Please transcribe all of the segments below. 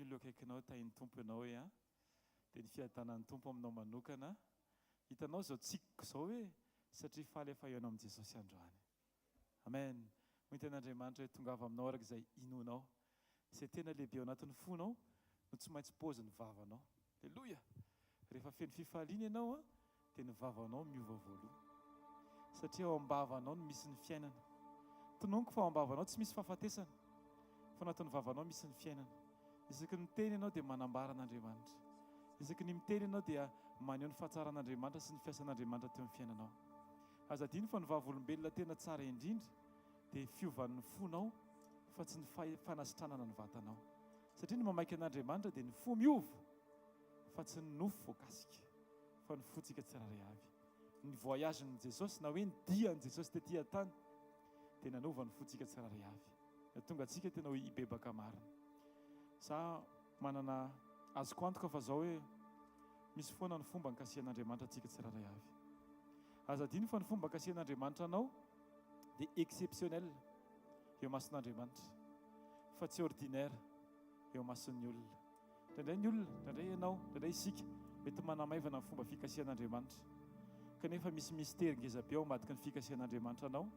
ny olona eo akaikinao, tahin'ny Tompo ianao hoe an. Dia ny fiadanan'ny Tompo aminao manokana. Hitanao izao tsikiko izao hoe satria faly aho fa hihaona amin'i Jesosy androany. Amen. Hoy ny tenin'Andriamanitra hoe tongava aminao araka izay inoanao. Izay tena lehibe ao anatin'ny fonao no tsy maintsy paozin'ny vavanao. Aleloia! Rehefa feno fifaliana ianao dia ny vavanao miova voaloha. Satria ao am-bavanao no misy ny fiainana. Tononiko fa ao am-bavanao tsy misy fahafatesana, fa anatin'ny vavanao misy ny fiainana. Isaky ny miteny ianao dia manambara an'Andriamanitra. Isaky ny miteny ianao dia maneho ny fahatsaran'Andriamanitra sy ny fiasan'Andriamanitra teo amin'ny fiainanao. Aza adino fa ny vavolombelona tena tsara indrindra dia fiovan'ny fonao fa tsy ny fanasitranana ny vatanao. Satria ny mamaika an'Andriamanitra dia ny fo miova fa tsy ny nofo voakasika fa ny fontsika tsirairay avy. Ny voyage-n'i Jesosy na hoe ny dian'i Jesosy tety an-tany dia nanova ny fontsika tsirairay avy. Nahatonga antsika tena hoe hibebaka marina. Za manana azoko antoka fa zao hoe misy foana ny fomba ankasihan'Andriamanitra antsika tsirairay avy. Aza adino fa ny fomba ankasihan'Andriamanitra anao dia exceptionnel eo imason'Andriamanitra fa tsy ordinaire eo imason'ny olona. Indraindray ny olona, indraindray ianao, indraindray isika mety manamaivana ny fomba fikasihan'Andriamanitra. Kanefa misy mistery ngezabe ao ambadiky ny fikasihan'Andriamanitra anao,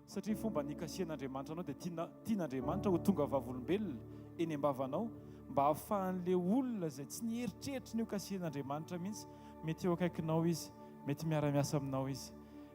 satria ny fomba nikasihan'Andriamanitra anao dia tiana, tian'Andriamanitra ho tonga vavolombelona eny am-bavanao mba hahafahan'ilay olona izay tsy nieritreritra ny hokasihan'Andriamanitra mihitsy, mety eo akaikinao izy, mety miara-miasa aminao izy,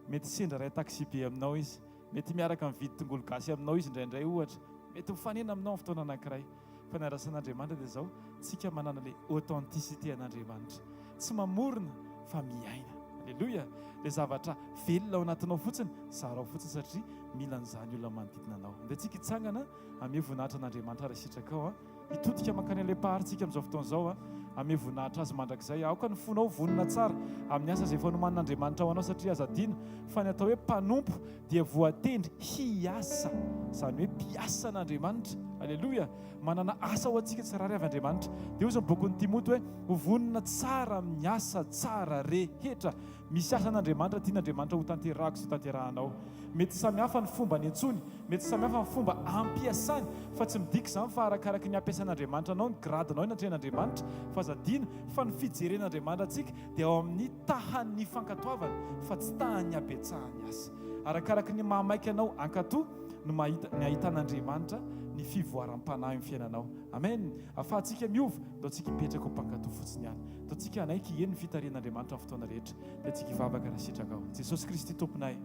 mety sendra iray taxi-be aminao izy, mety miaraka mividy tongolo gasy aminao izy indraindray ohatra, mety mifanena aminao amin'ny fotoana anankiray. Fa ny andrasan'Andriamanitra dia izao, tsika manana ilay authenticité an'Andriamanitra. Tsy mamorona fa miaina. Alléluia! Ilay zavatra velona ao anatinao fotsiny, zarao fotsiny satria mila an'izany olona manodidina anao. Andeha tsika hitsangana, hamehy voninahitra an'Andriamanitra raha sitrakao an. Hitodika mankany ilay Mpahary tsika amin'izao fotoana izao an. Hamehy voninahitra Azy mandrakizay. Aoka ny fonao ho vonona tsara amin'ny asa izay efa nomanin'Andriamanitra ho anao satria aza adino fa ny atao hoe mpanompo dia voatendry hiasa, izany hoe mpiasa an'Andriamanitra. Aleloia! Manana asa ho antsika tsirairay avy Andriamanitra. Dia hoy ny bokin'i Timoty hoe, Ho vonona tsara amin'ny asa tsara rehetra. Misy asan'Andriamanitra tian'Andriamanitra hotanterahako sy hotanterahanao. Mety samy hafa ny fomba niantsoany, mety samy hafa ny fomba ampiasany, fa tsy midika izany fa arakaraky ny ampiasan'Andriamanitra anao ny gradinao eo anatrehan'Andriamanitra. Fa aza adino fa ny fijeren'Andriamanitra antsika dia ao amin'ny tahan'ny fankatoavana fa tsy tahan'ny habetsahan'ny asa. Arakaraky ny maha maika anao hankatò no mahita ny ahitan'Andriamanitra ny fivoaram-panahy amin'ny fiainanao. Amen! Ahafahantsika miova, ndao tsika hipetraka ho mpankatò fotsiny ihany. Ndao tsika hanaiky hiheno ny fitarihan'Andriamanitra amin'ny fotoana rehetra. Dia tsika hivavaka raha sitrakao. Jesosy Kristy Tomponay,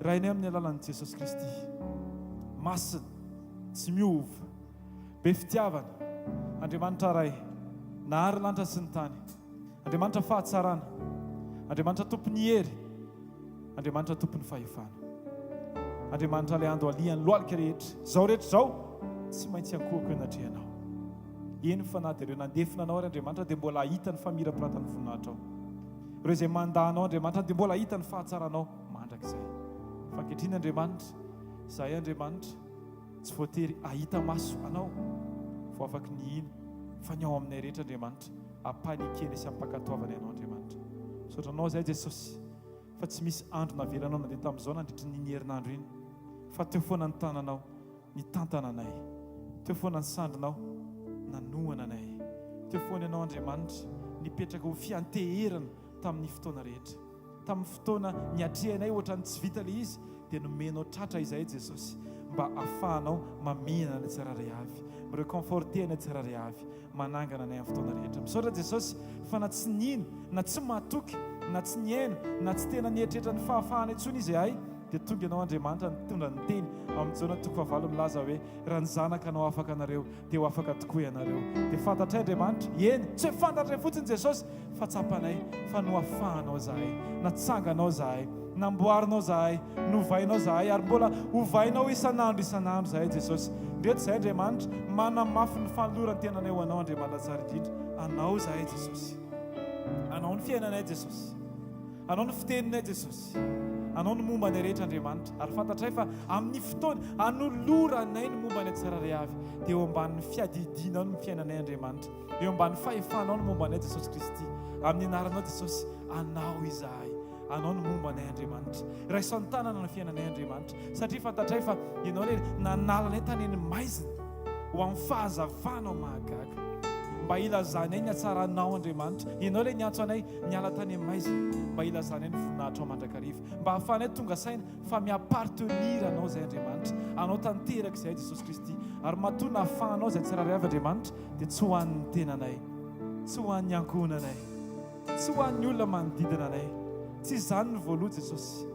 Rainay amin'ny alalan'i Jesosy Kristy, masina, tsy miova, be fitiavana, Andriamanitra Ray, nahary lanitra sy ny tany, Andriamanitra fahatsarana, Andriamanitra tompon'ny hery, Andriamanitra tompon'ny fahefana. Andriamanitra ilay andohalihan'ny lohalika rehetra. Izao rehetra izao tsy maintsy ankohako eo anatrehanao. Eny fa na dia ireo nandefona anao ary Andriamanitra dia mbola hahita ny famirapiratan'ny voninahitrao. Ireo izay mandà anao Andriamanitra dia mbola hahita ny fahatsaranao mandrakizay. Fa ankehitriny Andriamanitra, izahay Andriamanitra, Tsy voatery hahita maso anao vao afaky ny hino fa ny ao aminay rehetra Andriamanitra ampanikena sy ampankatoavana ianao Andriamanitra. Misaotra anao zahay Jesosy fa tsy misy andro navelanao nandeha tamin'izao nandritry ny iny herinandro iny fa teo foana ny tananao nitantana anay, teo foana ny sandrinao nanohana anay, teo foana ianao Andriamanitra nipetraka ho fianteherana tamin'ny fotoana rehetra. Tamin'ny fotoana niatrehanay ohatran'ny tsy vita ilay izy dia nomenao tratra izahay Jesosy mba afahanao mamihina anay tsirairay avy, mi-reconforter anay tsirairay avy, manangana anay amin'ny fotoana rehetra. Misaotra Jesosy fa na tsy nino, na tsy matoky, na tsy nihaino, na tsy tena nieritreritra ny fahafahana intsony izahay dia tonga Ianao Andriamanitra nitondra ny teny ao amin'ny Jaona toko fahavalo milaza hoe raha ny Zanaka no afaka anareo dia ho afaka tokoa ianareo. Dia fantatray Andriamanitra, eny, tsy hoe fantatray fotsiny Jesosy, fa tsapanay fa noafahanao izahay, natsanganao izahay, namboarinao izahay, novainao izahay, ary mbola hovainao isan'andro isan'andro izahay Jesosy. Ndreto izahay Andriamanitra, manamafy ny fanoloran-tenanay ho Anao Andriamanitra tsara indrindra. Anao izahay Jesosy. Anao ny fiainanay Jesosy. Anao ny fiteninay Jesosy. Anao ny momba anay rehetra Andriamanitra. Ary fantatray fa amin'ny fotoana anoloranay ny momba anay tsirairay avy dia eo ambanin'ny fiadidianao ny fiainanay Andriamanitra. Eo ambany fahefanao ny momba anay Jesosy Kristy. Amin'ny anaranao Jesosy, Anao izahay. Anao ny momba anay Andriamanitra. Raiso an-tanana ny fiainanay Andriamanitra. Satria fantatray fa Ianao ilay nanala anay tany amin'ny maizina. Ho amin'ny fahazavanao mahagaga. Mba hilazanay ny hatsaranao, Andriamanitra. Ianao ilay niantso anay niala tany amin'ny maizina. Mba hilazanay ny voninahitrao mandrakariva. Mba hahafahanay tonga saina fa mi-appartenir Anao izay, Andriamanitra. Anao tanteraka izahay, Jesosy Kristy. Ary matoa nahafahanao izay tsirairay avy, Andriamanitra, dia tsy ho an'ny tenanay, tsy ho an'ny ankohonanay, tsy ho an'ny olona manodidina anay. Tsy izany no voaloha, Jesosy.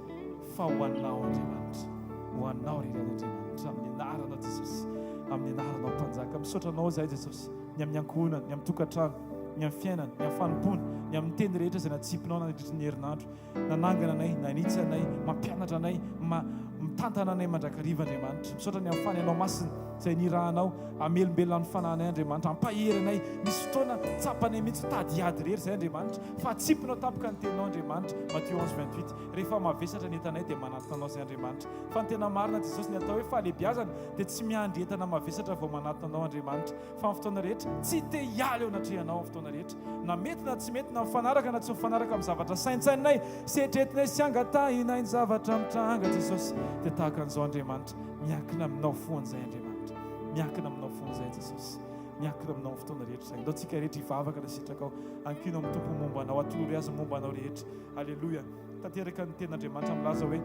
Fa ho Anao Andriamanitra, ho Anao irery ihany Andriamanitra, amin'ny anaranao Jesosy, amin'ny anaranao Mpanjaka. Misaotra Anao izahay Jesosy, ny amin'ny ankohonana, ny amin'ny tokantrano, ny amin'ny fiainana, ny amin'ny fanompoana, ny amin'ny teny rehetra izay natsipinao nandritry ny herinandro. Nanangana anay, nanitsy anay, mampianatra anay, ma, mitantana anay mandrakariva Andriamanitra. Misaotra ny amin'ny Fanahinao Masina izay nirahanao hamelombelona ny fanahinay Andriamanitra, hampahery anay. Misy fotoana tsapanay mihitsy tady hiady irery izahay Andriamanitra, fa atsipinao tampoka ny teninao Andriamanitra. Matio 11, 28. Rehefa mavesatra ny entanay dia manatona Anao izay Andriamanitra. Fa ny tena marina Jesosy ny atao hoe fahalebiazana dia tsy miandry entana mavesatra vao manatona Anao Andriamanitra fa amin'ny fotoana rehetra tsy te hiala eo anatrehanao amin'ny fotoana rehetra na mety na tsy mety na mifanaraka na tsy mifanaraka amin'ny zavatra saintsaininay sy eritreretinay sy angatahinay ny zavatra mitranga Jesosy dia tahaka an'izao Andriamanitra miankina aminao foana izay Andriamanitra miankina aminao foana izay Jesosy miankina aminao amin'ny fotoana rehetra izay. Ndao tsika rehetra hivavaka raha sitrakao ankino amin'ny Tompo momba anao atolory azy momba anao rehetra Aleloia! Tanteraka ny tenin'Andriamanitra milaza hoe,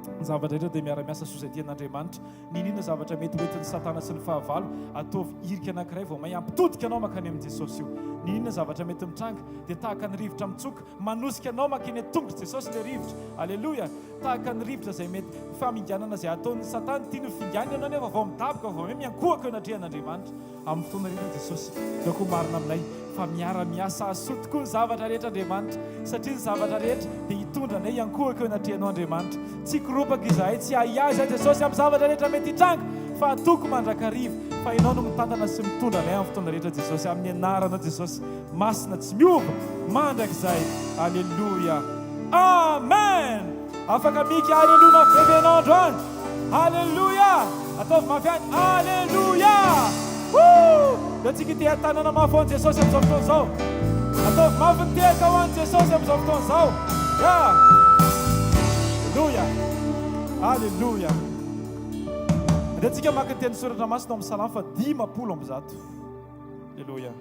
Ny zavatra rehetra dia miara-miasa soa izay tian'Andriamanitra. N'inon'inona zavatra mety ho entin'i Satana sy ny fahavalo, ataovy hirika anankiray vao may hampitodika anao mankany amin'i Jesosy io. N'inon'inona zavatra mety mitranga, dia tahaka ny rivotra mitsoka, manosika anao mankeny an-tongotr'i Jesosy ilay rivotra. Aleloia! Tahaka ny rivotra izay mety faminganana izay ataon'i Satana, tiany ho finganina ianao nefa vao midaboka, vao may miankohoka eo anatrehan'Andriamanitra. Amin'ny fotoana rehetra Jesosy dia koa marina aminay fa miara-miasa hahasoa tokoa ny zavatra rehetra Andriamanitra satria ny zavatra rehetra dia hitondra anay hiankohoka eo anatrehanao Andriamanitra. Tsy hikoropaka izahay, tsy hiahiahy izahay Jesosy amin'ny zavatra rehetra mety hitranga fa hatoky mandrakariva fa Ianao no mitantana sy mitondra anay amin'ny fotoana rehetra Jesosy amin'ny anaranao Jesosy masina tsy miova mandrakizay. Aleloia. Amen! Afaka mika aleloia mafy be ve ianao androany? Aleloia! Ataovy mafy any. Aleloia! Woo! Ndao tsika hiteha-tanana mafy ho an'i Jesosy amin'izao fotoana izao. Ataovy mafy ny tehaka ho an'i Jesosy amin'izao fotoana izao. Yeah! Aleloia! Aleloia! Andeha tsika maka ny teny soratra masina ao amin'ny Salamo fa 150. Aleloia!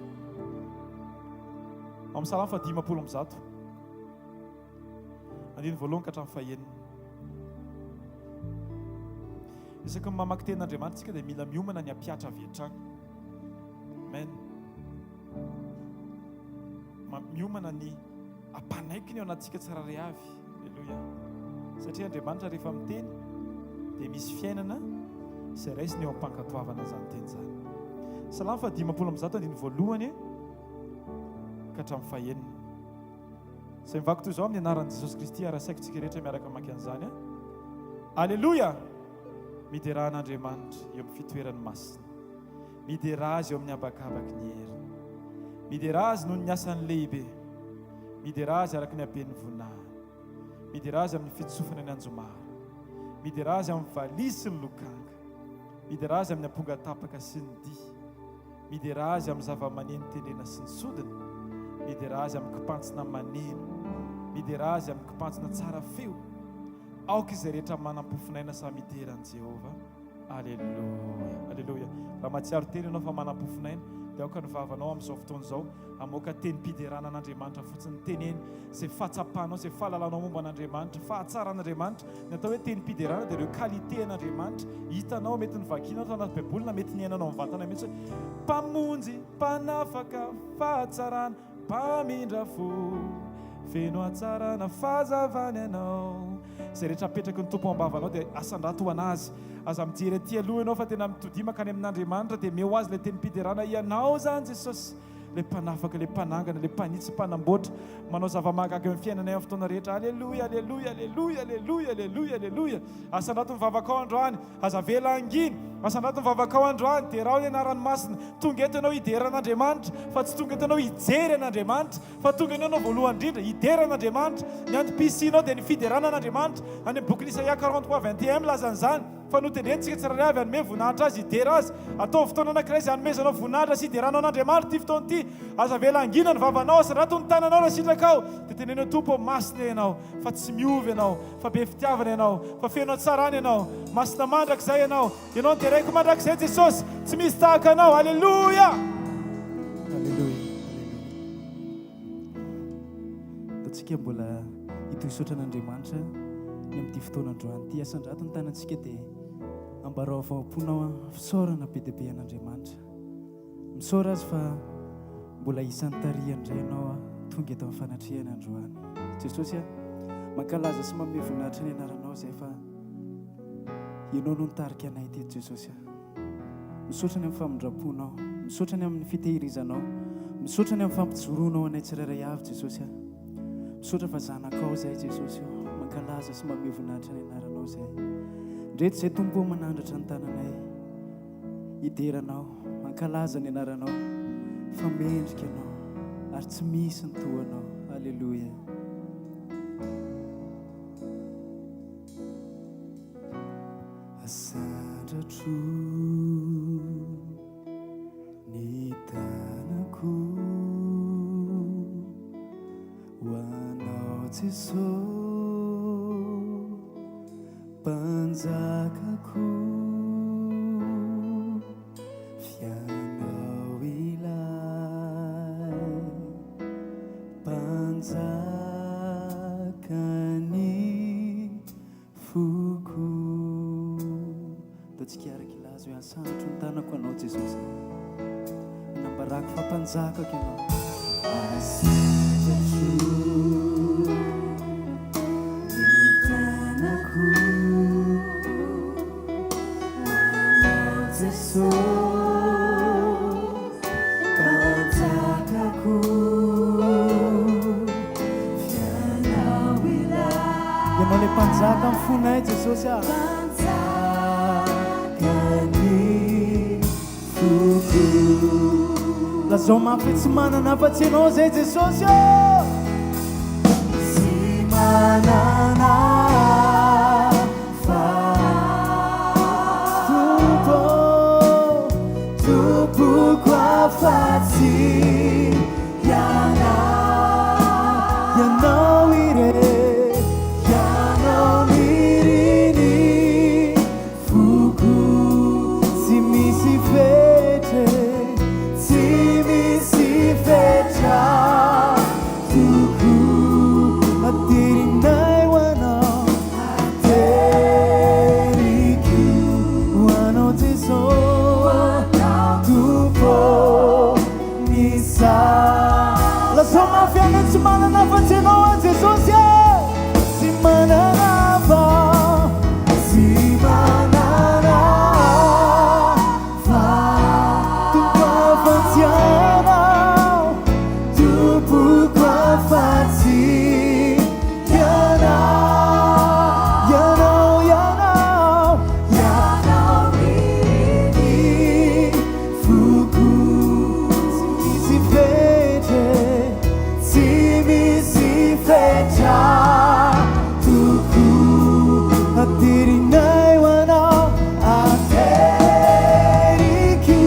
Ao amin'ny Salamo fa 150. Andininy voalohany ka hatramin'ny fahenina. Isaky ny mamaky tenin'Andriamanitra isika dia mila miomana ny hampiatra avy hatrany. Amen. Miomana ny hampanaiky ny ao anatintsika tsirairay avy. Aleloia. Satria Andriamanitra rehefa miteny dia misy fiainana izay raisiny eo am-pankatoavana izany teny izany. Salamo faha 150 andininy voalohany ka hatramin'ny fahenina. Izay mivaky toy izao amin'ny anaran'i Jesosy Kristy ary asaiko tsika rehetra miaraka mamaky an'izany a. Aleloia! Miderà an'Andriamanitra eo amin'ny fitoerany masina. Miderà Azy eo amin'ny habakabaky ny heriny. Miderà Azy noho ny asany lehibe. Miderà Azy araka ny haben'ny voninahiny. Miderà Azy amin'ny fitsofana ny anjomara. Miderà Azy amin'ny valiha sy ny lokanga. Miderà Azy amin'ny amponga tapaka sy ny dihy. Miderà Azy amin'ny zava-maneno tendrena sy ny sodina. Miderà Azy amin'ny kipantsona maneno. Miderà Azy amin'ny kipantsona tsara feo. Aoka izay rehetra manam-pofonaina samy hidera an'i Jehovah. Aleloia! Aleloia! Raha mahatsiaro tena ianao fa manam-pofonaina, dia aoka ny vavanao amin'izao fotoana izao hamoaka tenim-piderana an'Andriamanitra fotsiny. Teneno izay fahatsapanao, izay fahalalanao momba an'Andriamanitra, fahatsaran'Andriamanitra. Ny atao hoe tenim-piderana dia ireo qualité an'Andriamanitra hitanao, mety novakianao tao anaty Baiboly na mety niainanao mivantana mihitsy hoe Mpamonjy, Mpanafaka, Fahatsarana, Mpamindra fo, feno hatsarana, fahazavana Ianao. Izay rehetra apetraky ny Tompo ao am-bavanao dia asandrato ho an'Azy. Aza mijery aty aloha ianao fa tena mitodia mankany amin'Andriamanitra dia omeo Azy ilay tenim-piderana, Ianao izany Jesosy. Ilay mpanafaka, ilay mpanangana, ilay mpanitsy, mpanamboatra, manao zava-mahagaga eo amin'ny fiainanay amin'ny fotoana rehetra. Aleloia, aleloia, aleloia, aleloia, aleloia, aleloia. Asandrato ny vavakao androany, aza avela hangina. Asandrato ny vavakao androany, derao ny anarany masina. Tonga eto ianao hidera an'Andriamanitra, fa tsy tonga eto ianao hijery an'Andriamanitra, fa tonga ianao ianao voalohany indrindra hidera an'Andriamanitra. Ny antom-pisianao dia ny fiderana an'Andriamanitra. Any amin'ny bokin'i Isaia 43, 21 milaza an'izany. Fa notendrentsika tsirairay avy hanome voninahitra Azy, hidera Azy. Ataovy fotoana anankiray izay hanomezanao voninahitra sy hideranao an'Andriamanitra ity fotoana ity. Aza avela hangina ny vavanao, asandrato ny tananao raha sitrakao. Dia teneno hoe, Tompo ô, masina Ianao, fa tsy miova Ianao, fa be fitiavana Ianao, fa feno hatsarana Ianao. Masina mandrakizay Ianao. Ianao no deraiko mandrakizay Jesosy. Tsy misy tahaka Anao. Aleloia! Aleloia, aleloia. Ataontsika mbola hitohy hisaotra an'Andriamanitra ny amin'ity fotoana androany ity. Asandrato ny tanantsika dia ambarao avy ao am-ponao fisaorana be dia be an'Andriamanitra. Misaora Azy fa mbola isan'ny tarihany indray ianao tonga eto amin'ny fanatrehany androany. Jesosy a, mankalaza sy manome voninahitra ny anaranao izay fa Ianao no nitarika anay teto Jesosy a. Misaotra ny amin'ny famindram-ponao, misaotra ny amin'ny fitehirizanao, misaotra ny amin'ny fampijoroanao anay tsirairay avy Jesosy a. Misaotra fa zanakao izay Jesosy o, mankalaza sy manome voninahitra ny anaranao izay. Ndreto izay Tompo o manandratra ny tananay. Hidera Anao, hankalaza ny anaranao, fa mendrika Ianao, ary tsy misy ny toa Anao. Aleloia. Asandratro ny tanako ho Anao Jesosy. Mpanjakako, f'ianao ilay Mpanjakan'ny foko. Ataontsika araka hilaza hoe asandratro ny tanako anao Jesosy. Anambarako fa Mpanjakako ianao. Asandratro ny tanako ho anao Jesosy, Mpanjakako. F'ianao ilay. Ianao ilay Mpanjaka amin'ny fonay Jesosy ah. Mpanjakan'ny foko. Lazao mafy hoe tsy manana afa-tsy Ianao izay Jesosy ô! Tsy manana afa Tompo ô, Tompoko afa-tsy Ianao, Ianao irery, Ianao niriny. Foko tsy misy fetra e, tsy misy fetra tokoa Aterinay ho anao, ateriko ho anao Jeso Tompo ny sa Lazao mafy any hoe tsy manana afa-tsy ianao aho Jesosy e Tsy manana afa Tsy manana fa Tompo afa-tsy Ianao Tompoko afa-tsy Ianao Ianao, Ianao Ianao ny foko Tsy misy fetra Tsy misy fetra tokoa Aterinay ho anao Ateriko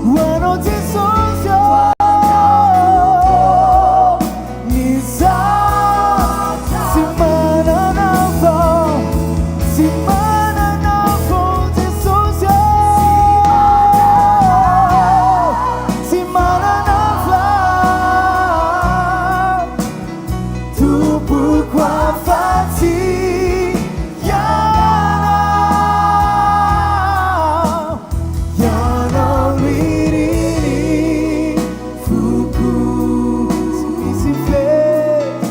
ho anao Jesosy ô Ny zavatra tsy manana vao Tsy manana vao Jesosy ô Tsy manana vao Tompoko afa-tsy Ianao Ianao no irin'ny foko Tsy misy fetra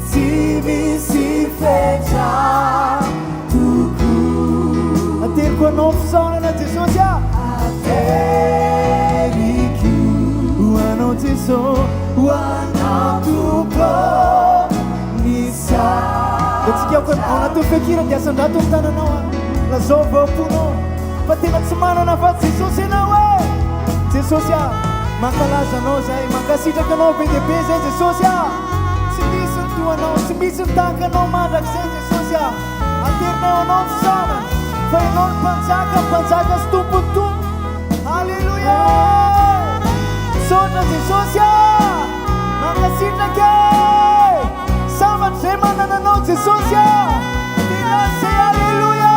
Tsy misy fetra tokoa Ateriko anao fisaorana Jesosy a Ateriko ho anao Jeso Ho anao Tompo ny sa Antsika ao anatin'ny feon-kira dia asandrato ny tananao a Lazao avy ao am-ponao fa tena tsy manana afa-tsy Jesosy ianao e Jesosy a Mankalaza anao zahay Mankasitraka anao be dia be zay Jesosy a Tsy misy ny toa anao, tsy misy ny tahaka anao mandrakizay Jesosy a! Aterinay ho anao ny fisaorana fa ianao no mpanjaka ny mpanjaka sy tompon'ny tompo. Alléluia! Misaotra Jesosy a! Mankasitraka e! Sambatra izay manana anao Jesosy a! Dera izay Alléluia!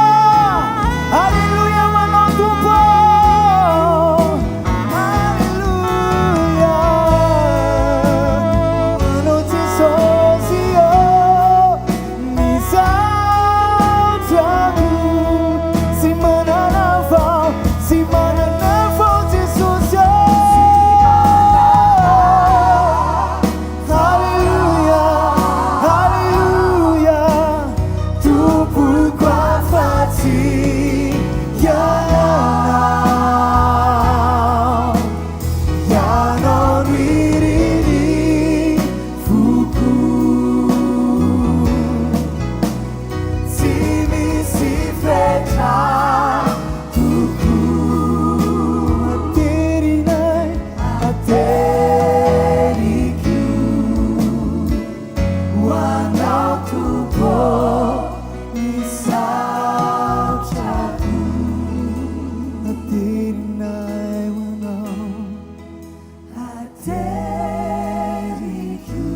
Teriko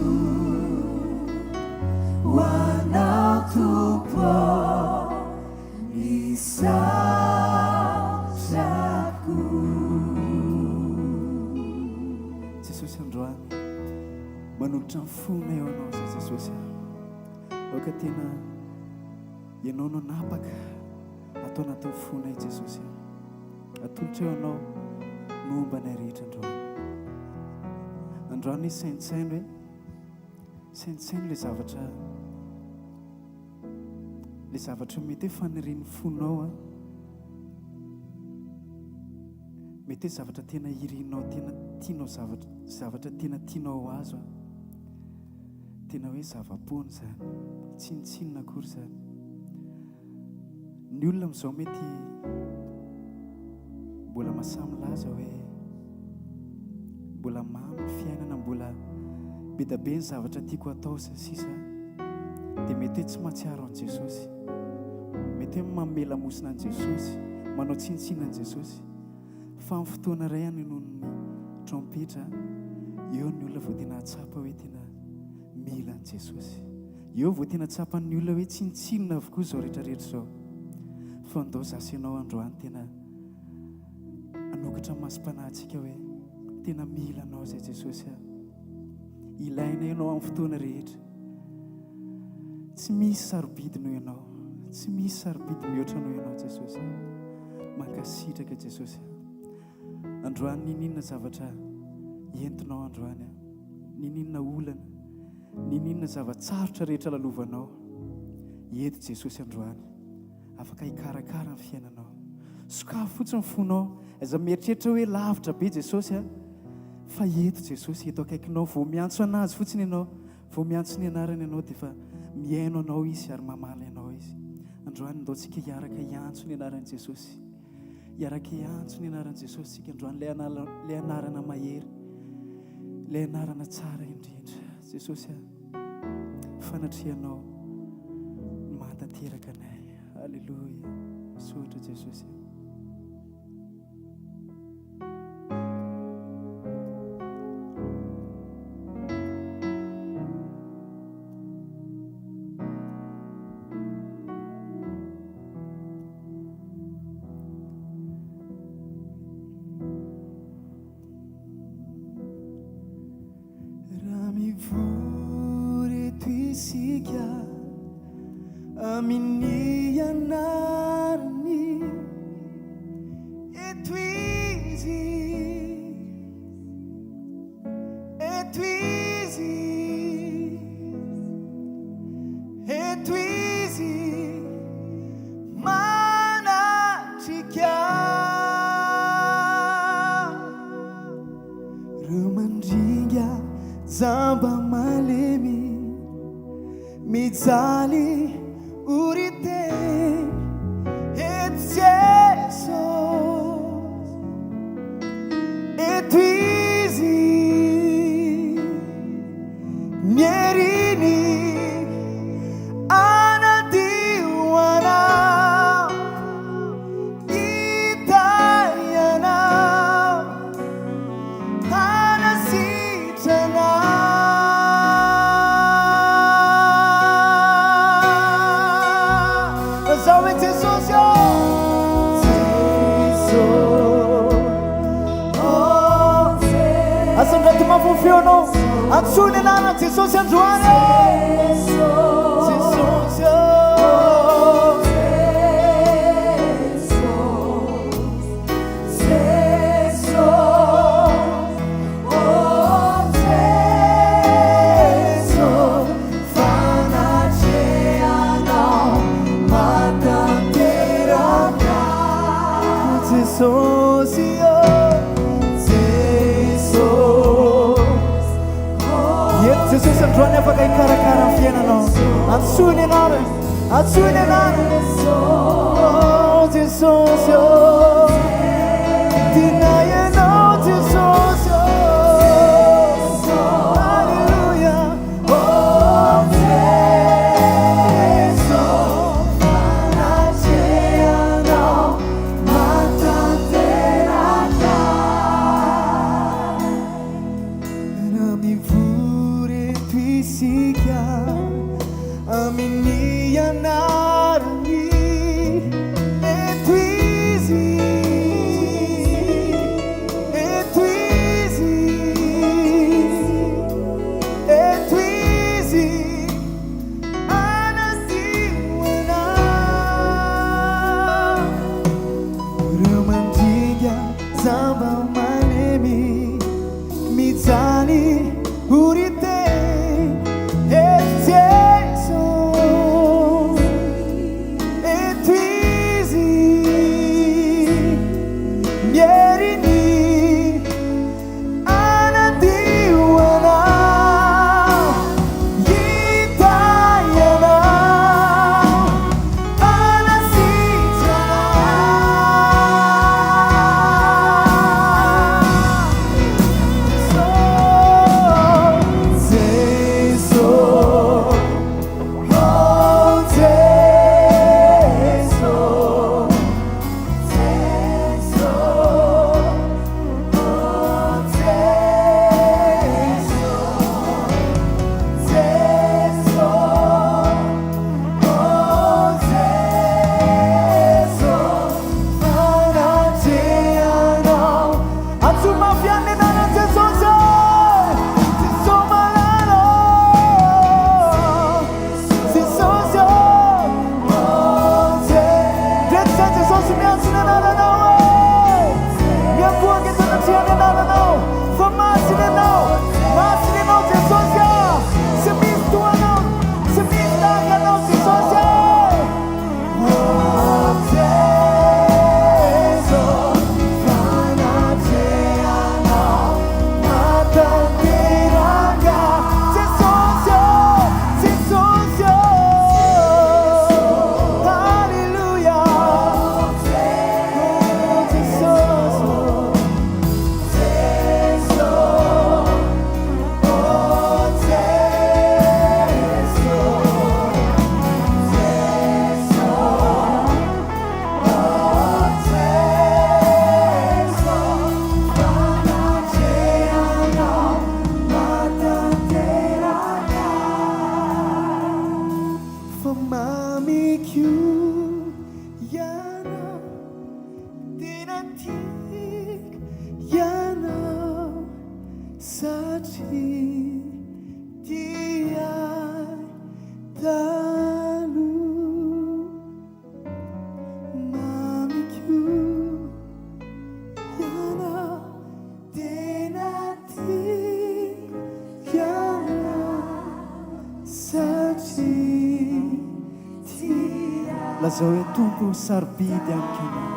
ho anao Tompo ny satrako. Jesosy androany manolotra ny fonay eo anao zay Jesosy a. Aoka tena ianao no hanapaka ato anatin'ny fonay Jesosy a. Atolotra eo anao ny momba anay rehetra androany. Androany saintsaino hoe saintsaino ilay zavatra ilay zavatra mety hoe fanirian'ny fonao a. Mety hoe zavatra tena irinao, tena tianao zavatra zavatra tena tianao ho azo a. Tena hoe zava-poana izany, tsinontsinona akory izany. Ny olona amin'izao mety mbola mahasahy milaza hoe mbola mamy ny fiainana, mbola be dia be ny zavatra tiako hatao sy ny sisa dia mety hoe tsy mahatsiaro an'i Jesosy. Mety hoe manome lamosina an'i Jesosy, manao tsinontsinona an'i Jesosy. Fa amin'ny fotoana iray hanenoan'ny trompetra, eo ny olona vao tena hahatsapa hoe tena mila an'i Jesosy. Eo vao tena tsapan'ny olona hoe tsinontsinona avokoa izao rehetra rehetra izao. Fa ndao za sy ianao androany tena hanokatra ny masom-panahintsika hoe tena mila anao izay Jesosy a. Ilaina ianao amin'ny fotoana rehetra. Tsy misy sarobidy noho ianao. Tsy misy sarobidy mihoatra noho ianao Jesosy. Mankasitraka Jesosy. Androany niniana zavatra entinao androany. Niniana olana. Niniana zava-tsarotra rehetra lalovanao. Eto Jesosy androany. Afaka hikarakara ny fiainanao. Sokafy fotsiny ny fonao. Aza mieritreritra hoe lavitra be Jesosy a. Fa eto Jesosy, eto akaikinao. Vao miantso an'Azy fotsiny ianao, vao miantso ny anarany ianao dia efa mihaino anao Izy ary mamaly anao Izy. Androany ndao tsika hiaraka hiantso ny anaran'i Jesosy. Hiaraka hiantso ny anaran'i Jesosy tsika androany, ilay anala, ilay anarana mahery, ilay anarana tsara indrindra. Jesosy a, fanatrehanao no mahatanteraka anay. Alléluia. Misaotra Jesosy. Raha mivory eto isika amin'ny anarany eto izy, eto izy, eto izy manatrika. Reo mandringa jamba malemy mijaly ory teny eto Jesosy eto Izy ny heriny anadio anao hitahy anao Hanasitrana. Lazao hoe Jesosy ô. Jesosy ô. Asandrato mafy ny feonao. Antsoy ny anaran'i Jesosy androany. Jesosy ô. Jesosy androany afaka hikarakara ny fiainanao. Antsoy ny anarany, antsoy ny anarany. Oh Jesosy oh. Tianay ianao Jesosy oh. Alléluia. Oh Jesosy fanatrehanao mahatanteraka. Matanteraka Jesosy ô, Jesosy ô, Haleloia, oh Jesosy ô, oh Fa mamiko ianao, tena tiako ianao, satria tia ahy taloha. Mamiko ianao, tena tiako ianao, satria tia. Lazao hoe Tompo sarobidy amiko ianao.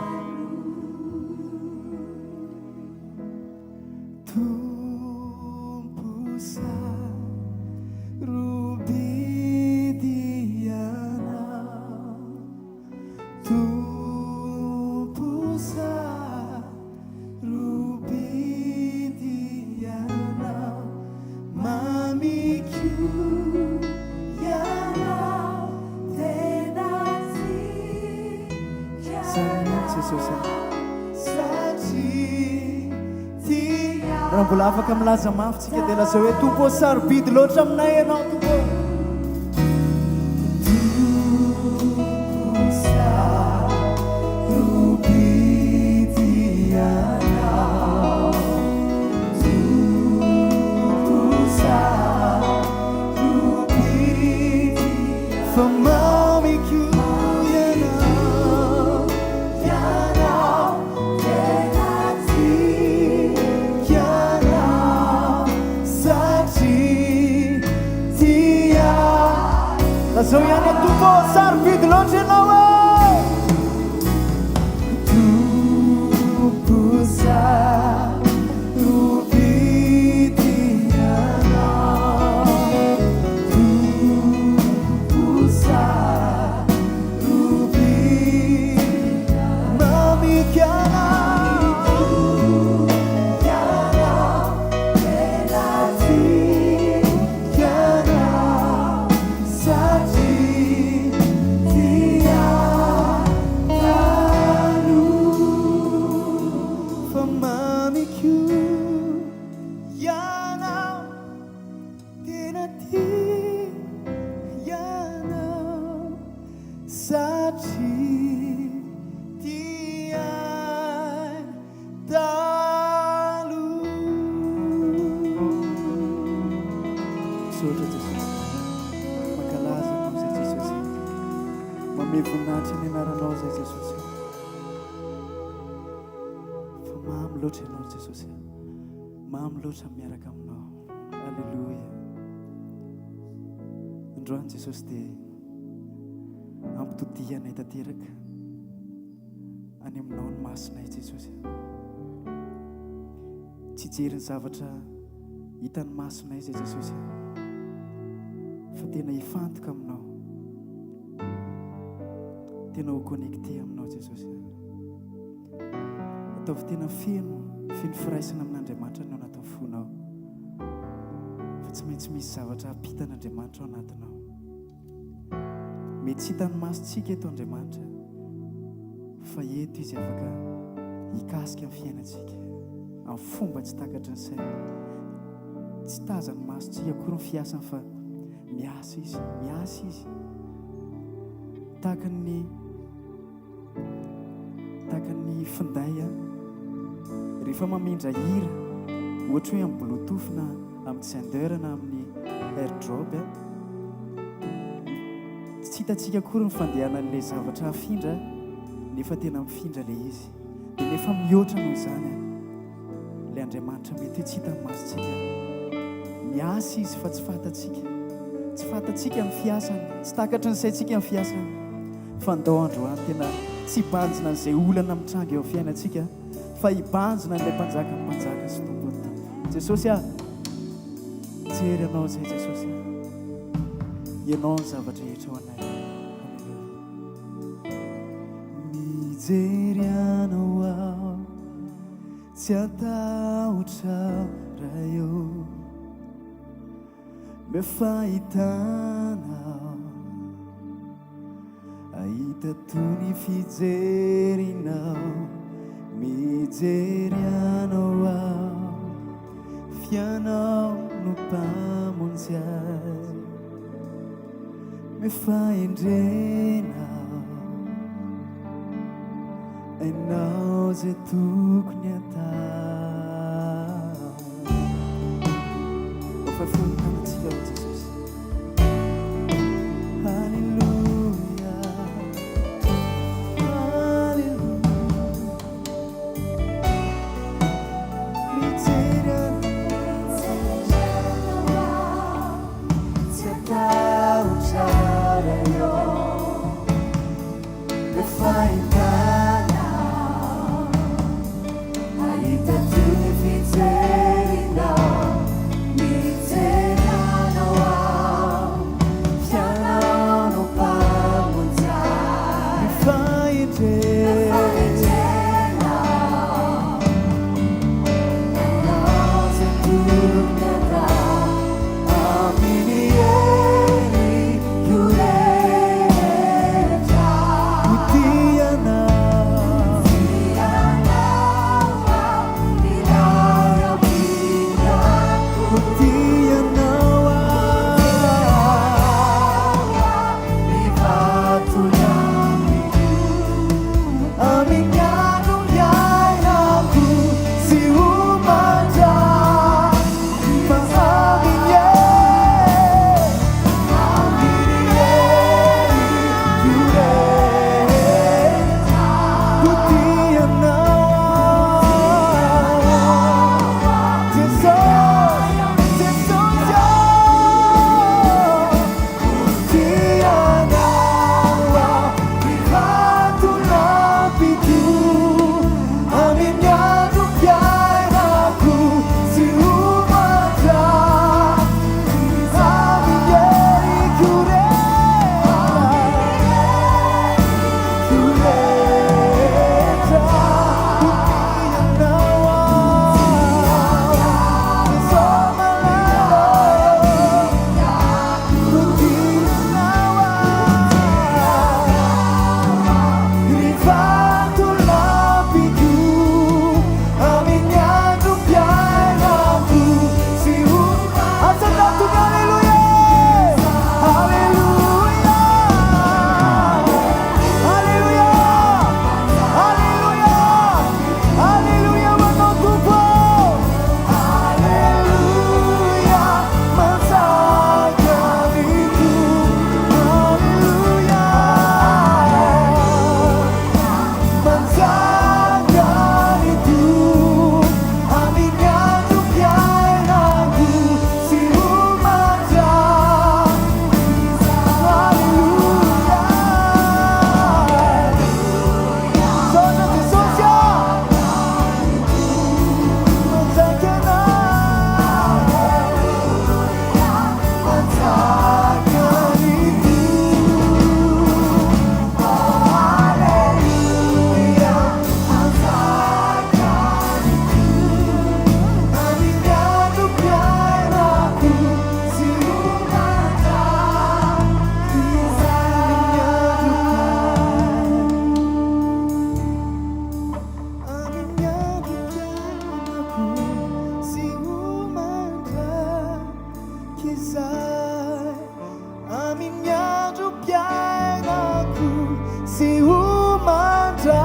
Tompo sarobidy ianao, Tompo sarobidy ianao, mamiko ianao, tena tiako Zany mihitsy Jesosy. Satria tia. Raha mbola afaka milaza mafy tsika dia lazao hoe Tompo sarobidy loatra aminay ianao Tompo. Tompo sarobidy ianao, Tompo sarobidy, fa mamiko ianao, ianao tena tiako ianao, satria tia. Lazao ihany hoe Tompo sarobidy loatra ianao e. Tompo sarobidy ianao, Tompo sarobidy, mamiko ianao, ianao tena tiako ianao, satria tia taloha. Fa mamiko ianao, tena tiako ianao, satria tia ahy taloha. Misaotra Jesosy. Mankalaza anao izay Jesosy. Manome voninahitra ny anaranao izay Jesosy. Fa mamy loatra ianao Jesosy. Mamy loatra miaraka aminao. Alléluia. Androany Jesosy dia ampitodihanay tanteraka any aminao ny masonay Jesosy. Tsy hijery ny zavatra hitan'ny masonay izay Jesosy, fa tena hifantoka aminao, tena ho connecté aminao Jesosy. Ataovy tena feno feno firaisana amin'Andriamanitra ny ao anatin'ny fonao, fa tsy maintsy misy zavatra ampitan'Andriamanitra ao anatinao. Mety tsy hitan'ny masontsika eto Andriamanitra, fa eto izy afaka hikasika ny fiainantsika amin'ny fomba tsy takatry ny saina. Tsy tazan'ny masontsika akory ny fiasany, fa miasa izy, miasa izy. Tahaka ny finday a, rehefa mamindra hira, ohatra hoe amin'ny Bluetooth na amin'ny Xender na amin'ny AirDrop a, tsy hitantsika akory ny fandehanan'ilay zavatra afindra, nefa tena mifindra ilay izy. Dia nefa mihoatra noho izany a, ilay Andriamanitra mety hoe tsy hitan'ny masontsika, miasa izy fa tsy fantatsika. Tsy fantatsika ny fiasany, tsy takatry ny saintsika ny fiasany. Fa ndao androany tena tsy hibanjina an'izay olana mitranga eo amin'ny fiainantsika, fa hibanjina an'ilay Mpanjakan'ny mpanjaka sy Tompon'ny tompo. Jesosy a! Mijery Anao izay Jesosy a. Ianao ny zava-drehetra ho anay. Alléluia. Mijery Anao aho, tsy hatahotra aho Ray ô. Omeo fahitana aho, hahita toy ny fijerinao. Mijery Anao aho, f'Ianao no Mpamonjy ahy. Omeo fahendrena aho, hainao izay tokony hatao. Afafoy ny tanantsika ho Jesosy. Haleloia, haleloia. Mijery Anao, tsy hatahotra Ray ô, Ny fahitana Hahita toy ny fijerinao Mijery Anao aho F'ianao no Mpamonjy ahy Ny fahendrena Ianao izay tokony hatao Amin'ny heriko rehetra Ho tia Anao Ho tia Anao aho Amin'ny andro iainako sy ho mandra-pahamin'ny heriko rehetra. Ho tia Anao Jesosy, Jesosy ô. Ho tia Anao aho, ry vatolampiko, amin'ny androm-piainako sy ho mandra-pahamin'ny heriko rehetra. Rehetra. Ho tia Anao aho, Jesosy malala. Ho tia Anao aho, ry vatolampiko, amin'ny androm-piainako sy ho Asandrato ny Aleloia! Aleloia! Aleloia! Aleloia! Aleloia ho Anao Tompo! Aleloia! Manjaka ny Tompo! Aleloia! Manjaka ny Tompo! Amin'ny androm-piainako sy ho mandra Aleloia! Misaotra Jesosy a! Manjaka Ianao! Manjaka ny Tompo! Aleloia! Manjaka ny Tompo! Amin'ny androm-piainako sy ho mandra Amin'ny Amin'ny androm-piainako sy ho mandrakizay. Amin'ny androm-piainako sy ho mandrakizay.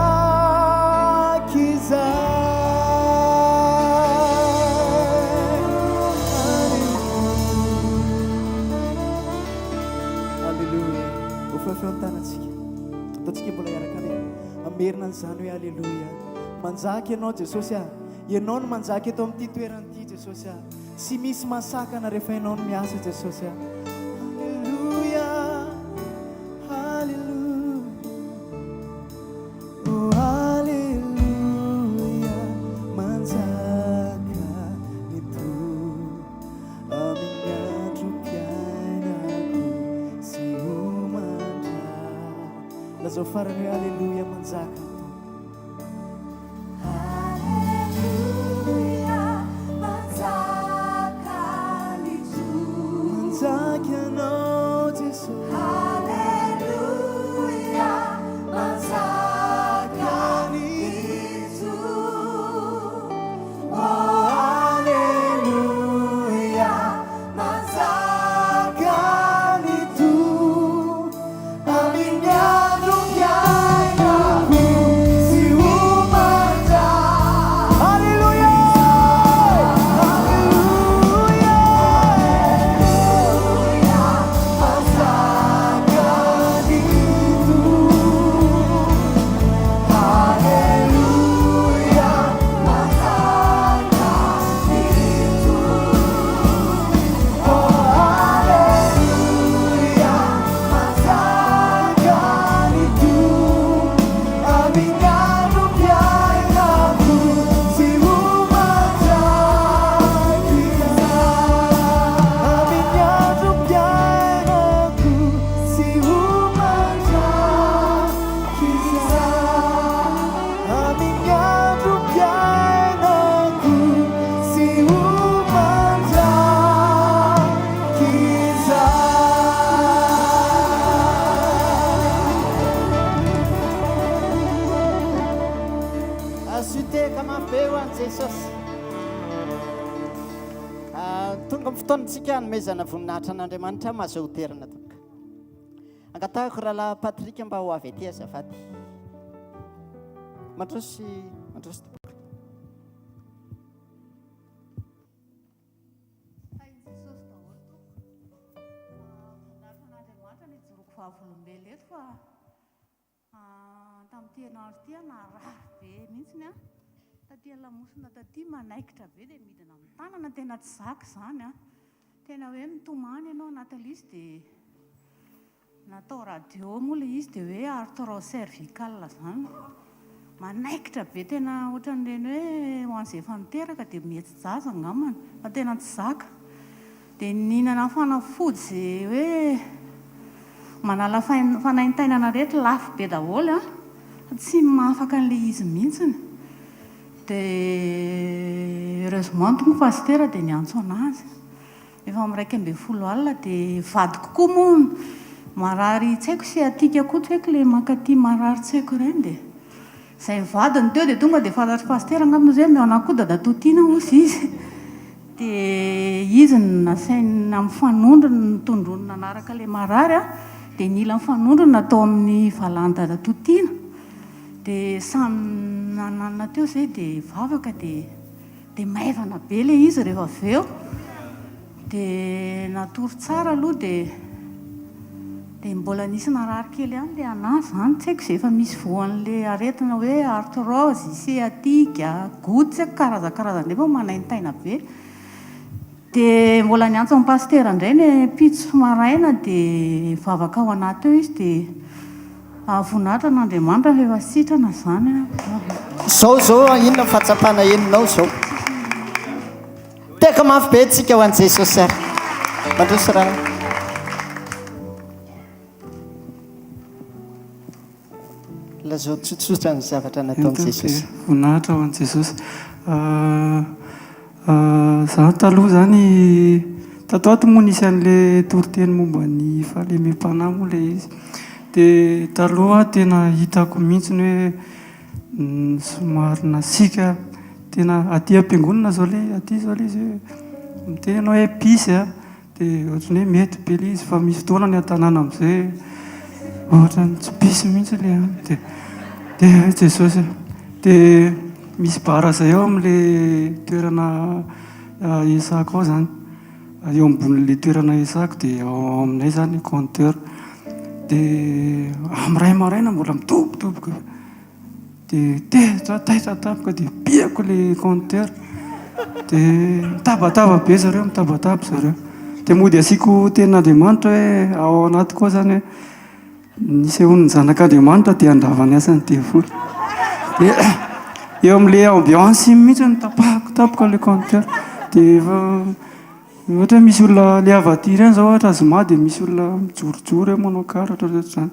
Alléluia. Ho fefeo ny tanantsika. Ataontsika mbola hiaraka ale. Amerina an'izany hoe Alléluia. Manjaka ianao Jesosy a. Ianao no manjaka eto amin'ity toerana ity Jesosy a. Tsy misy mahasakana rehefa ianao no miasa Jesosy a. Alléluia, Alléluia, oh Alléluia, manjaka ny Tompo. Lazao farany hoe Aleloia manjaka ny Tompo. Aleloia manjaka ny Tompo. Manjaka Ianao Jesosy. Aleloia manjaka ny Tompo. Oh aleloia manjaka ny Tompo. Amin'ny androm-piainako sy ho mandrakizay. Aleloia! Aleloia! Manjaka ny Tompo. Aleloia, manjaka ny Tompo. Oh, aleloia, manjaka ny Tompo. Amin'ny androm-piainako sy ho mandrakizay. Amin'ny androm-piainako sy ho mandrakizay. Amin'ny androm-piainako sy ho mandrakizay. Asio tehaka mafy be ho an'i Jesosy. Ah, tonga amin'ny fotoanantsika hanomezana voninahitra an'Andriamanitra mahazo toerana tompoko. Angatahako rahalahy Patrick mba ho avy aty azafady. Mandroso mandroso tompoko. Tahin'i Jesosy daholo tompoko. Voninahitra an'Andriamanitra ny hijoroako vavolombelona eto fa Tamin'ity herinandro ity aho narary be mihitsiny an, taty lamosina taty manaikitra be dia midina amin'ny tanana, tena tsy zaka izany an, tena hoe mitomany ianao anatin'ilay izy dia natao radio moa ilay izy dia hoe arthrose cervicale izany, manaikitra be tena ohatran'ireny hoe ho an'izay efa niteraka dia mihetsi-jaza angambany fa tena tsy zaka. Dia nihinana fanafody izay hoe manala fanaintainana rehetra, lafo be daholo an, fa tsy mahafaka an'ilay izy mihitsiny. Dia heureusement tonga pasitera dia niantso an'azy. Efa amin'ny 11 alina dia vadiko koa moa marary tsy haiko sciatique koa tsy haiko ilay mankaty marary tsy haiko ireny dia izay mivady no teo dia tonga dia fantatr'i pasitera angamba izy hoe omeo anah koa dadatoa tiana hozy izy. Dia izy no nasainy nampifanondro ny tondroiny nanaraka ilay marary dia nila nifanondro natao amin'ny valan'i dadatoa tiana. Dia samy nananina teo izay dia vavaka dia dia maivana be ilay izy rehefa avy eo. Dia natory tsara aloha dia dia mbola nisy narary kely ihany ilay anah izany, tsy haiko izay efa misy voan'ilay aretina hoe arthrose, sciatique, goutte, tsy haiko karazankarazany nefa manaintaina be. Dia mbola niantso an'i pasitera indray ny ampitso maraina dia nivavaka ho anah teo izy dia voninahitra an'Andriamanitra fa efa sitrana izany aho. Zao zao inona ny fahatsapana henonao zao? Tehaka mafy be tsika ho an'i Jesosy ary. Mandroso rahalahy. Lazao tsotsotra ny zavatra nataon'i Jesosy. Voninahitra ho an'i Jesosy. Za taloha zany tato ato moa nisy an'le toriteny momba ny fahalemem-panahy moa le izy. Dia taloha tena hitako mihitsy ny hoe Somary nasiaka tena aty am-piangonana zao le aty zao le izy hoe miteny ianao hoe pisy a, dia ohatran'ny hoe mety be le izy fa misy fotoana any an-tanàna amin'izay ohatran'ny tsy pisy mihitsy le any dia dia hoe Jesosy a, dia misy bar zay eo amin'le toerana iasako ao zany, eo ambonin'le toerana iasako dia ao aminay zany compteur dia amin'ny iray maraina mbola midobodoboka Dia tezitra aho, taitra tampoka dia pihako ilay compteur. Dia mitabataba be zareo, mitabataba zareo. Dia mody asiako tenin'Andriamanitra hoe ao anatiko ao izany hoe nisehoan'ny zanak'Andriamanitra dia handrava ny asan'ny devoly. Dia eo amin'ilay ambiance iny mihitsy no tapahako tampoka ilay compteur. Dia efa ohatra hoe misy olona le avy aty ireny izao ohatra zoma dia misy olona mijorojoro eo manao karatra ohatrohatr'izany.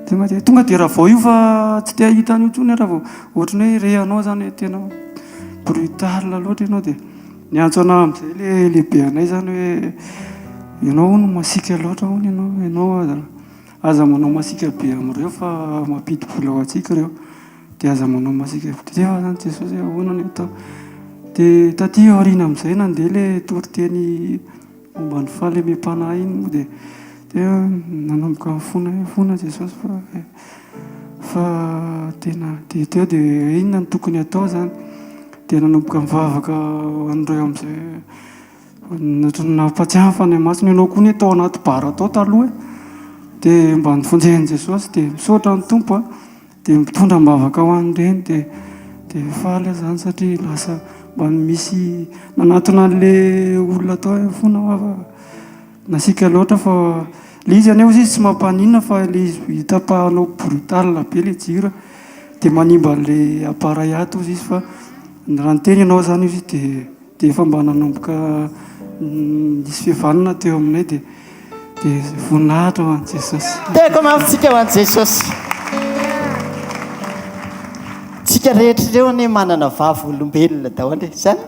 Tonga dia tonga dia ravao io fa tsy te hahita an'io intsony aho raha vao ohatran'ny hoe re anao izany hoe tena brutal loatra ianao dia niantso anah amin'izay ilay lehibe anay izany hoe ianao hono masiaka loatra hono ianao, ianao aza aza manao masiaka be amin'ireo fa mampidi-bola ho antsika ireo. Dia aza manao masiaka be. Dia teo zany Jesosy hoe ahoana no atao. Dia taty aoriana amin'izay nandeha ilay toriteny momba ny fahalemem-panahy iny moa dia dia nanomboka nifona nifona Jesosy fa fa tena dia teo dia inona no tokony atao zany. Dia nanomboka nivavaka ho an'ireo amin'izay ohatran'ny nampatsiahy ny Fanahy Masina ianao koa anie tao anaty bar tao taloha e. Dia mba nivonjen'i Jesosy dia misaotra ny Tompo a. Dia mitondra am-bavaka ho an'ireny dia dia faly aho izany satria lasa mba misy nanatona an'ilay olona tao aho fona aho fa nasiaka loatra fa ilay izy anie hozy izy tsy mampaninona fa ilay izy tapahanao brutal be ilay jiro dia manimba an'ilay appareil ato hozy izy fa raha niteny ianao izany hozy izy dia Dia efa mba nanomboka nisy fihavanana teo aminay dia dia voninahitra ho an'i Jesosy. Tehaka mafy tsika ho an'i Jesosy. Tsika rehetra ireo anie manana vavolombelona daholo e. Zany?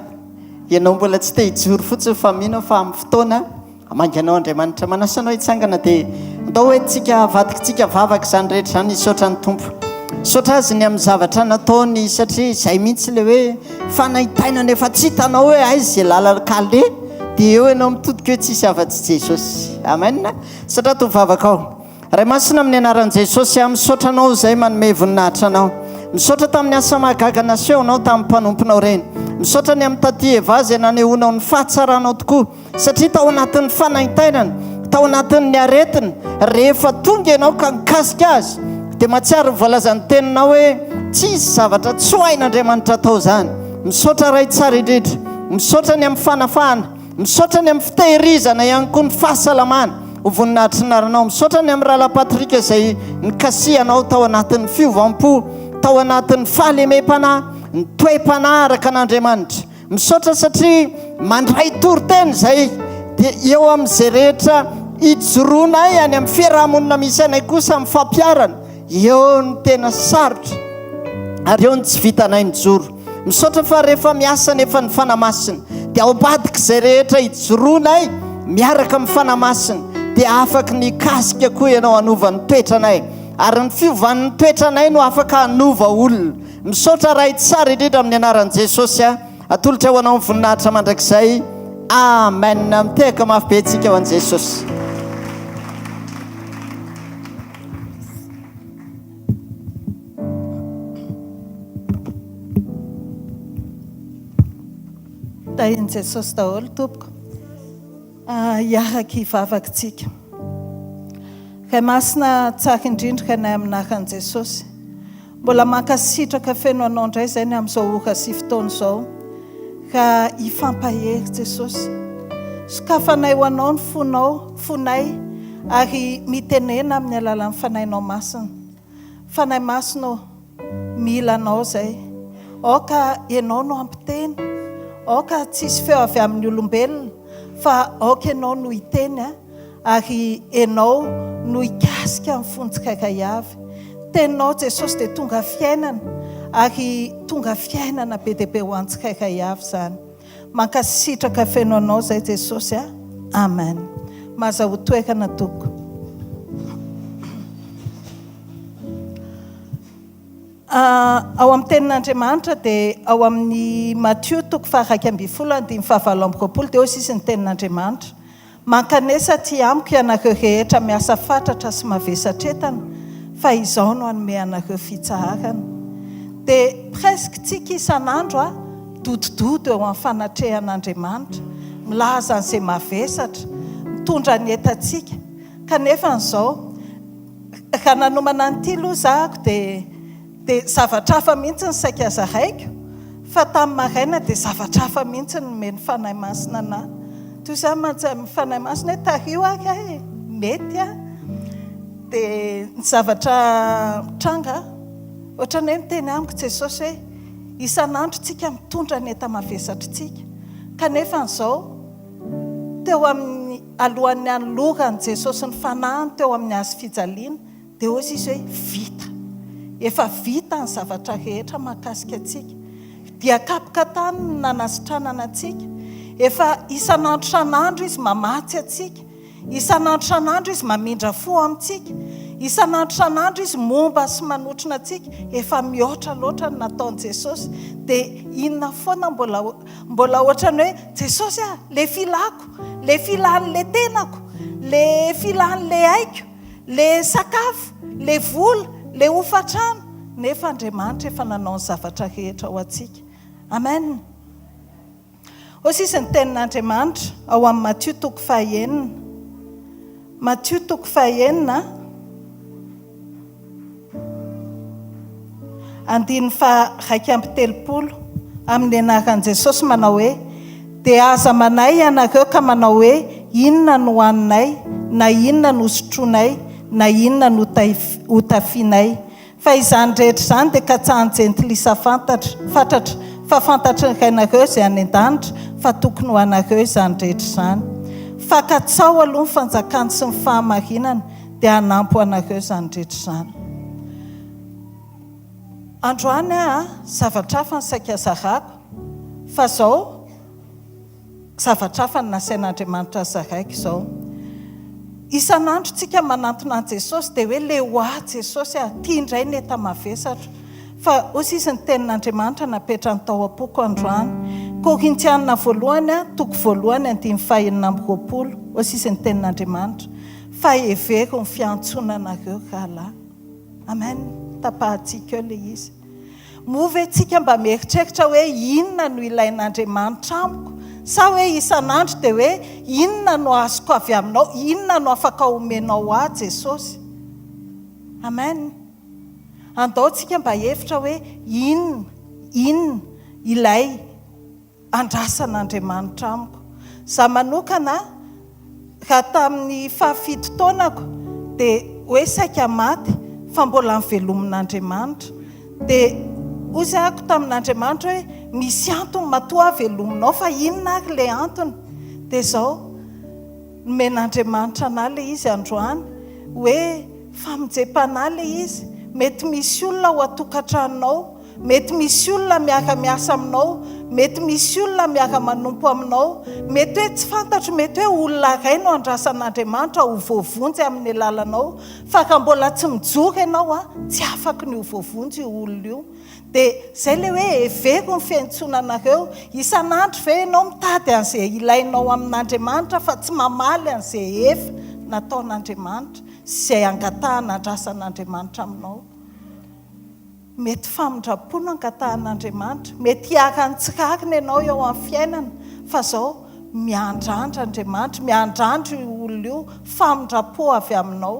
Ianao mbola tsy te hijoro fotsiny fa mino aho fa amin'ny fotoana Hamangy anao Andriamanitra. Manasa anao hitsangana dia andao hoe tsika havadikitsika vavaka izany rehetra izany hisaotra ny Tompo. Misaotra Azy ny amin'ny zavatra nataony satria izay mihitsy ilay hoe fanaintainana efa tsy hitanao hoe aiza izay lalan-kaleha dia eo ianao mitodika hoe tsisy afa-tsy Jesosy. Amen. Misaotra Tompo vavakao. Ray Masina amin'ny anaran'i Jesosy aho misaotra Anao izay manome voninahitra Anao. Misaotra tamin'ny asa mahagaga nasehonao tamin'ny mpanomponao ireny. Misaotra ny amin'ny taty Eva izay nanehoanao ny fahatsaranao tokoa. Satria tao anatin'ny fanaintainana, tao anatin'ny aretina, rehefa tonga ianao ka nikasika azy, dia mahatsiaro ny voalazan'ny teninao hoe tsisy zavatra tsy ho hain'Andriamanitra atao izany. Misaotra Ray tsara indrindra. Misaotra ny amin'ny fanafahana. Misaotra ny amin'ny fitehirizana ihany koa ny fahasalamana ho voninahitry ny anaranao. Misaotra ny amin'ny Rahalahy Patrick izay nikasihanao tao anatin'ny fiovam-po, tao anatin'ny fahalemem-panahy, ny toe-panahy araka an'Andriamanitra. Misaotra satria mandray toriteny izay dia eo amin'izay rehetra ijoroanay any amin'ny fiarahamonina misy anay kosa amin'ny fampiharana, eo no tena sarotra ary eo no tsy vitanay mijoro. Misaotra fa rehefa miasa anefa ny Fanahy Masina dia ao ambadik'izay rehetra ijoroanay miaraka amin'ny Fanahy Masina dia afaky ny hikasika koa ianao hanova ny toetranay ary ny fiovan'ny toetranay no afaka hanova olona. Misaotra Ray tsara indrindra amin'ny anaran'i Jesosy a. Atolotra ho anao ny voninahitra mandrakizay. Amen. Mitehaka mafy be tsika ho an'i Jesosy. Tahin'i Jesosy daholo tompoko. Hiaraka hivavaka tsika. Ray Masina tsara indrindra Rainay amin'ny anaran'i Jesosy. Mbola mankasitraka feno Anao indray izay ny amin'izao ora sy fotoana izao ka hifampahery Jesosy. Sokafanay ho Anao ny fonao, fonay ary mitenena amin'ny alalan'ny Fanahinao Masina. Fanahy Masina ô, mila Anao izay. Aoka Ianao no hampiteny. Aoka tsy hisy feo avy amin'ny olombelona fa aoka Ianao no hiteny a. Ary Ianao no hikasika ny fony tsirairay avy. Teninao Jesosy dia tonga fiainana ary tonga fiainana be dia be ho an'ny tsirairay avy izany. Mankasitraka feno Anao izay Jesosy a. Amen. Mazahoa toerana tompoko. Ao amin'ny tenin'Andriamanitra dia ao amin'ny Matio toko faha 11 andininy faha 28 dia hoy sisa ny tenin'Andriamanitra. Mankanesa aty amiko ianareo rehetra miasa fatratra sy mavesatretana fa izaho no hanome anareo fitsaharana. Dia presque tsika isan'andro a, midodododo eo amin'ny fanatrehan'Andriamanitra, milaza an'izay mavesatra, mitondra ny entantsika, kanefa an'izao, raha nanomana an'ity aloha zahako dia. Dia zavatra hafa mihitsy ny saika zaraiko, fa tamin'ny maraina dia zavatra hafa mihitsy no nomen'ny Fanahy Masina anà. Toy izany mantsy amin'ny Fanahy Masina hoe tariho ary aho e, mety aho. Dia ny zavatra mitranga, ohatran'ny hoe miteny amiko Jesosy hoe isan'andro tsika mitondra ny enta-mavesatritsika, kanefa an'izao teo amin'ny alohan'ny hanoloran'i Jesosy ny fanahiny teo amin'ny hazo fijaliana. Dia hoy izy hoe, Vita. Efa vita ny zavatra rehetra mahakasika antsika. Dia kapoka tany no nanasitranana antsika. Efa isan'andro isan'andro Izy mamatsy antsika. Isan'andro isan'andro Izy mamindra fo amintsika. Isan'andro isan'andro Izy momba sy manotrona antsika. Efa mihoatra loatra ny nataon'i Jesosy. Dia inona foana mbola mbola ohatran'ny hoe, Jesosy a, le filako, le filan'le tenako, le filan'le aiko, le sakafo, le vola, le hofantrano. Nefa Andriamanitra efa nanao ny zavatra rehetra ho antsika. Amen. Hoy sisa ny tenin'Andriamanitra ao amin'ny Matio toko fahaenina. Matio toko fahaenina, andininy faha-31, amin'ny anaran'i Jesosy manao hoe, Dia aza manahy ianareo ka manao hoe, Inona no hohaninay, na inona no hosotroinay, na inona no hotafianay? Fa izany rehetra izany dia katsahan'ny jentilisa fantatra, fatratra, fa fantatry ny Rainareo izay any an-danitra fa tokony ho anareo izany rehetra izany. Fa katsaho aloha ny fanjakany sy ny fahamarinany, dia hanampy ho anareo izany rehetra izany. Androany aho, zavatra hafa no saika zarako, fa izao, Zavatra hafa no nasain'Andriamanitra zaraiko izao. Isan'andro tsika manantona an'i Jesosy dia hoe le ho ahy Jesosy a, ty indray ny enta-mavesatro. Fa hoy sisa ny tenin'Andriamanitra napetrany tao am-poko androany. Korintiana voalohany a, toko voalohany andininy faha 26, hoy sisa ny tenin'Andriamanitra, fa hevero ny fiantsoana anareo rahalahy. Amen. Tapahantsika eo le izy. Moa ve tsika mba mieritreritra hoe inona no ilain'Andriamanitra amiko? Sa hoe isan'andro dia hoe inona no azoko avy aminao, inona no afaka omenao ahy Jesosy? Amen. Andao tsika mba hevitra hoe inona, inona ilay andrasan'Andriamanitra amiko. Za manokana raha tamin'ny fahafito taonako dia hoe saika maty fa mbola novelomin'Andriamanitra. Dia hozy ako tamin'Andriamanitra hoe misy antony matoa aho velominao fa inona ary ilay antony? Dia izao, nomen'Andriamanitra anah ilay izy androany hoe famonjem-panahy ilay izy, mety misy olona ao an-tokantranonao Mety misy olona miara-miasa aminao, mety misy olona miara-manompo aminao, mety hoe tsy fantatro, mety hoe olona iray no andrasan'Andriamanitra ho voavonjy amin'ny alalanao, fa raha mbola tsy mijoro ianao an, tsy afaky ny ho voavonjy io olona io. Dia izay ilay hoe hevero ny fiantsoana anareo, isan'andro ve ianao mitady an'izay ilainao amin'Andriamanitra fa tsy mamaly an'izay efa nataon'Andriamanitra sy izay angatahana andrasan'Andriamanitra aminao? Mety famindram-po no angatahan'Andriamanitra. Mety hiharan'ny tsy rariny ianao eo amin'ny fiainana, fa izao, miandrandra Andriamanitra, miandrandra io olona io, famindram-po avy aminao,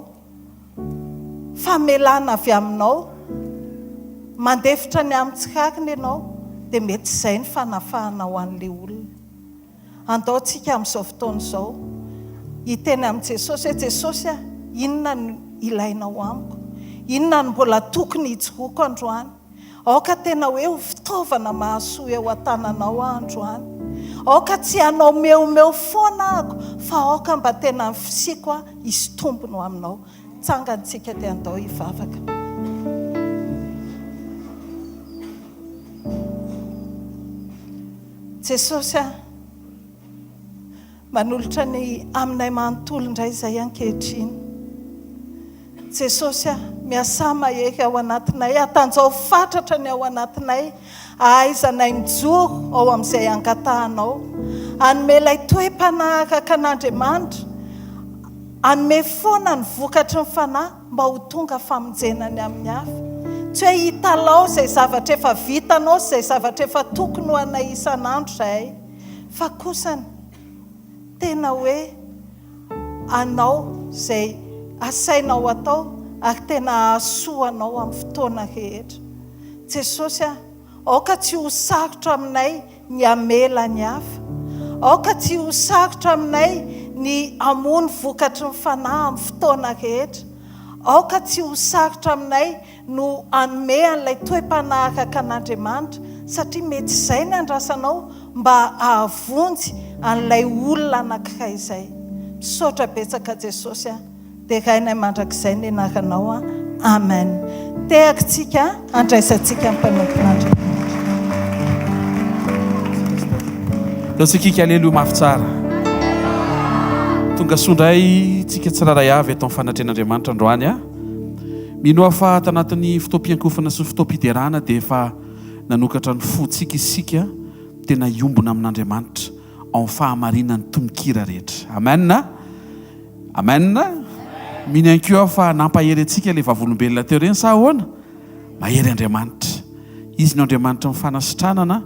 famelana avy aminao, mandefitra ny amin'ny tsy rariny ianao, dia mety izay ny fanafahana ho an'ilay olona. Andao tsika amin'izao fotoana izao hiteny amin'i Jesosy hoe, Jesosy a, inona no ilainao amiko? Inona no mbola tokony hijoroako androany? Aoka tena hoe ho fitaovana mahasoa eo an-tananao aho androany. Aoka tsy hanao meomeo foana ahako, fa aoka mba tena ny fisiako aho hisy tombony ho aminao. Tsangany tsika dia andao hivavaka. Jesosy a! Manolotra ny aminay manontolo indray izay ankehitriny. Jesosy a! Miasà mahery ao anatinay, atanjao fatratra ny ao anatinay, ahaizanay mijoro ao amin'izay angatahanao. Hanome ilay toe-panahy araka an'Andriamanitra, hanome foana ny vokatry ny Fanahy. mba ho tonga famonjena ny amin'ny hafa. Tsy hoe hitalaho izay zavatra efa vitanao sy izay zavatra efa tokony ho anay isan'andro izahay, fa kosany tena hoe anao izay asainao atao ary tena hahasoa anao amin'ny fotoana rehetra. Jesosy a! Aoka tsy ho sarotra aminay ny hamela ny hafa. Aoka tsy ho sarotra aminay ny hamoa ny vokatry ny Fanahy amin'ny fotoana rehetra. Aoka tsy ho sarotra aminay no hanome an'ilay toe-panahy araka an'Andriamanitra, satria mety izay ny andrasanao mba hahavonjy an'ilay olona anankiray izay. Misaotra betsaka Jesosy a! Derainay mandrakizay ny anaranao an. Amen. Tehaka tsika andraisantsika ny mpanompon'Andriamanitra. Ataontsika hika aleloia mafy tsara. Tonga soa indray tsika tsirairay avy eto amin'ny fanatrehan'Andriamanitra androany a. Mino aho fa tanatin'ny fotoam-piankofana sy fotoam-piderana dia efa nanokatra ny fontsika isika tena hiombona amin'Andriamanitra ao amin'ny fahamarinan'ny tononkira rehetra. Amen. Amen! Mino ihany koa aho fa nampahery antsika ilay vavolombelona teo ireny sa ahoana? Mahery Andriamanitra. Izy no Andriamanitry ny fanasitranana,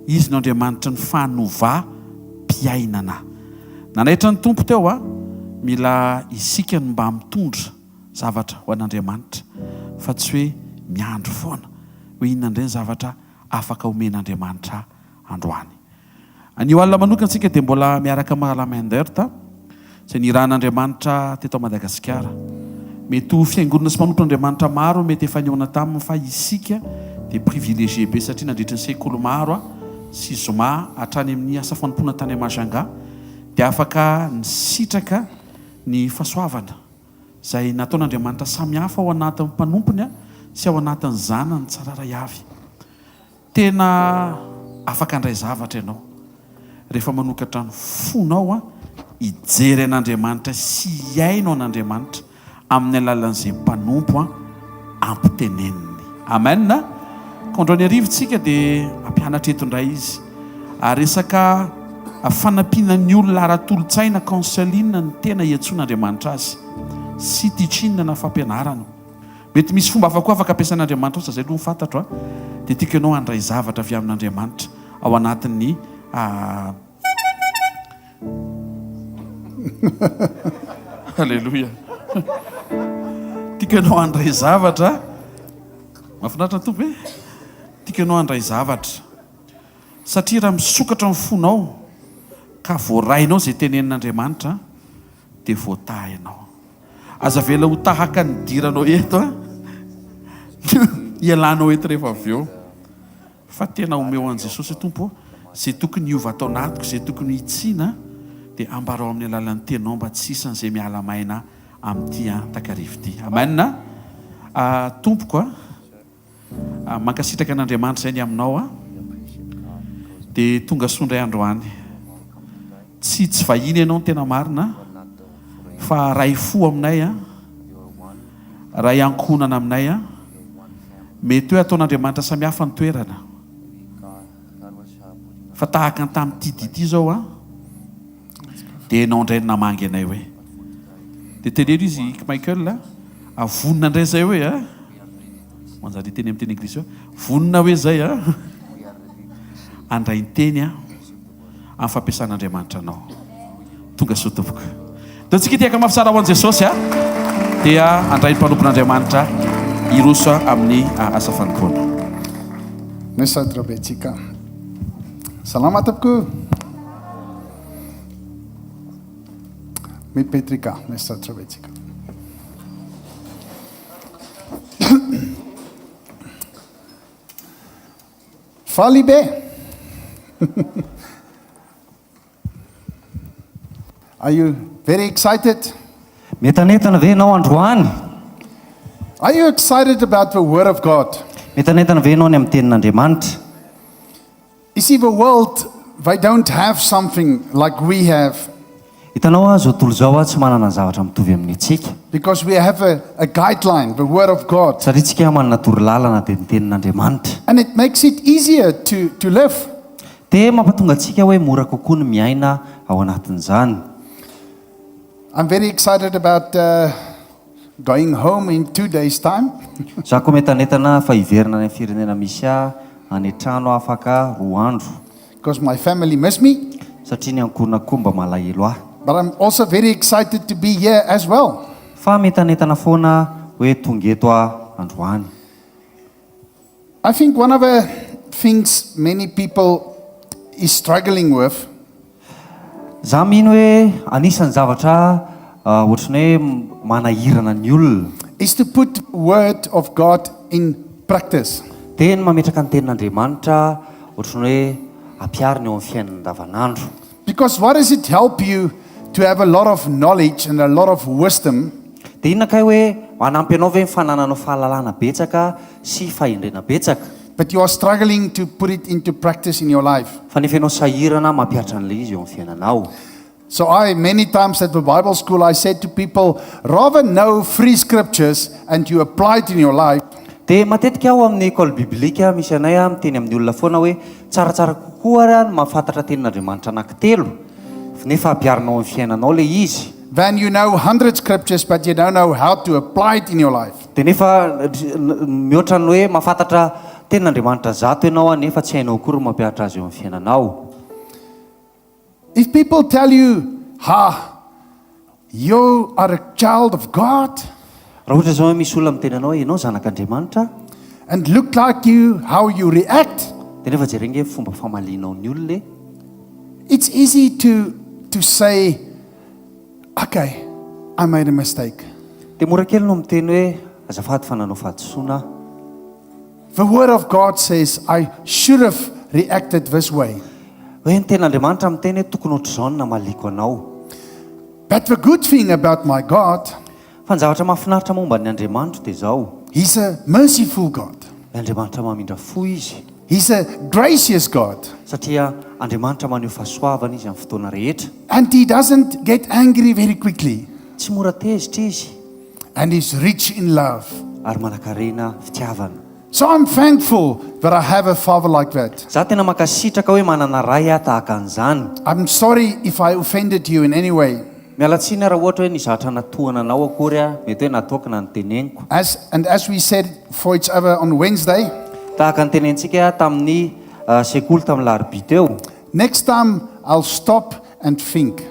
Izy no Andriamanitry ny fanovam-piainana. Nanaitra ny Tompo teo a, mila isika no mba mitondra zavatra ho an'Andriamanitra fa tsy hoe miandry foana hoe inona indray ny zavatra afaka omen'Andriamanitra ahy androany. Anio alina manokana isika dia mbola miaraka amin'ny Rahalahy Meindert izay nirahan'Andriamanitra teto Madagasikara. Mety ho fiangonana sy mpanompon'Andriamanitra maro mety efa nihaona taminy fa isika dia privilégié be satria nandritry ny sekoly maro sy zoma hatrany amin'ny asa fanompoana tany Majunga dia afaka nisitraka ny fahasoavana izay nataon'Andriamanitra samihafa ao anatin'ny mpanompony sy ao anatin'ny zanany tsirairay avy. Tena afaka handray zavatra ianao rehefa manokatra ny fonao hijery an'Andriamanitra sy hihaino an'Andriamanitra amin'ny alalan'izay mpanompo ampiteneniny. Amen! Ka androany hariva isika dia hampianatra eto indray izy. Ary resaka fanampiana ny olona ara-tolo-tsaina, counseling, no tena iantsoan'Andriamanitra azy, sy teaching na fampianarana. Mety misy fomba hafa koa afaka ampiasain'Andriamanitra ao, zay aloha ny fantatro a, dia tiako ianao handray zavatra avy amin'Andriamanitra ao anatin'ny Aleloia. Tiako ianao handray zavatra. Mahafinaritra ny Tompo e. Tiako ianao handray zavatra. Satria raha misokatra ny fonao ka voarainao izay tenenin'Andriamanitra dia voatahy ianao. Aza avela ho tahaka ny nidiranao eto an, hialanao eto rehefa avy eo. Fa tena omeo an'i Jesosy hoe Tompo ô, izay tokony hiova ato anatiko, izay tokony hitsiana dia ambarao amin'ny alalan'ny teninao mba tsy isan'izay miala maina amin'ity an takariva ity. Amen. Tompoko a. Mankasitraka an'Andriamanitra izay ny aminao a. Dia tonga soa indray androany. Tsy tsy vahiny ianao ny tena marina fa ray fo aminay a. Ray ankohonana aminay a. Mety hoe ataon'Andriamanitra samihafa ny toerana. Fa tahaka ny tamin'ity dia ity izao a. Dia ianao indray no namangy anay hoe. Dia teneno izy i Michael a, vonona indray izay hoe a. Manjary hiteny amin'ny teny anglisy hoe vonona hoe izay a. Handray ny teny a amin'ny fampiasan'Andriamanitra anao. Tonga soa tompoko. Dia tsika hidiaka mafy tsara ho an'i Jesosy a. Dia handray ny mpanompon'Andriamanitra hiroso amin'ny asa fanompoana. Misaotra betsika. Salama tompoko. Mipetrika, misaotra betsaka. Faly be. Are you very excited? Mientanentana ve ianao androany? Are you excited about the word of God? Mientanentana ve ianao ny amin'ny tenin'Andriamanitra? You see the world they don't have something like we have. Hitanao aho izao tontolo izao aho tsy manana ny zavatra mitovy amin'ny antsika. Because we have a a guideline, the word of God. Satria tsika manana torolalana dia ny tenin'Andriamanitra. And it makes it easier to to live. Dia mampatonga antsika hoe mora kokoa ny miaina ao anatin'izany. I'm very excited about going home in two days time. Za koa mientanentana fa hiverina any amin'ny firenena misy ahy any an-trano afaka roa andro. Because my family miss me. Satria ny ankohonako koa mba malahelo ahy. But I'm also very excited to be here as well. Fa mientanentana foana hoe tonga eto aho androany. I think one of the things many people is struggling with. Za mino hoe anisan'ny zavatra ohatran'ny hoe manahirana ny olona. Is to put word of God in practice. Dia ny mametraka ny tenin'Andriamanitra ohatran'ny hoe ampiharina eo amin'ny fiainana andavanandro. Because what does it help you to have a lot of knowledge and a lot of wisdom. Dia inona kay hoe hanampy anao ve ny fanananao fahalalana betsaka sy fahendrena betsaka? But you are struggling to put it into practice in your life. Fa nefa ianao sahirana mampihatra an'ilay izy eo amin'ny fiainanao. So I, many times at the Bible school, I said to people, rather know free scriptures and you apply it in your life. Dia matetika aho amin'ny école biblique misy anay aho miteny amin'ny olona foana hoe tsaratsara kokoa ary ny mahafantatra tenin'Andriamanitra anankitelo nefa ampiharinao amin'ny fiainanao ilay izy. Than you know hundred scriptures but you don't know how to apply it in your life. Dia nefa mihoatra ny hoe mahafantatra tenin'Andriamanitra zato ianao nefa tsy hainao akory ny mampihatra azy eo amin'ny fiainanao. If people tell you, Ha, you are a child of God. Raha ohatra izao hoe misy olona miteny anao hoe ianao zanak'Andriamanitra. And look like you how you react. Dia nefa jereo ange ny fomba famalianao ny olona e. It's easy to to say, okay, I made a mistake. Dia mora kely no miteny hoe azafady fa nanao fahadisoana aho. The word of God says I should have reacted this way. Hoe ny tenin'Andriamanitra miteny hoe tokony ohatr'izao no namaliako anao. But the good thing about my God. Fa ny zavatra mahafinaritra momba ny Andriamanitro dia izao. He's a merciful God. Andriamanitra mamindra fo Izy. He's a gracious God. Satria Andriamanitra maneho fahasoavana Izy amin'ny fotoana rehetra. And He doesn't get angry very quickly. Tsy mora tezitra Izy. And He's rich in love. Ary manankarena fitiavana. So I'm thankful that I have a father like that. Za tena mankasitraka hoe manana ray aho tahaka an'izany. I'm sorry if I offended you in any way. Miala tsiny aho raha ohatra hoe nisy zavatra natohana anao akory aho, mety hoe nataoko na noteneniko. As and as we said for each other on Wednesday. Tahaka ny tenentsika tamin'ny sekoly tamin'ny larobia teo. Next time I'll stop and think.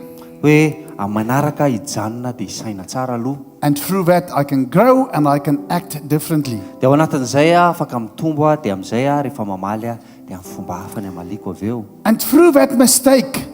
Hoe amin'ny manaraka hijanona dia hisaina tsara aloha. And through that I can grow and I can act differently. Dia ao anatin'izay aho afaka mitombo aho dia amin'izay aho rehefa mamaly aho dia amin'ny fomba hafa ny hamaliako avy eo. And through that mistake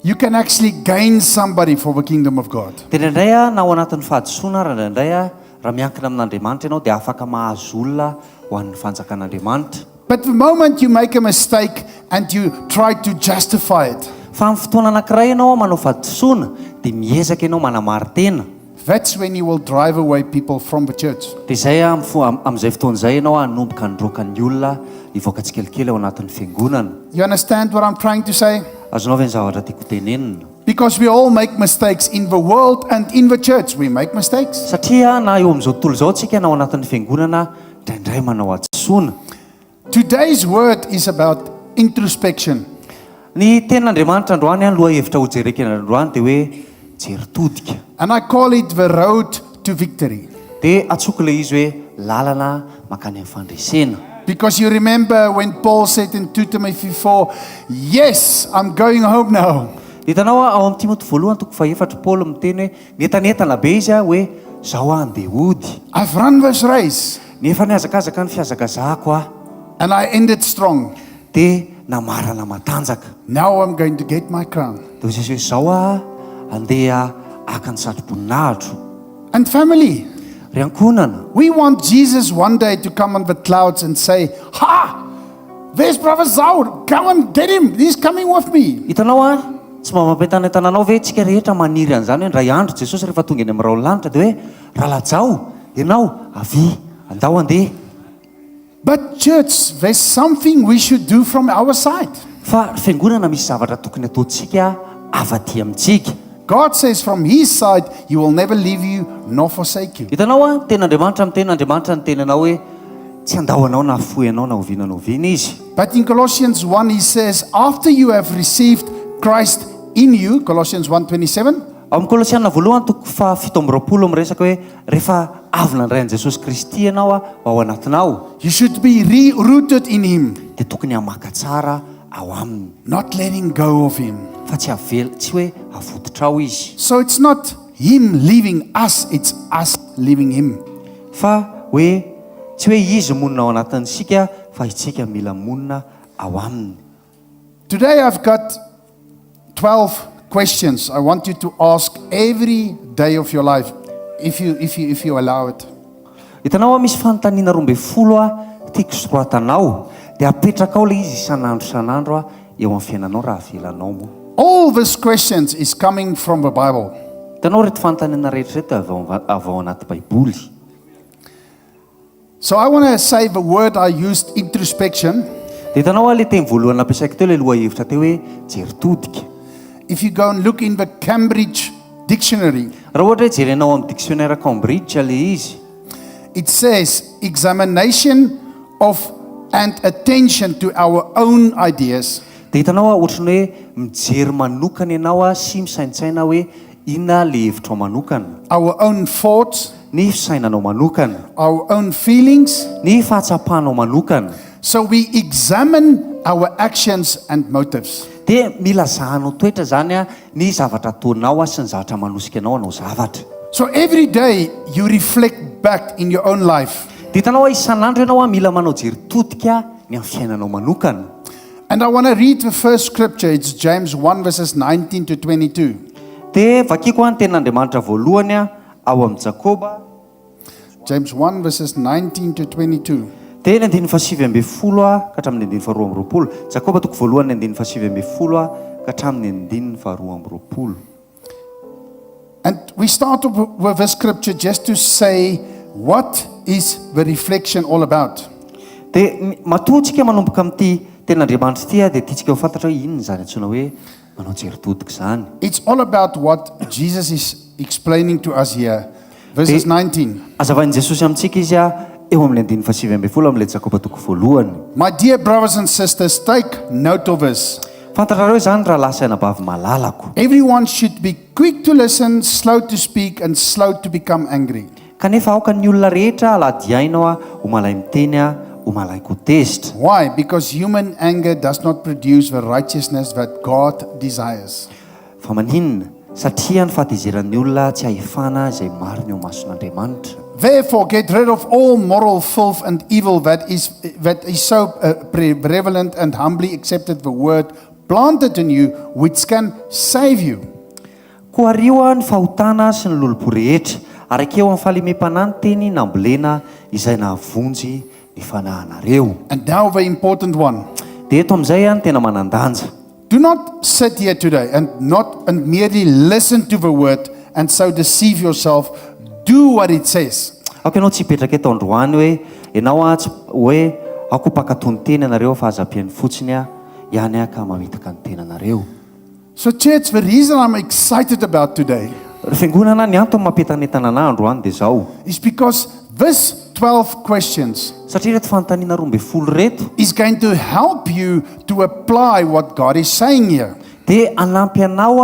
you can actually gain somebody for the kingdom of God. Dia indraindray aho na ao anatin'ny fahadisoana ary indraindray aho raha miankina amin'Andriamanitra ianao dia afaka mahazo olona ho an'ny fanjakan'Andriamanitra. But the moment you make a mistake and you try to justify it. Fa amin'ny fotoana anankiray ianao manao fahadisoana dia miezaka ianao manamarin-tena. That's when you will drive away people from the church. Dia izay amin'izay fotoana izay ianao hanomboka handroaka ny olona hivoaka tsikelikely ao anatin'ny fiangonana. You understand what I'm trying to say? Azonao ve ny zavatra tiako tenenina? Because we all make mistakes in the world and in the church we make mistakes. Satria na eo amin'izao tontolo izao tsika na ao anatin'ny fiangonana indraindray manao hadisoana. Today's word is about introspection. Ny tenin'Andriamanitra androany an, lohahevitra hojereko androany dia hoe jery todika. And I call it the road to victory. Dia antsoiko ilay izy hoe lalana mankany amin'ny fandresena. Because you remember when Paul said in 2 Timothy 4, Yes, I'm going home now. Hitanao ao amin'ny Timoty voalohany toko fahefatra Paoly miteny hoe Nientanentana be izy hoe, Zao aho andeha hody. I've run this race. Nefa nihazakazaka ny fihazakazahako aho. And I ended strong. Dia namarana matanjaka. Now I'm going to get my crown. Dia hoy Jesosy hoe, Zao aho andeha haka ny satroboninahitro. And family. Ry ankohonana. We want Jesus one day to come on the clouds and say, Ha! There's brother Zao, go and get him, he's coming with me. Hitanao an, tsy mba mampientanentana anao ve tsika rehetra maniry an'izany hoe indray andro Jesosy rehefa tonga eny amin'ny rahon'ny lanitra dia hoe Ralajao, ianao, avia, andao handeha. But church, there's something we should do from our side. Fa ry fiangonana misy zavatra tokony ataontsika avy aty amintsika. God says from his side he will never leave you nor forsake you. Hitanao an, tenin'Andriamanitra miteny Andriamanitra niteny anao hoe tsy handao anao na hahafoy anao na oviana na oviana Izy. But in Colossians 1 he says after you have received Christ in you, Colossians 1:27. Ao amin'ny Kolosiana voalohany toko faha 27 miresaka hoe rehefa avy nandray an'i Jesosy Kristy ianao ho ao anatinao. You should be re-rooted in him. Dia tokony hamaka tsara ao aminy. Not letting go of him. Fa tsy avela, tsy hoe avototrao izy. So it's not him leaving us, it's us leaving him. Fa hoe tsy hoe izy monina ao anatin'isika fa itsika mila monina ao aminy. Today I've got 12 questions I want you to ask every day of your life if you if you if you allow it. Hitanao aho misy fanontaniana 12 aho tiako soratanao dia apetrakao ilay izy isan'andro isan'andro aho eo amin'ny fiainanao raha avelanao moa. All these questions is coming from the Bible. Hitanao ireto fanontaniana rehetra ireto avy ao avy ao anaty Baiboly. So I want to say the word I used introspection. Dia hitanao ilay teny voalohany nampiasaiko teo ilay lohahevitra teo hoe jery todika. If you go and look in the Cambridge Dictionary. Raha ohatra hoe jerenao amin'ny dictionnaire Cambridge ilay izy. It says examination of and attention to our own ideas. Dia hitanao ohatran'ny hoe mijery manokana ianao sy misaintsaina hoe inona ilay hevitrao manokana. Our own thoughts. Ny fisainanao manokana. Our own feelings. Ny fahatsapanao manokana. So we examine our actions and motives. Dia mila zahanao toetra izany ny zavatra ataonao sy ny zavatra manosika anao hanao zavatra. So every day you reflect back in your own life. Dia hitanao isan'andro ianao mila manao jery todika ny amin'ny fiainanao manokana. And I want to read the first scripture, it's James 1 verses 19 to 22. Dia vakiko ny tenin'Andriamanitra voalohany ao amin'ny Jakoba. James 1 verses 19 to 22. Dia ny andininy fahasivy ambin'ny folo ka hatramin'ny andininy faharoa amby roapolo. Jakoba toko voalohany, ny andininy fahasivy ambin'ny folo ka hatramin'ny andininy faharoa amby roapolo. And we start off with a scripture just to say what is the reflection all about. Dia matoa tsika manomboka amin'ity tenin'Andriamanitra ity dia tiantsika ho fantatra hoe inona izany antsoina hoe manao jery todika izany. It's all about what Jesus is explaining to us here. Verses 19. Hazavain'i Jesosy amintsika izy eo amin'ny andininy fahasivy ambin'ny folo amin'ilay Jakoba toko voalohany. My dear brothers and sisters, take note of this. Fantatrareo izany, rahalahy sy anabavy malalako. Everyone should be quick to listen, slow to speak, and slow to become angry. Kanefa aoka ny olona rehetra halady hihaino ho malai-miteny ho malain-ko tezitra. Why? Because human anger does not produce the righteousness that God desires. Fa maninona? Satria ny fahatezeran'ny olona tsy ahefana izay marina eo imason'Andriamanitra. Therefore, get rid of all moral filth and evil that is so prevalent and humbly accepted the word planted in you, which can save you. Koa ario ny fahotana sy ny lolompo rehetra, ary ekeo amin'ny fahalemem-panahy ny teny nambolena izay nahavonjy ny fanahinareo. And now the important one. Dia eto amin'izay ny tena manan-danja. Do not sit here today and not and merely listen to the word and so deceive yourself. Do what it says. Aoka ianao tsy hipetraka eto androany hoe ianao tsy hoe aoka ho mpankatò ny teny ianareo fa aza ampihaino fotsiny ihany ka mamitaka ny tenanareo. So, church, the reason I'm excited about today Ry fiangonana, ny antony mampientanentana anahy androany dia zao. is because this 12 questions Satria reto fanontaniana 12 reto is going to help you to apply what God is saying here. Dia hanampy anao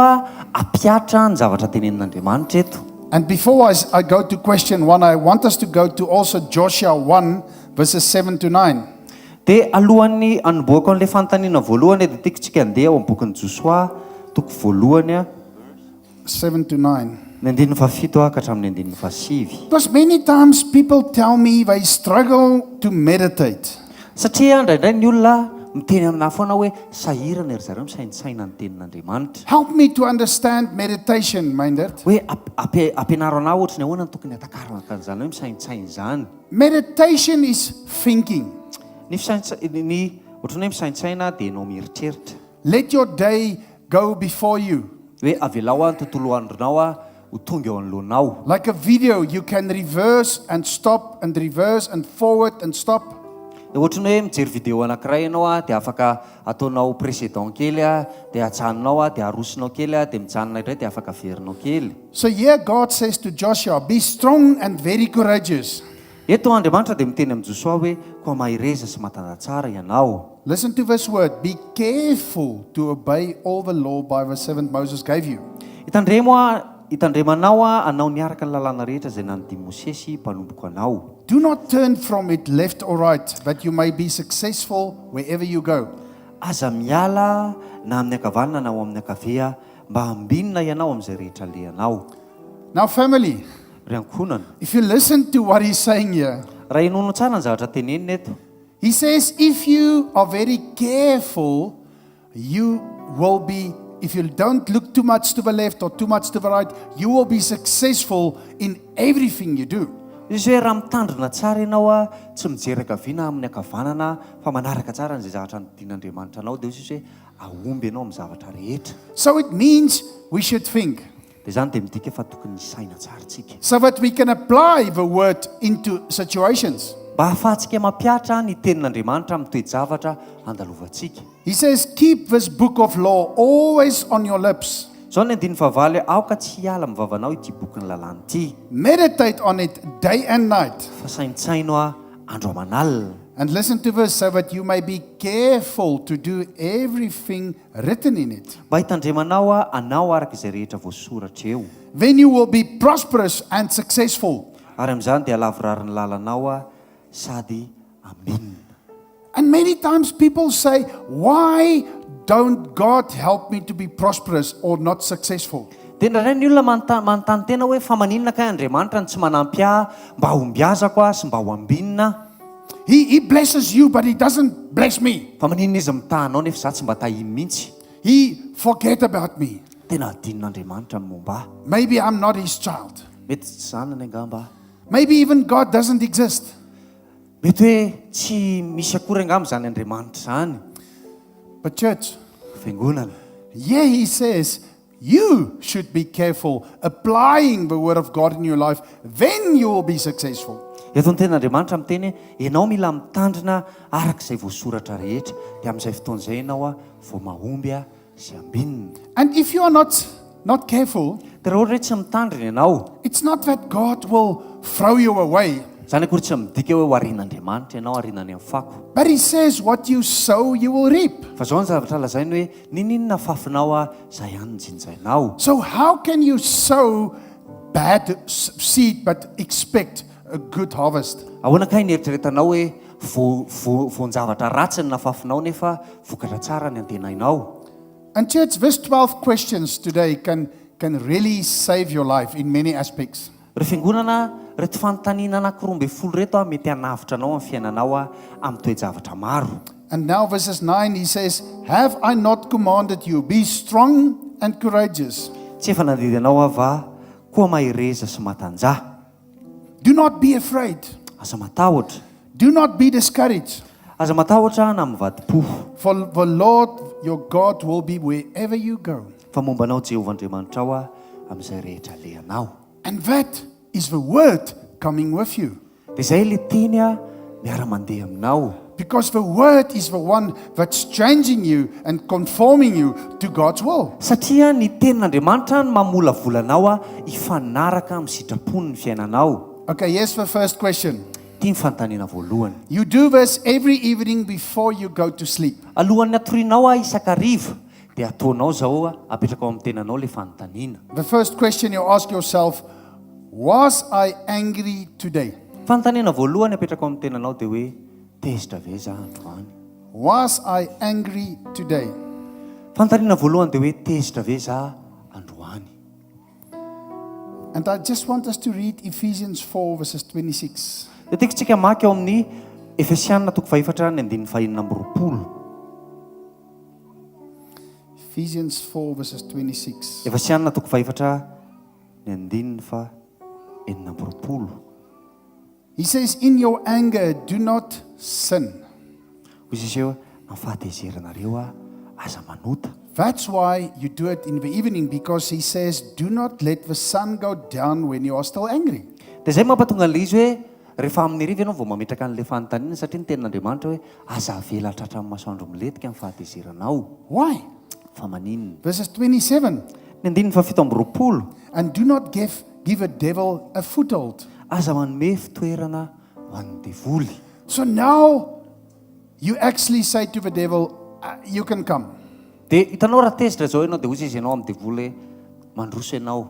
hampihatra ny zavatra tenenin'Andriamanitra eto. And before I go to question one, I want us to go to also Joshua 1, verses 7 to 9. Dia alohan'ny anombohako an'ilay fanontaniana voalohany dia tiako tsika andeha ao amin'ny bokin'ny Josoa toko voalohany 7 to 9. Ny andininy fahafito ka hatramin'ny andininy fahasivy. Because many times people tell me they struggle to meditate. Satria indraindray ny olona miteny aminahy foana hoe sahirana ry zareo misaintsaina ny tenin'Andriamanitra. Help me to understand meditation, Meindert. Hoe ampianaro anahy ohatra ny ahoana ny tokony hatakarana an'izany hoe misaintsaina izany. Meditation is thinking. Ny fisaintsa ny ohatrany hoe misaintsaina dia ianao mieritreritra. Let your day go before you. Hoe avelao ny tontolo andronao ho tonga eo anoloanao. Like a video, you can reverse and stop and reverse and forward and stop. Dia ohatrany hoe mijery vidéo anankiray ianao dia afaka ataonao précédent kely dia ajanonao dia arosonao kely dia mijanona indray dia afaka averinao kely. So here God says to Joshua, "Be strong and very courageous." Eto Andriamanitra dia miteny amin'i Josoa hoe koa mahereza sy matanjaha tsara ianao. Listen to this word, "Be careful to obey all the law by the servant Moses gave you." Hitandremo hitandremanao anao niaraka ny lalàna rehetra izay nandidian'i Mosesy mpanompoko anao. Do not turn from it left or right, that you may be successful wherever you go. Aza miala na amin'ny ankavanana na ao amin'ny ankavia mba hambinina ianao amin'izay rehetra alehanao. Now, family, Ry ankohonana. if you listen to what he's saying here, Raha henoinao tsara ny zavatra tenenina eto. He says, if you are very careful, you will be, if you don't look too much to the left or too much to the right, you will be successful in everything you do. Izy hoe raha mitandrina tsara ianao tsy mijery ankaviana amin'ny ankavanana fa manaraka tsara n'izay zavatra nodidian'Andriamanitra anao dia izy hoe ahomby ianao amin'ny zavatra rehetra. So it means we should think. Dia izany dia midika fa tokony hisaina tsara tsika. So that we can apply the word into situations. Mba hahafahantsika mampihatra ny tenin'Andriamanitra amin'ny toe-javatra andalovantsika. He says, Keep this book of law always on your lips. Izao ny andininy fahavalo, Aoka tsy hiala amin'ny vavanao ity bokin'ny lalàna ity. Meditate on it day and night. Fa saintsaino andro aman'alina. And listen to this, so that you may be careful to do everything written in it. Mba hitandremanao anao araka izay rehetra voasoratra eo. Then you will be prosperous and successful. Ary amin'izany dia halavorary ny lalanao sady ambinina. And many times people say, Why don't God help me to be prosperous or not successful? Dia indraindray ny olona manontany manontany tena hoe fa maninona kay Andriamanitra no tsy manampy ahy mba hahombiazako aho sy mba ho ambinina aho? He, he blesses you but he doesn't bless me. Fa maninona izy mitaha anao nefa izaho tsy mba tahiny mihitsy? He forget about me. Tena adinon'Andriamanitra ny momba ahy. Maybe I'm not his child. Mety tsy zanany angamba aho. Maybe even God doesn't exist. Mety hoe tsy misy akory angamba izany Andriamanitra izany. But church, Fiangonana. here he says, you should be careful applying the word of God in your life, then you will be successful. Eto ny tenin'Andriamanitra miteny hoe ianao mila mitandrina araka izay voasoratra rehetra, dia amin'izay fotoana izay ianao vao mahomby sy ambinina. And if you are not not careful, Dia raha ohatra hoe tsy mitandrina ianao. It's not that God will throw you away. Izany akory tsy midika hoe ho arian'Andriamanitra ianao, ariana any amin'ny fako. But he says what you sow you will reap. Fa izao ny zavatra lazainy hoe n'inon'inona afafinao izay ihany no jinjainao. So how can you sow bad seed but expect a good harvest? Ahoana kay ny eritreretanao hoe voa voa voan-javatra ratsy no nafafinao nefa vokatra tsara ny antenainao? And church, this 12 questions today can can really save your life in many aspects. Ry fiangonana, ireto fanontaniana anaky 12 ireto a mety hanavotra anao amin'ny fiainanao a amin'ny toe-javatra maro. And now verses 9 he says, Have I not commanded you, be strong and courageous? Tsy efa nandidy anao aho va, koa mahereza sy matanjaha. Do not be afraid. Aza matahotra. Do not be discouraged. Aza matahotra na mivadi-po. For the Lord your God will be wherever you go. Fa momba anao Jehovah Andriamanitrao aho amin'izay rehetra alehanao. And that is the word coming with you. Dia izay ilay teny miara-mandeha aminao. Because the word is the one that's changing you and conforming you to God's will. Satria ny tenin'Andriamanitra no mamolavola anao hifanaraka amin'ny sitrapony ny fiainanao. Okay, here's the first question. Ity ny fanontaniana voalohany. You do this every evening before you go to sleep. Alohan'ny hatorianao isan-kariva dia ataonao izao, apetrakao amin'ny tenanao ilay fanontaniana. The first question you ask yourself, Was I angry today? Fanontaniana voalohany apetrakao amin'ny tenanao dia hoe, Tezitra ve za androany? Was I angry today? Fanontaniana voalohany dia hoe, Tezitra ve za androany? And I just want us to read Ephesians 4 verses 26. Dia tiako tsika hamaky ao amin'ny Efesiana toko fahefatra ny andininy fahenina amby 20. Ephesians 4 verses 26. Efesiana toko fahefatra ny andininy faha 26. He says, In your anger, do not sin. Hoy Jesosy hoe, Amin'ny fahatezeranareo aza manota. That's why you do it in the evening, because he says, Do not let the sun go down when you are still angry. Dia izay mampatonga an'ilay izy hoe rehefa amin'ny hariva ianao vao mametraka an'ilay fanontaniana satria ny tenin'Andriamanitra hoe aza avela hatratramin'ny masoandro milentika ny fahatezeranao. Why? Fa maninona? Verses 27. Ny andininy faha 27. And do not give, give a devil a foothold. Aza manome fitoerana ho an'ny devoly. So now you actually say to the devil, "Ah, You can come. Dia hitanao raha tezitra izao ianao dia hoy izy ianao amin'ny devoly hoe mandroso ianao.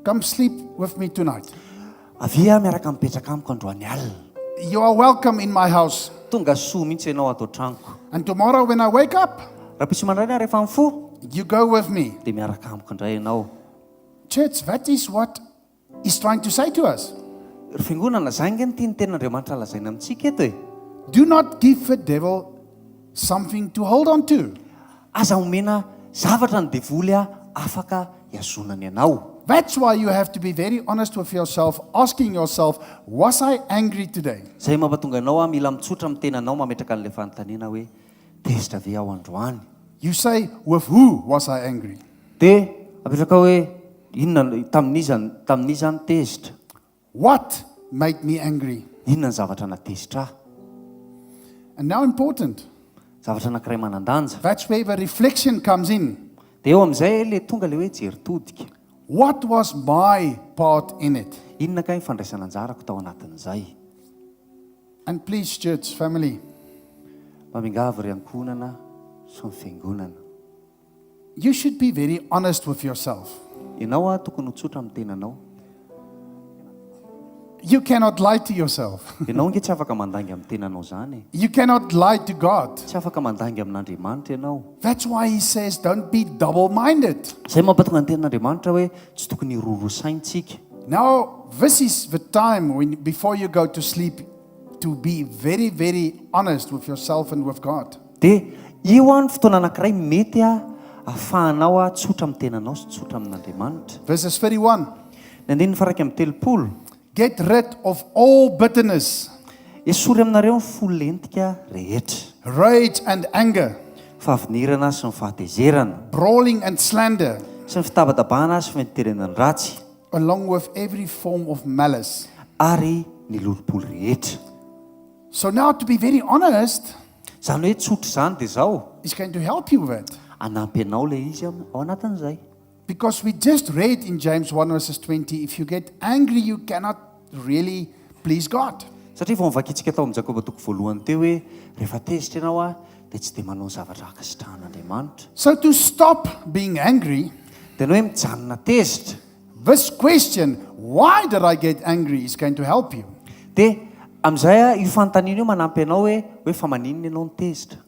Come sleep with me tonight. Avia miaraka mipetraka amiko androany alina. You are welcome in my house. Tonga soa mihitsy ianao ato an-tranoko. And tomorrow when I wake up, Rahampitso maraina rehefa mifoha, you go with me. Dia miaraka amiko indray ianao. Church, that is what he's trying to say to us. Ry fiangonana, izany ange no tian'ny tenin'Andriamanitra lazaina amintsika eto e. Do not give the devil something to hold on to. Aza omena zavatra ny devoly afaka hihazonany anao. That's why you have to be very honest with yourself, asking yourself, Was I angry today? Izay mampatonga anao mila mitsotra amin'ny tenanao mametraka an'ilay fanontaniana hoe, Tezitra ve aho androany? You say, With who was I angry? Dia apetraka hoe, Inona, tamin'iza, tamin'iza aho no tezitra? What made me angry? Inona ny zavatra nahatezitra ahy? And now important. Zavatra anankiray manan-danja. That's where the reflection comes in. Dia eo amin'izay ilay tonga ilay hoe jery todika. What was my part in it? Inona kay ny fandraisana anjarako tao anatin'izay? And please church family. Mba miangavy ry ankohonana sy ny fiangonana. You should be very honest with yourself. Ianao a tokony ho tsotra amin'ny tenanao. You cannot lie to yourself. Ianao ange tsy afaka mandainga amin'ny tenanao izany e. You cannot lie to God. Tsy afaka mandainga amin'Andriamanitra ianao. That's why he says don't be double minded. Izay mampatonga ny tenin'Andriamanitra hoe tsy tokony hiroro saina isika. Now this is the time when before you go to sleep to be very very honest with yourself and with God. Dia io an fotoana anankiray mety ahafahanao tsotra amin'ny tenanao sy tsotra amin'Andriamanitra. Verses 31. Ny andininy faha 31. Get rid of all bitterness. Esory aminareo ny fo lentika rehetra. Rage and anger. Fahavinirana sy ny fahatezerana. Brawling and slander. Sy ny fitabatabana sy fitenenana ratsy. Along with every form of malice. Ary ny lolompo rehetra. So now to be very honest. Izany hoe tsotra izany dia izao. Is going to help you with it. Hanampy anao ilay izy ao anatin'izay. Because we just read in James 1 verses 20 if you get angry you cannot really please God. Satria vao novakintsika tao amin'ny Jakoba toko voalohany teo hoe rehefa tezitra ianao a dia tsy dia manao zavatra ankasitrahan'Andriamanitra. So to stop being angry. Dia ny hoe mijanona tezitra. This question, why did I get angry is going to help you. Dia amin'izay a io fanontaniana io manampy anao hoe hoe fa maninona ianao no tezitra.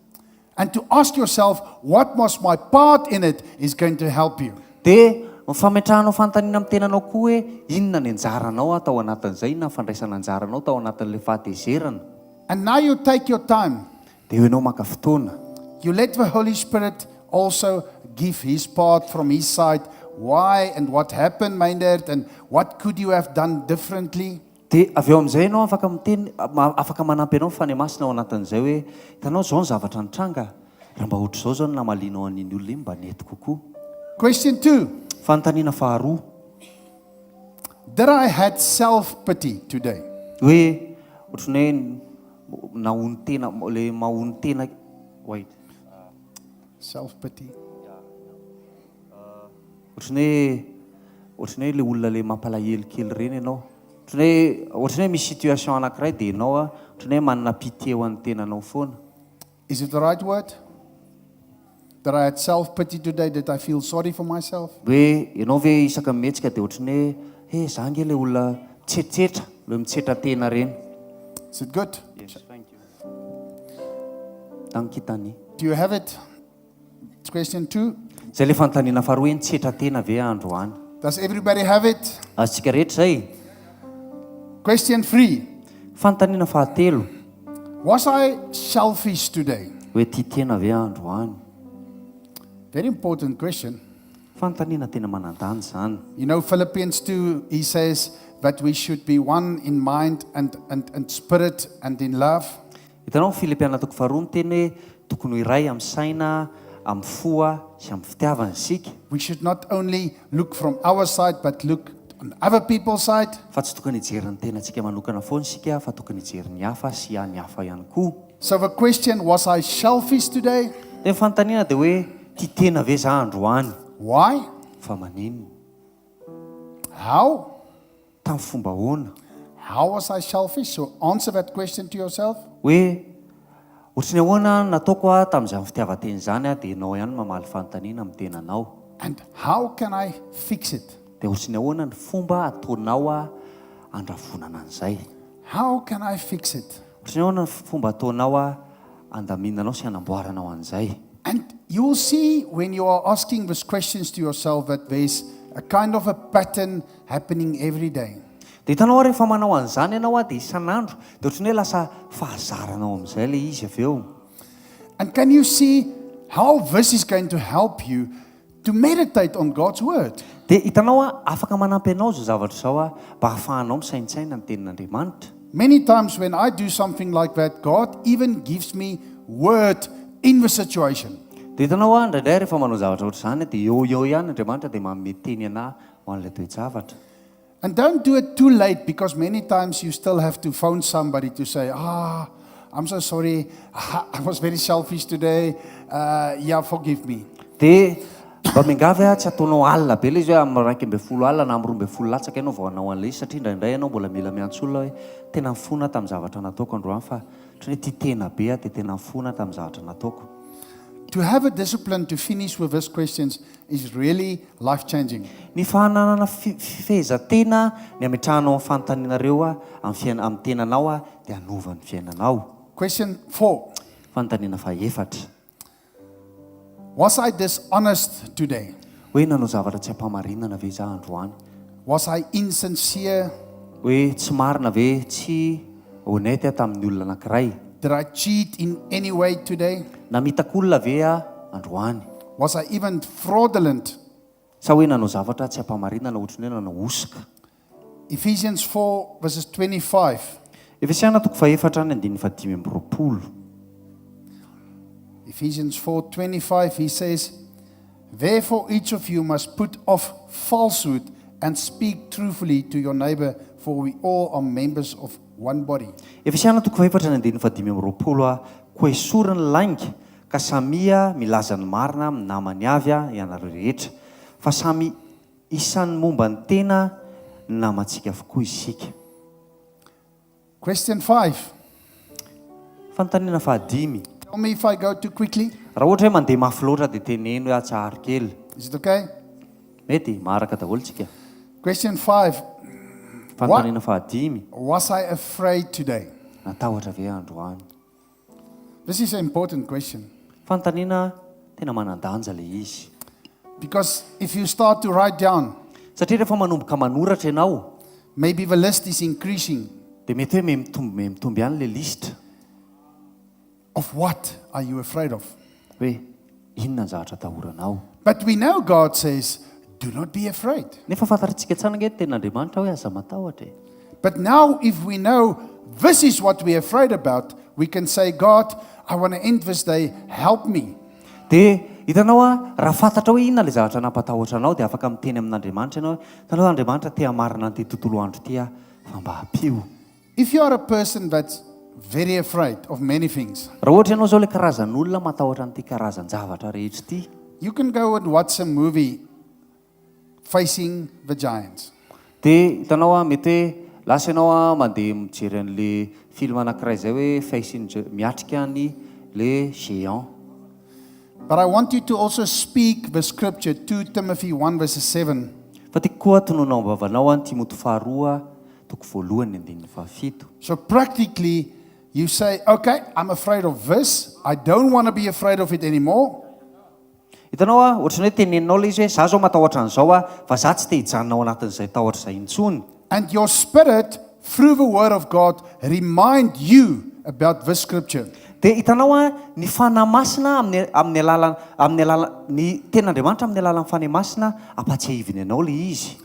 And to ask yourself, what was my part in it is going to help you. Dia ny fametrahanao fanontaniana amin'ny tenanao koa hoe inona ny anjaranao tao anatin'izay, inona ny fandraisana anjaranao tao anatin'ilay fahatezerana. And now you take your time. Dia eo ianao maka fotoana. You let the Holy Spirit also give his part from his side, why and what happened Meindert and what could you have done differently. Dia avy eo amin'izay ianao afaka miteny, afaka manampy anao ny Fanahy Masina ao anatin'izay hoe, hitanao izao ny zavatra nitranga, raha mba ohatr'izao izao no namalianao an'iny olona iny mba nety kokoa. Question two. Fanontaniana faharoa. Did I had self pity today? Hoe ohatran'ny hoe nahonon-tena, ilay mahonon-tena, wait. Self pity. Ohatran'ny hoe ohatran'ny hoe ilay olona ilay mampalahelo kely ireny ianao. Ohatran'ny hoe ohatran'ny hoe misy situation anankiray dia ianao a, ohatran'ny hoe manana pitié ho an'ny tenanao foana. Is it the right word? That I had self pity today, that I feel sorry for myself? Hoe ianao ve isaka mihetsika dia ohatran'ny hoe he za ange ilay olona mitsetsetra, ilay mitsetra tena ireny. Is it good? Yes, thank you. Dankie Tannie. Do you have it? Question 2. Izay ilay fanontaniana faharoa hoe nitsetra tena ve aho androany? Does everybody have it? Azontsika rehetra izay? Question 3. Fanontaniana fahatelo. Was I selfish today? Hoe tia tena ve aho androany? Very important question. Fanontaniana tena manan-danja izany. You know Philippians 2 he says that we should be one in mind and and and spirit and in love. Hitanao, Filipiana toko faharoa miteny hoe tokony ho iray amin'ny saina, amin'ny fo sy amin'ny fitiavana isika. We should not only look from our side but look on other people's side. Fa tsy tokony hijery ny tenantsika manokana foana isika fa tokony hijery ny hafa sy ny hafa ihany koa. So the question, was I selfish today? Dia ny fanontaniana dia hoe tia tena ve za androany? Why? Fa maninona? How? Tamin'ny fomba ahoana? How was I selfish? So answer that question to yourself. Hoe, ohatry ny ahoana no nataoko aho tamin'izany fitiavan-tena izany aho dia ianao ihany no mamaly fanontaniana amin'ny tenanao. And how can I fix it? Dia ohatry ny ahoana ny fomba ataonao aho handravonana an'izay? How can I fix it? Ohatry ny ahoana ny fomba ataonao aho handaminanao sy hanamboaranao an'izay? And you will see when you are asking these questions to yourself that there's a kind of a pattern happening every day. Dia hitanao ary rehefa manao an'izany ianao dia isan'andro dia ohatran'ny hoe lasa fahazaranao amin'izay ilay izy avy eo. And can you see how this is going to help you to meditate on God's word? Dia hitanao a, afaka manampy anao izao zavatra izao a, mba hahafahanao misaintsaina ny tenin'Andriamanitra. Many times when I do something like that, God even gives me word in the situation. Dia hitanao a, indraindray rehefa manao zavatra ohatr'izany dia eo eo ihany Andriamanitra dia manome teny anà. ho an'ilay toe-javatra. And don't do it too late because many times you still have to phone somebody to say, ah, I'm so sorry, I was very selfish today, uh, yeah, forgive me. Dia mba miangavy aho tsy ataonao alina be ilay izy hoe amin'ny 11 alina na amin'ny 12 latsaka ianao vao hanao an'ilay izy satria indraindray ianao mbola mila miantso olona hoe tena mifona aho tamin'ny zavatra nataoko androany fa ohatran'ny hoe tia tena be aho dia tena mifona aho tamin'ny zavatra nataoko. To have a discipline to finish with these questions is really life changing. Ny fananana fifehezan-tena ny ametrahanao ny fanontanianareo amin'ny fiaina amin'ny tenanao dia hanova ny fiainanao. Question four. Fanontaniana fahefatra. Was I dishonest today? Hoe nanao zavatra tsy am-pahamarinana ve za androany? Was I insincere? Hoe tsy marina ve, tsy honnête aho tamin'ny olona anankiray? Did I cheat in any way today? Namitaka olona ve aho androany? Was I even fraudulent? Sa hoe nanao zavatra tsy am-pahamarinana ohatran'ny hoe nanao hosoka? Ephesians 4 verses 25. Efesiana toko fahefatra ny andininy faha-25. Ephesians 4:25 he says therefore each of you must put off falsehood and speak truthfully to your neighbor for we all are members of one body. Efesiana toko fahefatra ny andininy faha-25 a Koa esory ny lainga, ka samia milaza ny marina amin'ny namany avy ianareo rehetra, fa samy isan'ny momba ny tena ny namantsika avokoa isika. Question five. Fanontaniana fahadimy. Tell me if I go too quickly. Raha ohatra hoe mandeha mafy loatra dia teneno hoe atsaharo kely. Is it okay? Mety, maharaka daholo tsika. Question five. Fanontaniana fahadimy. Was I afraid today? Natahotra ve aho androany? This is an important question. Fanontaniana tena manan-danja ilay izy. Because if you start to write down. Satria rehefa manomboka manoratra ianao. Maybe the list is increasing. Dia mety hoe mihamitombo mihamitombo ihany ilay lisitra. Of what are you afraid of? Hoe inona ny zavatra atahoranao? But we know God says, do not be afraid. Nefa fantatritsika tsara ange ny tenin'Andriamanitra hoe aza matahotra e. But now if we know this is what we're afraid about, we can say, God, I want to end this day, help me. Dia hitanao an, raha fantatrao hoe inona ilay zavatra nampatahotra anao dia afaka miteny amin'Andriamanitra ianao hoe, hitanao Andriamanitra te hamarina an'ity tontolo andro ity aho fa mba ampio. If you are a person that's very afraid of many things. Raha ohatra ianao izao ilay karazan'olona matahotra an'ity karazan-javatra rehetra ity. You can go and watch a movie Facing the Giants. Dia hitanao an, mety hoe lasa ianao an mandeha mijery an'le film anankiray izay hoe Facing the, miatrika ny le géant. But I want you to also speak the scripture 2 Timothy 1 verses 7. Fa tiako koa tononao am-bavanao an Timoty faharoa toko voalohany andininy fahafito. So practically you say, okay, I'm afraid of this, I don't want to be afraid of it anymore. Hitanao a, ohatran'ny hoe teneninao ilay izy hoe za zao matahotra an'izao a, fa za tsy te hijanona ao anatin'izay tahotra izay intsony. And your spirit through the word of God remind you about this scripture. Dia hitanao a, ny Fanahy Masina amin'ny amin'ny alalan amin'ny alalan ny tenin'Andriamanitra amin'ny alalan'ny Fanahy Masina ampahatsiahiviny anao ilay izy.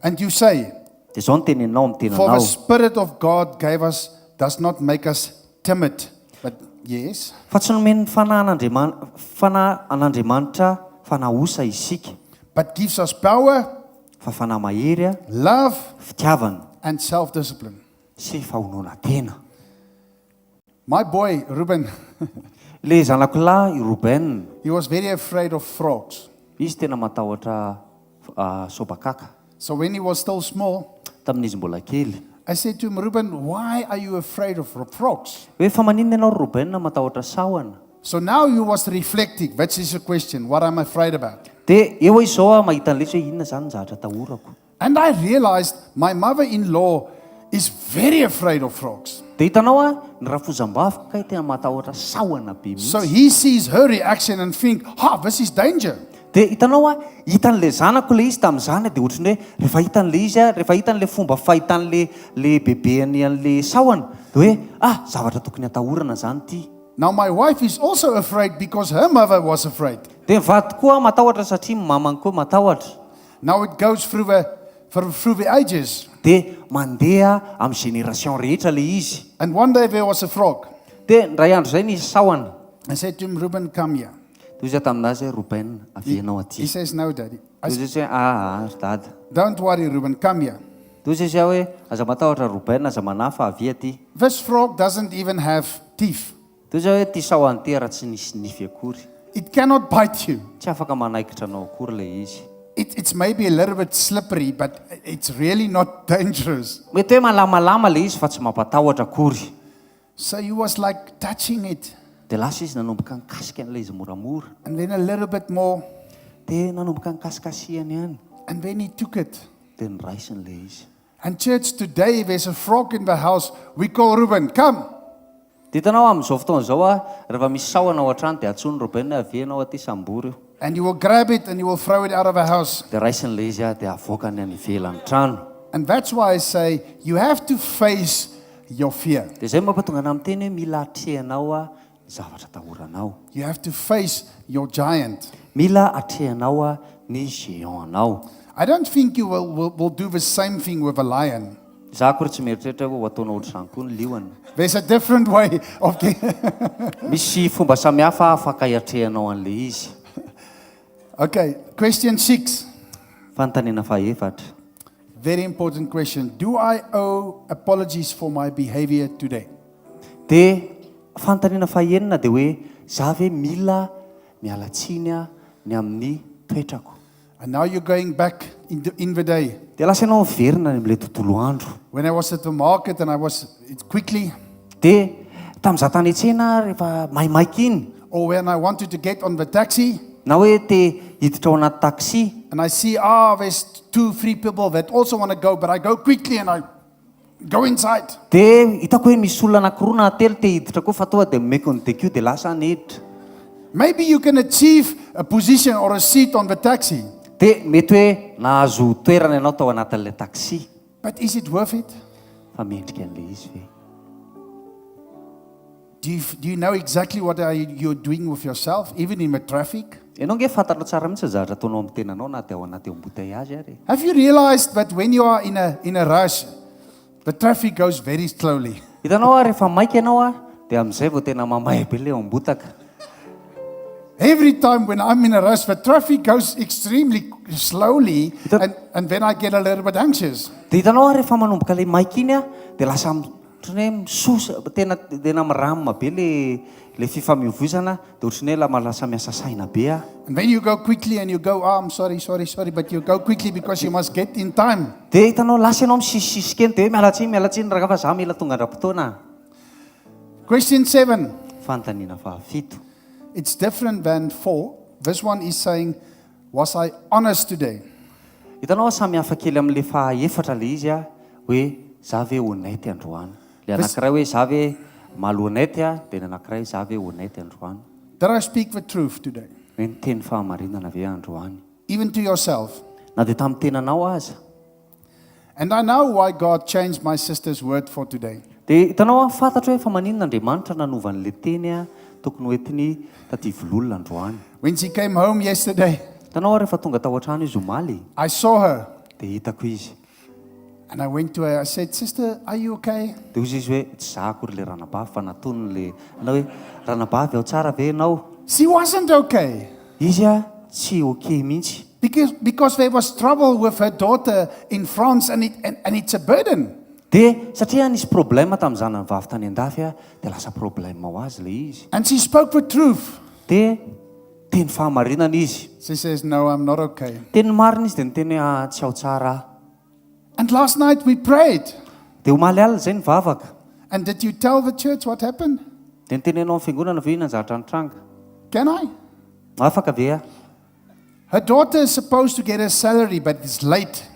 And you say. Dia izao no teneninao amin'ny For the tenanao. spirit of God gave us does not make us timid but yes. Fa tsy nomen'ny Fanahy an'Andriaman Fanahy an'Andriamanitra fanahy osa isika. But gives us power. Fa fanahy mahery a. Love. Fitiavana. And self discipline. Sy fahononan-tena. My boy Ruben. Ilay zanako lahy i Ruben. He was very afraid of frogs. Izy tena matahotra sobakaka. So when he was still small. Tamin'izy mbola kely. I said to him, Ruben, why are you afraid of frogs? Hoe fa maninona ianao ry Ruben matahotra sahona? So now he was reflecting, that is a question, what I'm afraid about. Dia eo izy izao aho mahita an'ilay izy hoe inona izany ny zavatra atahorako. And I realized my mother in law is very afraid of frogs. Dia hitanao a, ny rafozam-baviko kay tena matahotra sahona be So mihitsy. he sees her reaction and think, ha, this is danger. Dia hitanao a, hitan'ilay zanako ilay izy tamin'izany dia ohatran'ny hoe rehefa hitany ilay izy a, rehefa hitany ilay fomba fahitan'ilay ilay bebeany an'ilay sahona dia hoe ah, zavatra tokony atahorana izany ity. Now my wife is also afraid because her mother was afraid. Dia ny vadiko koa matahotra satria ny mamany koa matahotra. Now it goes through the through the ages. Dia mandeha amin'ny génération rehetra ilay izy. And one day there was a frog. Dia indray andro izay nisy sahona. I said to him, Ruben, come here. Dia hoy izaho taminazy hoe, Ruben, avia ianao aty. He says, no, daddy. Dia hoy izy hoe, aa, ry dada. Don't worry, Ruben, come here. Dia hoy izy hoe, Aza matahotra Ruben, aza manahy fa avia aty. This frog doesn't even have teeth. Dia hoy izy hoe, Ity sahona ity ary tsy nisy nify akory. It cannot bite you. Tsy afaka manaikitra anao akory ilay izy. It, it's maybe a little bit slippery, but it's really not dangerous. Mety hoe malamalama ilay izy fa tsy mampatahotra akory. So he was like touching it. Dia lasa izy nanomboka nikasika an'ilay izy moramora. And then a little bit more. Dia nanomboka nikasikasihany ihany. And then he took it. Dia noraisiny ilay izy. And church, today there's a frog in the house. We call Ruben, come. Dia hitanao, amin'izao fotoana izao aho, rehefa misy sahona ao an-trano dia antsoiny Ruben hoe avia ianao aty sambory io. And he will grab it and he will throw it out of the house. Dia raisiny ilay izy dia avoakany any ivelan'ny trano. And that's why I say you have to face your fear. Dia izay no mampatonga anah miteny hoe mila atrehanao ny zavatra atahoranao. You have to face your giant. Mila atrehanao ny géant-nao. I don't think you will will will do the same thing with a lion. Izaho akory tsy mieritreritra hoe ho ataonao ohatr'izany koa ny liona. There's a different way of ge. Misy fomba samihafa afaka hiatrehanao an'ilay izy. Okay, question 6. Fanontaniana fahefatra. Very important question. Do I owe apologies for my behavior today? Dia fanontaniana fahenina dia hoe, za ve mila miala tsiny ny amin'ny toetrako? And now you're going back in the, in the day. Dia lasa ianao miverina any amin'ilay tontolo andro. When I was at the market and I was it quickly. Dia tamin'izaho tany an-tsena rehefa maimaika iny. Or when I wanted to get on the taxi. Na hoe te hiditra ao anaty taxi. And I see, ah, there's two, three people that also want to go, but I go quickly and I go inside. Dia hitako hoe misy olona anankiroa na telo te hiditra koa fa tonga dia omeko ny décu dia lasa aho niditra. Maybe you can achieve a position or a seat on the taxi. Dia mety hoe nahazo toerana ianao tao anatin'ilay taxi. But is it worth it? Fa mendrika an'ilay izy ve? Do you, do you know exactly what are you doing with yourself, even in the traffic? Ianao ange fantatrao tsara mihitsy ny zavatra ataonao amin'ny tenanao na dia ao anaty embouteillage ary e. Have you realized that when you are in a, in a rush, the traffic goes very slowly? Hitanao hoa rehefa maika ianao a, dia amin'izay vao tena mamay be ilay embotaka. Every time when I'm in a rush, the traffic goes extremely slowly, and, and then I get a little bit anxious. Dia hitanao hoa rehefa manomboka ilay maika iny a, dia lasa ohatran'ny hoe misosa, tena tena miram be ilay ilay fifamoivoizana, dia ohatran'ny hoe lama lasa miasa saina be aho. And then you go quickly and you go, oh, I'm sorry, sorry, sorry, but you go quickly because you must get in time. Dia hitanao lasa ianao misisisisika eny dia hoe miala tsiny, miala tsiny rangahy fa za mila tonga andra-potoana a. Question 7. Fanontaniana fahafito. It's different than 4. This one is saying, was I honest today? Hitanao samy hafa kely amin'ilay faha efatra ilay izy a, hoe za ve honnête androany. Ilay anankiray hoe za ve malhonnête a, dia ny anankiray za ve honnête androany. Did I speak the truth today? Hoe niteny fahamarinana ve aho androany. Even to yourself. Na dia tamin'ny tenanao aza. And I know why God changed my sister's word for today. Dia hitanao an, fantatro hoe fa maninona Andriamanitra nanova an'ilay teny an, tokony ho entiny taty Vololona androany. When she came home yesterday. Hitanao an, rehefa tonga tao an-trano izy omaly. I saw her. Dia hitako izy. And I went to her, I said, Sister, are you okay? Dia hoy izy hoe, tsy za akory ilay ranabavy fa natoniny ilay, nanao hoe, Ranabavy ao tsara ve ianao? She wasn't okay. Izy an, tsy ok mihitsy. Because, because there was trouble with her daughter in France and, it, and, and it's a burden. Dia satria nisy problème tamin'ny zanany vavy tany an-dafy an, dia lasa problème ho azy ilay izy. And she spoke the truth. Dia niteny fahamarinana izy. She says, No, I'm not okay. Niteny marina izy dia niteny hoe, Ah, tsy ao tsara aho. And last night we prayed. Dia omaly alina izay nivavaka. And did you tell the church what happened? Dia nitenenao amin'ny fiangonana ve inona ny zavatra nitranga? Can I? Afaka ve aho? Her daughter is supposed to get her salary but it's late.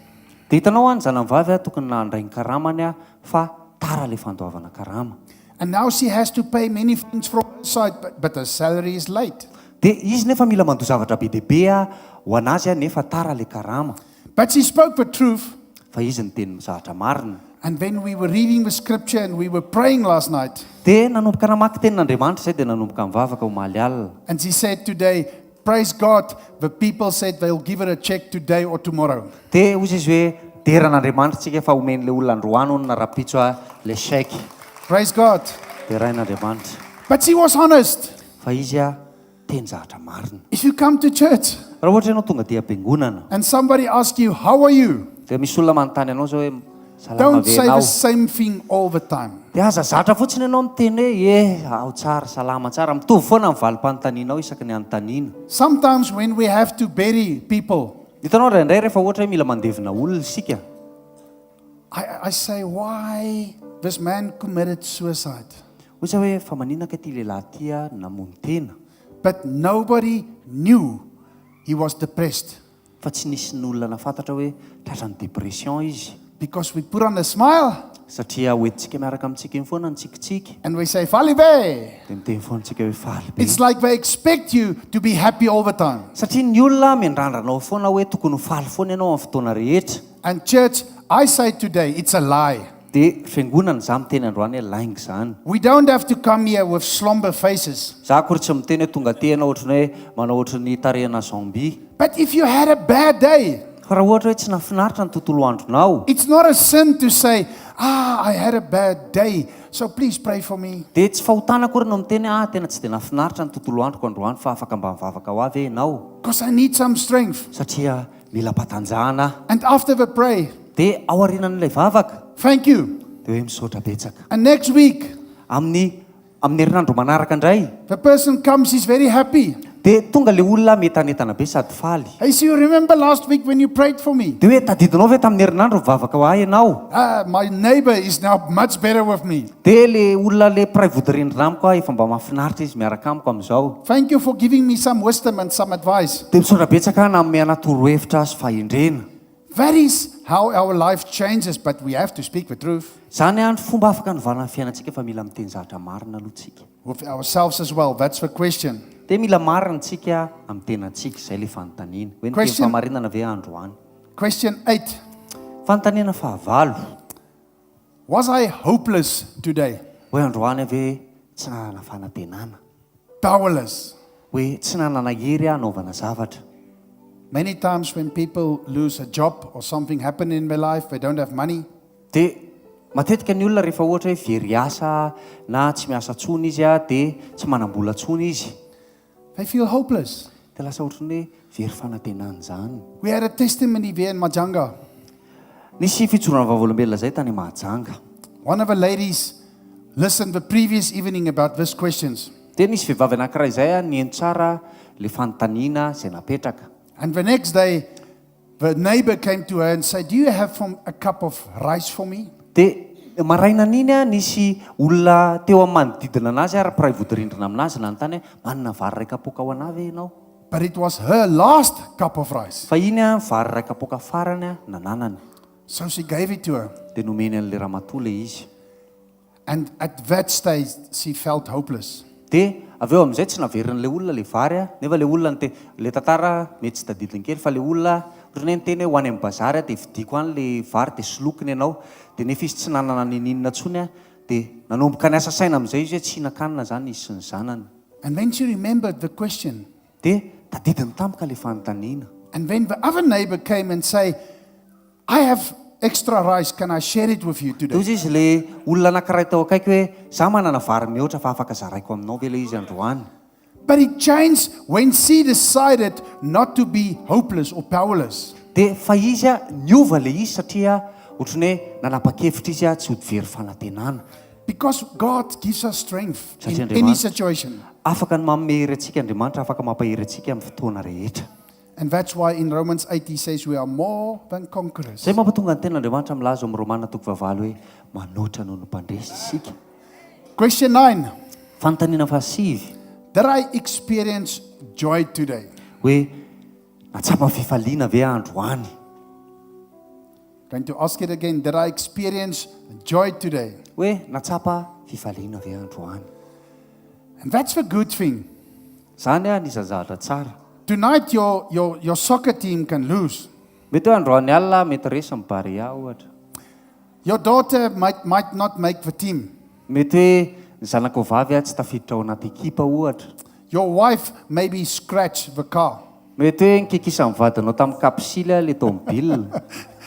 Dia hitanao hoa ny zanany vavy a tokony nandray ny karamany a fa tara le fandoavana karama. And now she has to pay many things from her side but, but her salary is late. Dia izy nefa mila mandoa zavatra be dia be a ho anazy a nefa tara le karama. But she spoke the truth. Fa izy niteny zavatra marina. And then we were reading the scripture and we were praying last night. Dia nanomboka namaky tenin'Andriamanitra izay dia nanomboka nivavaka omaly alina. And she said today, Praise God, the people said they'll give her a check today or tomorrow. Dia hoy izy hoe, Dera an'Andriamanitra tsika fa omen'ilay olona androany hono na rahampitso aho ilay chèque. Praise God. Derain'Andriamanitra. But she was honest. Fa izy a, teny zavatra marina. If you come to church. Raha ohatra ianao tonga aty am-piangonana. And somebody asks you, How are you? Dia misy olona manontany anao izao hoe, Salama Don't ve say the ianao? same thing all the time. Dia aza zatra fotsiny ianao miteny hoe, Ie, aho tsara, salama tsara. Mitovy foana ny valim-panontanianao isaky ny anontaniana. Sometimes when we have to bury people. Hitanao indraindray rehefa ohatra hoe mila mandevina olona isika. I, I say, why this man committed suicide? Hoy za hoe, fa maninona kay ity lehilahy ity namono tena? But nobody knew he was depressed. Fa tsy nisy n'olona nafantatra hoe tratran'ny dépression izy. Because we put on a smile. Satria hoentintsika miaraka amintsika eny foana ny tsikitsiky. And we say, Faly be! Dia miteny foana tsika hoe faly be. It's like they expect you to be happy all the time. Satria ny olona miandrandra anao foana hoe tokony ho faly foana ianao amin'ny fotoana rehetra. And church, I say today, it's a lie. Dia fiangonana, izaho miteny androany hoe lainga izany. We don't have to come here with slomber faces. Izaho akory tsy miteny hoe tonga aty ianao ohatran'ny hoe manao ohatran'ny tarehina zombie. But if you had a bad day. Fa raha ohatra hoe tsy nahafinaritra ny tontolo andronao. It's not a sin to say, ah, I had a bad day, so please pray for me. Dia tsy fahotana akory no miteny hoe, ah, tena tsy dia nahafinaritra ny tontolo androko androany fa afaka mba mivavaka ho ahy ve ianao? Because I need some strength. Satria mila ampatanjahana aho. And after the pray. Dia ao aorianan'ilay vavaka. Thank you. Dia hoe misaotra betsaka. And next week. Amin'ny amin'ny herinandro manaraka indray. The person comes, he's very happy. Dia tonga ilay olona mientanentana be sady faly. Hey, so you remember last week when you prayed for me? Dia hoe tadidinao ve tamin'ny herinandro nivavaka ho ahy ianao? Ah, my neighbor is now much better with me. Dia ilay olona ilay mpiray vodirindrina amiko efa mba mahafinaritra izy miaraka amiko amin'izao. Thank you for giving me some wisdom and some advice. Dia misaotra betsaka nanome anah torohevitra sy fahendrena. That is how our life changes but we have to speak the truth. Izany ny fomba afaka anovana ny fiainantsika fa mila miteny zavatra marina aloha tsika. With ourselves as well, that's the question. Dia mila marina tsika amin'ny tenantsika, izay ilay fanontaniana. Hoe niteny Question. fahamarinana ve aho androany? Question eight. Fanontaniana fahavalo. Was I hopeless today? Hoe androany aho ve tsy nanana fanantenana? Powerless. Hoe tsy nanana hery aho hanaovana zavatra. Many times when people lose a job or something happen in their life, they don't have money. Dia matetika ny olona rehefa ohatra hoe very asa na tsy miasa intsony izy dia tsy manam-bola intsony izy. They feel hopeless. Dia lasa ohatran'ny hoe very fanantenana izany. We had a testimony there in Majanga. Nisy fijoroana vavolombelona izay tany Mahajanga. One of the ladies listened the previous evening about this questions. Dia nisy vehivavy anankiray izay nihaino tsara ilay fanontaniana izay napetraka. And the next day The neighbor came to her and said, Do you have from a cup of rice for me? Dia marainan'iny nisy olona teo amin'ny manodidina anazy ary mpiray vodirindrina aminazy nanontany hoe, Manana vary iray kapoaka ho anà ve ianao? But it was her last cup of rice. Fa iny vary iray kapoaka farany nananany. So she gave it to her. Dia nomeny an'ilay ramatoa ilay izy. And at that stage she felt hopeless. Dia avy eo amin'izay tsy naverin'ilay olona ilay vary a, nefa ilay olona nite, ilay tantara mety tsy tadidiny kely fa ilay olona ohatran'ny hoe niteny hoe ho any amin'ny bazary aho dia vidiako any ilay vary dia soloiko ny anao, dia nefa izy tsy nanana n'inon'inona intsony a, dia nanomboka niasa saina amin'izay izy hoe tsy hihinan-kanina izany izy sy ny zanany. And then she remembered the question. Dia tadidiny tampoka ilay fanontaniana. And then the other neighbor came and say, I have extra rice, can I share it with you today? Dia hoy izy ilay olona anankiray tao akaiky hoe, Za manana vary mihoatra fa afaka zaraiko aminao ve ilay izy androany? But it changed when she decided not to be hopeless or powerless. Dia fa izy niova ilay izy satria ohatran'ny hoe nanapa-kevitra izy tsy ho very fanantenana. Because God gives us strength Satria in any Andriamanitra situation. afaka ny manome hery antsika Andriamanitra, afaka mampahery antsika amin'ny fotoana rehetra. And that's why in Romans 8 he says we are more than conquerors. Izay mampatonga ny tenin'Andriamanitra milaza ao amin'ny Romana toko fahavalo hoe manoatra noho ny mpandresy isika. Question 9. Fanontaniana fahasivy. Did I experience joy today? Hoe nahatsapa fifaliana ve aho androany? Going to ask it again. Did I experience joy today? Hoe nahatsapa fifaliana ve aho androany? And that's the good thing. Izany anisan'ny zavatra tsara. Tonight your, your, your soccer team can lose. Mety hoe androany alina mety resy ny Barea ohatra. Your daughter might, might not make the team. Mety hoe ny zanakao vavy tsy tafiditra ao anaty ekipa ohatra. Your wife maybe scratch the car. Mety hoe nikikisan'ny vadinao tamin'ny kapisily ilay tomobile.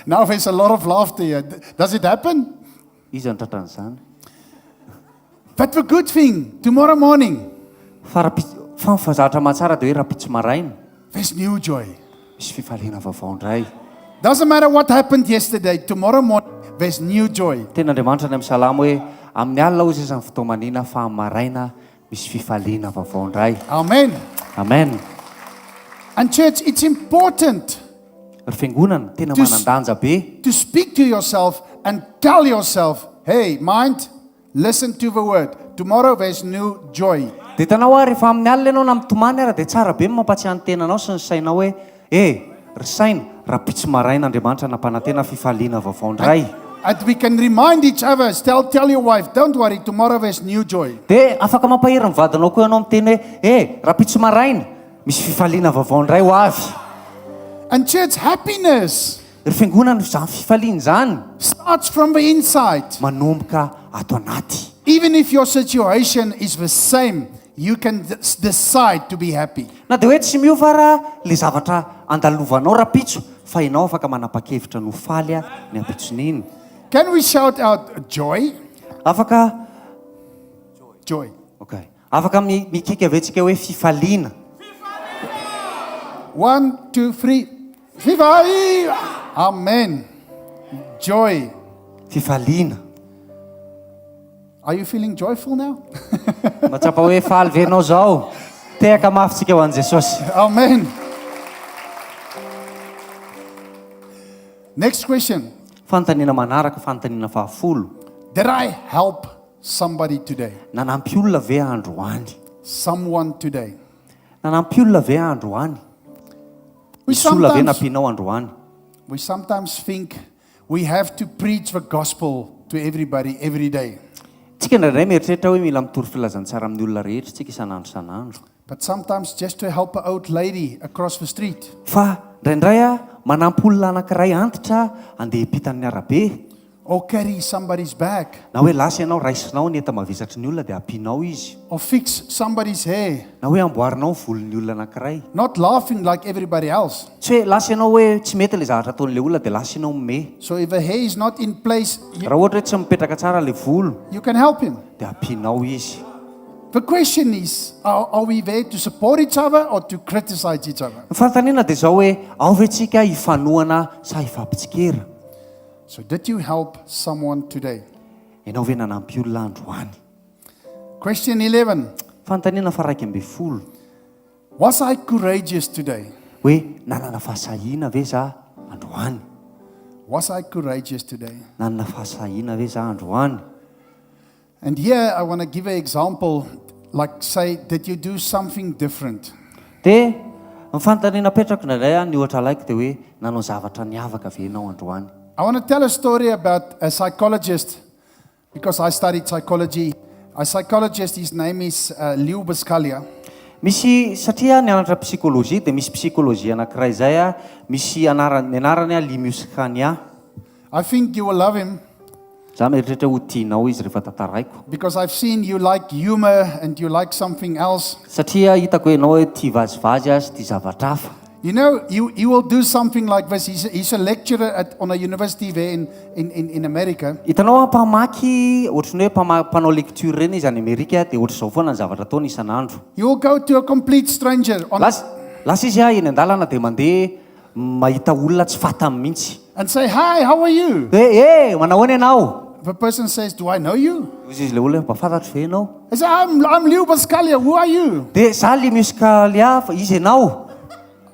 Now there's a lot of laughter here. Does it happen? Iza no tratran'izany? But the good thing, tomorrow morning. Fa rahampitso, fa ny zavatra mahatsara dia hoe rahampitso maraina. There's new joy. Misy fifaliana vaovao indray. Doesn't matter what happened yesterday, tomorrow morning there's new joy. Tenin'Andriamanitra any amin'ny Salamo hoe, Amin'ny alina hozy izy ny fitaomanina fa amin'ny maraina misy fifaliana vaovao indray. Amen. Amen. And church, it's important. Ry fiangonana, tena To manan-danja be. To speak to yourself and tell yourself, hey, mind, listen to the word. Tomorrow there's new joy. Dia hitanao hoa, rehefa amin'ny alina ianao na mitomany ara dia tsara be ny mampatsiahy ny tenanao sy ny sainao hoe, Eh, ry saina, rahampitso maraina Andriamanitra nampanantena fifaliana vaovao indray. And we can remind each other, tell, tell your wife, don't worry, tomorrow there's new joy. Dia afaka mampahery ny vadinao koa ianao miteny hoe, Eh, rahampitso maraina, misy fifaliana vaovao indray ho avy. And church, happiness. Ry fiangonana, izany fifaliana izany. Starts from the inside. Manomboka ato anaty. Even if your situation is the same, you can decide to be happy. Na dia hoe tsy miova ara ilay zavatra andalovanao rahampitso, fa ianao afaka manapa-kevitra ny ho faly ny ampitson'iny. Can we shout out joy? Afaka. Joy. Okay. Afaka mikiaka ve tsika hoe fifaliana? One, two, three. Fifaliana! Amen. Joy. Fifaliana. Are you feeling joyful now? Mahatsapa hoe faly ve ianao zao? Tehaka mafy tsika ho an'i Jesosy. Amen. Next question. Fanontaniana manaraka, fanontaniana fahafolo. Did I help somebody today? Nanampy olona ve aho androany? Someone today. Nanampy olona ve aho androany? We Nisy olona ve sometimes, nampianao androany? we sometimes think we have to preach the gospel to everybody every day. Tsika indraindray mieritreritra hoe mila mitory filazantsara amin'ny olona rehetra tsika isan'andro isan'andro. But sometimes just to help an old lady across the street. Fa indraindray manampy olona anankiray antitra handeha hiampita ny arabe. Or carry somebody's bag. Na hoe lasa ianao, raisinao ny enta-mavesatry ny olona dia ampianao izy. Or fix somebody's hair. Na hoe amboarinao ny volon'ny olona anankiray. Not laughing like everybody else. Tsy hoe lasa ianao hoe tsy mety ilay zavatra ataon'ilay olona dia lasa ianao mimehy. So if the hair is not in place, you. Raha ohatra hoe tsy mipetraka tsara ilay volo. You can help him. Dia ampianao izy. The question is, are, are we there to support each other or to criticize each other? Ny fanontaniana dia izao hoe, ao ve tsika hifanohana sa hifampitsikera? So did you help someone today? Ianao ve nanampy olona androany? Question 11. Fanontaniana faha-11. Was I courageous today? Hoe nanana fahasahiana ve za androany? Was I courageous today? Nanana fahasahiana ve za androany? And here I want to give an example, like say, did you do something different? Dia ny fanontaniana apetrako indraindray an, ny ohatra alaiko dia hoe nanao zavatra niavaka ve ianao androany? I want to tell a story about a psychologist, because I studied psychology. A psychologist, his name is uh, Leo Buscaglia. Misy, satria aho nianatra psychologie dia misy psychologie anankiray izay an, misy anarany, ny anarany an Limius Khania. I think you will love him. Za mieritreritra ho tianao izy rehefa tantaraiko. Because I've seen you like humor and you like something else. Satria hitako ianao hoe tia vazivazy aho sy tia zavatra hafa. You know, he, he will do something like this. He's a, he's a lecturer at, on a university there in, in, in, in America. Hitanao aho mpamaky, ohatran'ny hoe mpama- mpanao lecture ireny izy any Amerika, dia ohatr'izao foana ny zavatra ataony isan'andro. He will go to a complete stranger on. Lasa, lasa izy eny an-dalana dia mandeha Mahita olona tsy fantany mihitsy. And say, Hi, how are you? Hoe, Eh, manahoana ianao? The person says, Do I know you? Hoy izy ilay olona hoe, Mba fantatro ve ianao? I say, I'm, I'm Leo Bascalia. Who are you? Dia za Lemius Kalia, fa iza ianao?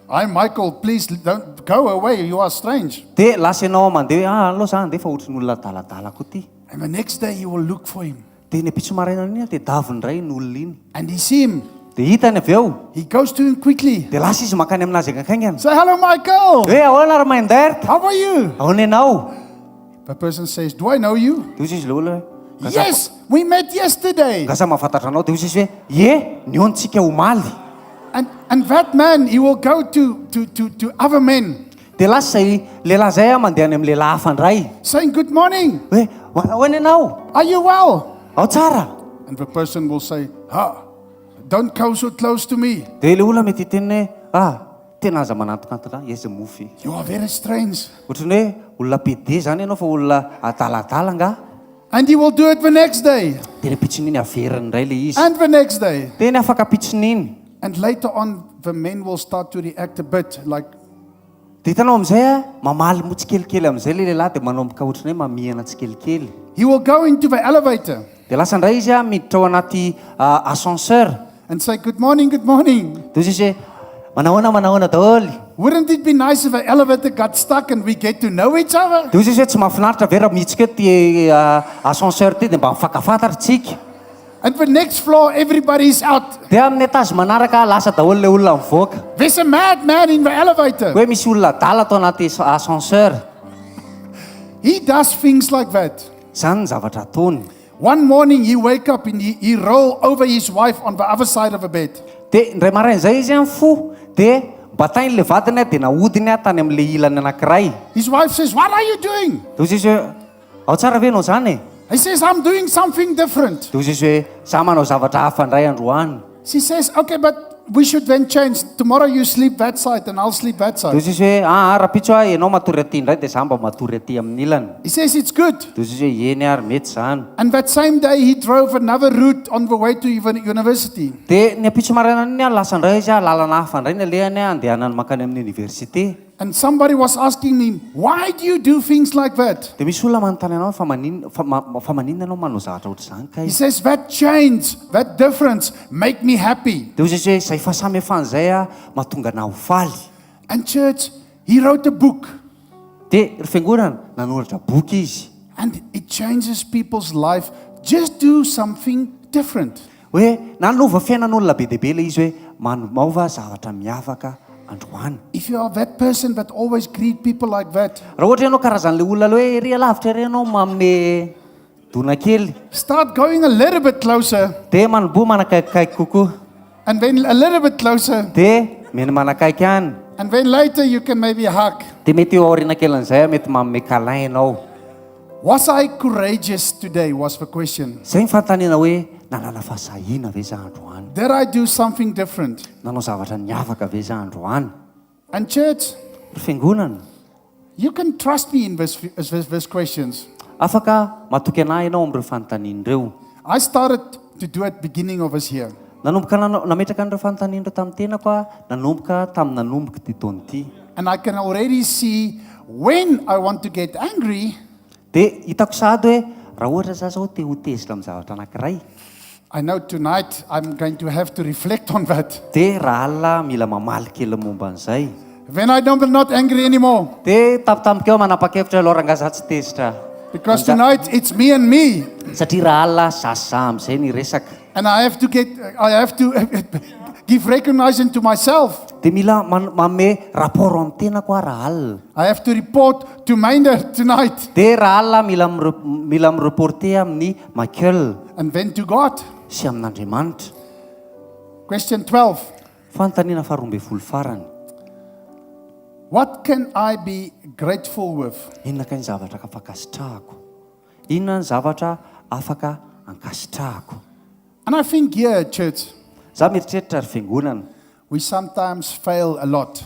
I'm Michael. Please don't go away. You are strange. Dia lasa ianao mandeha hoe, Ah, aleo za handeha fa ohatry ny olona adaladala koa ity. And the next day he will look for him. Dia ny ampitso maraina iny dia daviny indray iny olona iny. And he see him. Dia hitany avy eo. He goes to him quickly. Dia lasa izy mankany aminazy haingankaingana. Say hello Michael. Hoe ahoana ry Meindert? How are you? Ahoana ianao? The person says, Do I know you? Dia hoy izy ilay olona hoe, Yes, we met yesterday. Nga za mahafantatra anao? Dia hoy izy hoe, Ie, nihaontsika omaly. And, and that man, he will go to, to, to, to other men. Dia lasa izay lehilahy izay mandeha any amin'ny lehilahy hafa indray. Saying good morning. Hoe, ahoana ianao? Are you well? Ao tsara. And the person will say, ha, don't come so close to me. Dia ilay olona mety hiteny hoe, ah, tena aza manantokantona ahy, aiza moa ve? You are very strange. Ohatran'ny hoe olona pédé izany ianao fa olona adaladala angaha? And he will do it the next day. Dia ny ampitson'iny averiny indray ilay izy. And the next day. Dia ny afaka ampitson'iny. And later on. the men will start to react a bit like. Dia hitanao amin'izay a, mamaly moa tsikelikely amin'izay ilay lehilahy dia manomboka ohatran'ny hoe mamihana tsikelikely. He will go into the elevator. Dia lasa indray izy a, miditra ao anaty ascenseur. And say good morning, good morning. Dia hoy izy hoe, manahoana, manahoana daholo. Wouldn't it be nice if the elevator got stuck and we get to know each other? Dia hoy izy hoe, tsy mahafinaritra ve raha mihitsika eo ity ascenseur ity dia mba mifankafantatra tsika. And the next floor everybody is out. Dia amin'ny étage manaraka lasa daholo ilay olona mivoaka. There's a mad man in the elevator. Hoe misy olona adala ato anaty ascenseur. He does things like that. Izany ny zavatra ataony. One morning he wake up and he, he roll over his wife on the other side of the bed. Dia indray maraina izay izy nifoha dia batainy ilay vadiny dia nahodiny tany amin'ilay ilany anankiray. His wife says, What are you doing? Dia hoy izy hoe, Ao tsara ve ianao izany e? He says, I'm doing something different. Dia hoy izy hoe, Za manao zavatra hafa indray androany. She says, Okay, but we should then change. Tomorrow you sleep that side and I'll sleep that Dia hoy side. izy hoe, Aa, rahampitso aho ianao matory aty indray dia za mba matory aty amin'ny ilany. He says, It's good. Dia hoy izy hoe, Eny ary, mety izany. And that same day he drove another route on the way to even university. Dia ny ampitso marainan'iny aho lasa indray izy, lalana hafa indray ny alehany handehanany mankany amin'ny oniversite. And somebody was asking me, Why do you do things like that? Dia misy olona manontany anao fa maninona fa ma- fa maninona ianao manao zavatra ohatr'izany kay? He says, That change, that difference, make me happy. Dia hoy izy hoe, Izay fahasamihafana izay ah, mahatonga anah ho faly. And church, he wrote a book. Dia ry fiangonana, nanoratra boky izy. And it changes people's life, just do something different. Hoe nanova fiainan'olona be dia be ilay izy hoe manaova zavatra miavaka androany. If you are that person that always greet people like that. Raha ohatra ianao karazan'ilay olona ilay hoe ery alavitra ery ianao manome dona kely. Start going a little bit closer. Dia manomboha manakaikikaiky kokoa. And then a little bit closer. Dia mety manakaiky any. And then later you can maybe hug. Dia mety eo aoriana kelin'izay mety manome câlin ianao. Was I courageous today was the question. Izay ny fanontaniana hoe nanana fahasahiana ve za androany? Did I do something different? Nanao zavatra niavaka ve za androany? And church. Ry fiangonana. You can trust me in this, this, this questions. Afaka matoky anah ianao amin'ireo fanontaniana ireo. I started to do at beginning of this year. Nanomboka nanao, nametraka an'ireo fanontaniana ireo tamin'ny tenako aho nanomboka tamin'ny nanomboka ity taona ity. And I can already see when I want to get angry. Dia hitako sahady hoe raha ohatra za zao te ho tezitra amin'ny zavatra anankiray. I know tonight I'm going to have to reflect on that. Dia rahalina mila mamaly kely momba an'izay. Then I don't not angry anymore. Dia tampotampoka eo manapa-kevitra aloha rangahy za tsy tezitra. Because tonight it's me and me. Satria rahalina za sy za amin'izay ny resaka. And I have to get I have to give recognition to myself. Dia mila manome rapport amin'ny tenako aho rahalina. I have to report to Minder tonight. Dia rahalina mila mila mi-reporter amin'ny Michael. And then to God. Sy amin'Andriamanitra. Question 12. Fanontaniana faharoa ambin'ny folo farany. What can I be grateful with? Inona kay ny zavatra fankasitrahako? Inona ny zavatra afaka ankasitrahako? And I think here at church. Za mieritreritra ry fiangonana. We sometimes fail a lot.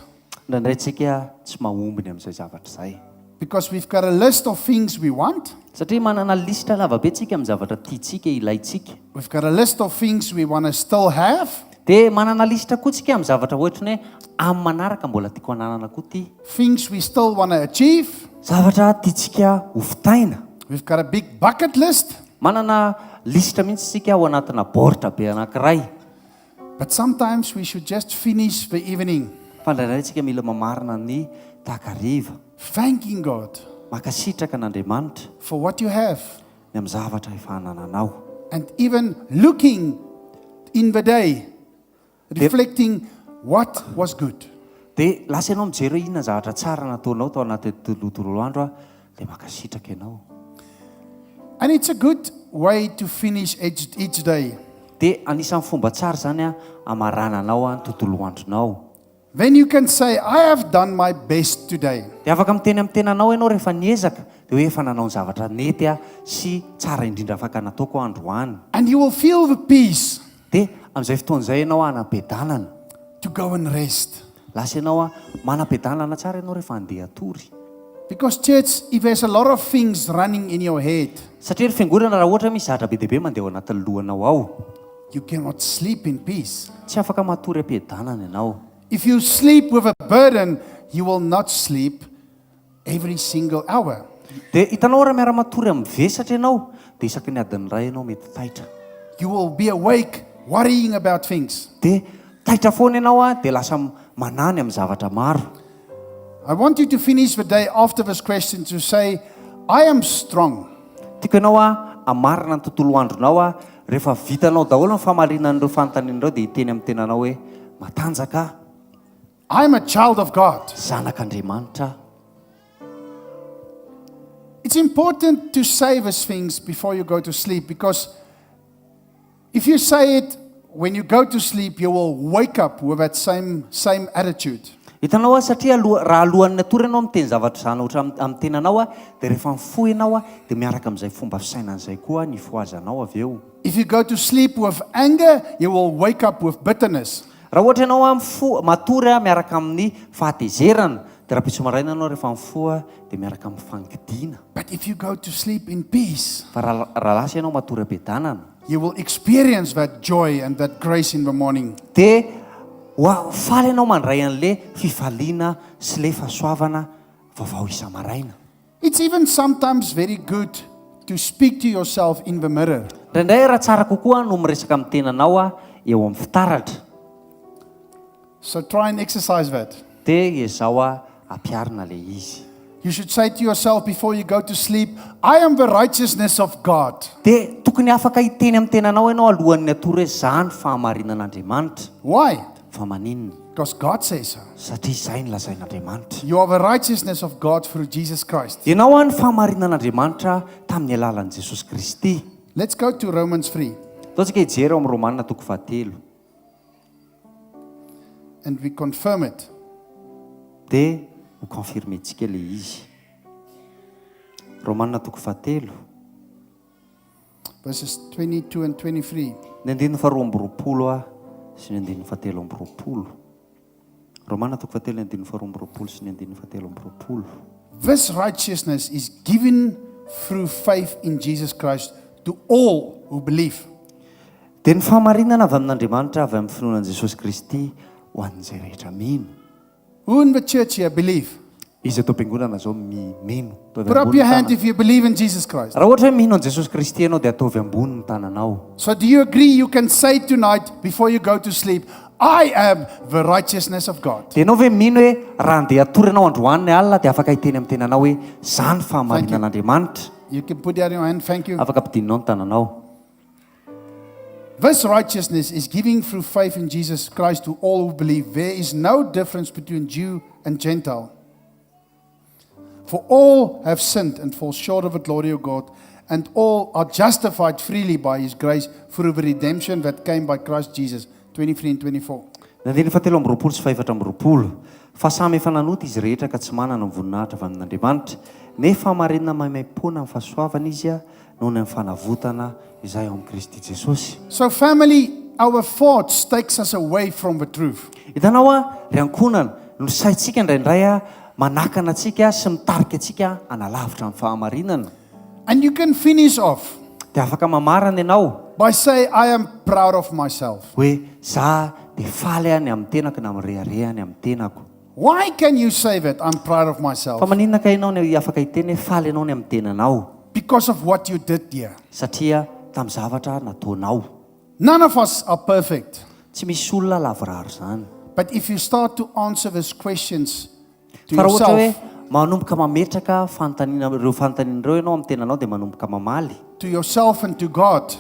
Indraindray tsika tsy mahomby ny amin'izay zavatra izay. Because we've got a list of things we want. Satria manana lisitra lava be tsika amin'ny zavatra tiantsika, ilaintsika. We've got a list of things we wanna still have. Dia manana lisitra koa tsika amin'ny zavatra ohatry ny hoe amin'ny manaraka mbola tiako hananana koa ity. Things we still wanna achieve. Zavatra tiantsika ho vitaina. We've got a big bucket list. Manana lisitra mihitsy isika ao anatina baoritra be anankiray. But sometimes we should just finish the evening. Fa indraindray isika mila mamarana ny takariva. Thanking God. Mankasitraka an'Andriamanitra. For what you have. Ny amin'ny zavatra efa anananao. And even looking in the day, reflecting what was good. Dia lasa ianao mijery hoe inona ny zavatra tsara nataonao tao anatin'ny tontolo andro dia mankasitraka ianao. And it's a good way to finish each day. Dia anisan'ny fomba tsara izany hamarananao ny tontolo andronao. Then you can say, I have done my best today. Dia afaka miteny amin'ny tenanao ianao rehefa niezaka, dia hoe efa nanao ny zavatra nety aho sy tsara indrindra afaka nataoko aho androany. And you will feel the peace. Dia amin'izay fotoana izay ianao hanam-piadanana. To go and rest. Lasa ianao manam-piadanana tsara ianao rehefa handeha hatory. Because church, if there's a lot of things running in your head. Satria ry fiangonana raha ohatra misy zavatra be dia be mandeha ao anatin'ny lohanao ao. You cannot sleep in peace. Tsy afaka matory am-piadanana ianao. If you sleep with a burden, you will not sleep every single hour. Dia hitanao raha miara-matory amin'ny vesatra ianao, dia isaky ny adiny iray ianao mety taitra. You will be awake worrying about things. Dia taitra foana ianao an, dia lasa manahy ny amin'ny zavatra maro. I want you to finish the day after this question to say, I am strong. Tiako ianao an, hamarana ny tontolo andronao an, rehefa vitanao daholo ny famaliana an'ireo fanontaniana ireo dia hiteny amin'ny tenanao hoe, Matanjaka aho. I am a child of God. Zanak'Andriamanitra aho. It's important to say these things before you go to sleep because if you say it when you go to sleep, you will wake up with that same, same attitude. Hitanao a, satria aloha, raha alohan'ny hatory ianao miteny zavatra izany ohatra amin'ny amin'ny tenanao a, dia rehefa mifoha ianao a, dia miaraka amin'izay fomba fisainana izay koa ny hifohazanao avy eo. If you go to sleep with anger, you will wake up with bitterness. Raha ohatra ianao a mifoha, matory a miaraka amin'ny fahatezerana, dia rahampitso maraina ianao rehefa mifoha dia miaraka amin'ny fangidiana. But if you go to sleep in peace. Fa raha raha lasa ianao matory am-piadanana. You will experience that joy and that grace in the morning. Dia ho faly ianao mandray an'le fifaliana sy le fahasoavana vaovao isa-maraina. It's even sometimes very good to speak to yourself in the mirror. Indraindray raha tsara kokoa no miresaka amin'ny tenanao eo amin'ny fitaratra. So try and exercise that. Dia ezaho ampiharina ilay izy. You should say to yourself before you go to sleep, I am the righteousness of God. Dia tokony afaka hiteny amin'ny tenanao ianao alohan'ny hatory hoe, Izaho no fahamarinan'Andriamanitra. Why? Fa maninona? Because God says so. Satria izay no lazain'Andriamanitra. You are the righteousness of God through Jesus Christ. Ianao no fahamarinan'Andriamanitra tamin'ny alalan'i Jesosy Kristy. Let's go to Romans 3. Ndao tsika hijery ao amin'ny Romana toko fahatelo. And we confirm it. Dia ho confirmer-tsika ilay izy. Romana toko fahatelo. Verses 22 and 23. Ny andininy faharoa amby roapolo sy ny andininy fahatelo amby roapolo. Romana toko fahatelo ny andininy faharoa amby roapolo sy ny andininy fahatelo amby roapolo. This righteousness is given through faith in Jesus Christ to all who believe. Dia ny fahamarinana avy amin'Andriamanitra avy amin'ny finoana an'i Jesosy Kristy ho an'izay rehetra mino. Who in the church here believe? Iza eto am-piangonana izao mi mino? Ataovy Put up ambony your ny hand tanana. if you believe in Jesus Christ. Raha ohatra hoe mino an'i Jesosy Kristy ianao dia ataovy ambony ny tananao. So do you agree you can say tonight before you go to sleep, I am the righteousness of God. Dia ianao ve mino hoe raha handeha hatory ianao androany alina dia afaka hiteny amin'ny tenanao hoe, Izaho no Thank you. fahamarinan'Andriamanitra? You can put down your hand. Thank you. Afaka ampidininao ny tananao. This righteousness is giving through faith in Jesus Christ to all who believe. There is no difference between Jew and Gentile. For all have sinned and fall short of the glory of God, and all are justified freely by his grace through the redemption that came by Christ Jesus. 23 and 24. Ny andininy fahatelo amby roapolo sy fahefatra amby roapolo, Fa samy efa nanota izy rehetra ka tsy manana ny voninahitra avy amin'Andriamanitra, nefa hamarinina maimaimpoana amin'ny fahasoavana izy noho ny amin'ny fanavotana izay ao amin'i Kristy Jesosy. So family, our thoughts takes us away from the truth. Hitanao an, ry ankohonana, ny saintsika indraindray an, manakana antsika sy mitarika antsika hanalavitra ny fahamarinana. And you can finish off. Dia afaka mamarana ianao. By say, I am proud of myself. Hoe, za dia faly aho ny amin'ny tenako na mirehareha ny amin'ny tenako. Why can you say that, I'm proud of myself? Fa maninona kay ianao no afaka hiteny hoe faly ianao ny amin'ny tenanao? Because of what you did dear. Satria tamin'ny zavatra nataonao. None of us are perfect. Tsy misy olona lavorary izany. But if you start to answer these questions to Fa raha ohatra hoe yourself. manomboka mametraka fanontaniana ireo fanontaniana ireo ianao amin'ny tenanao dia manomboka mamaly. To yourself and to God.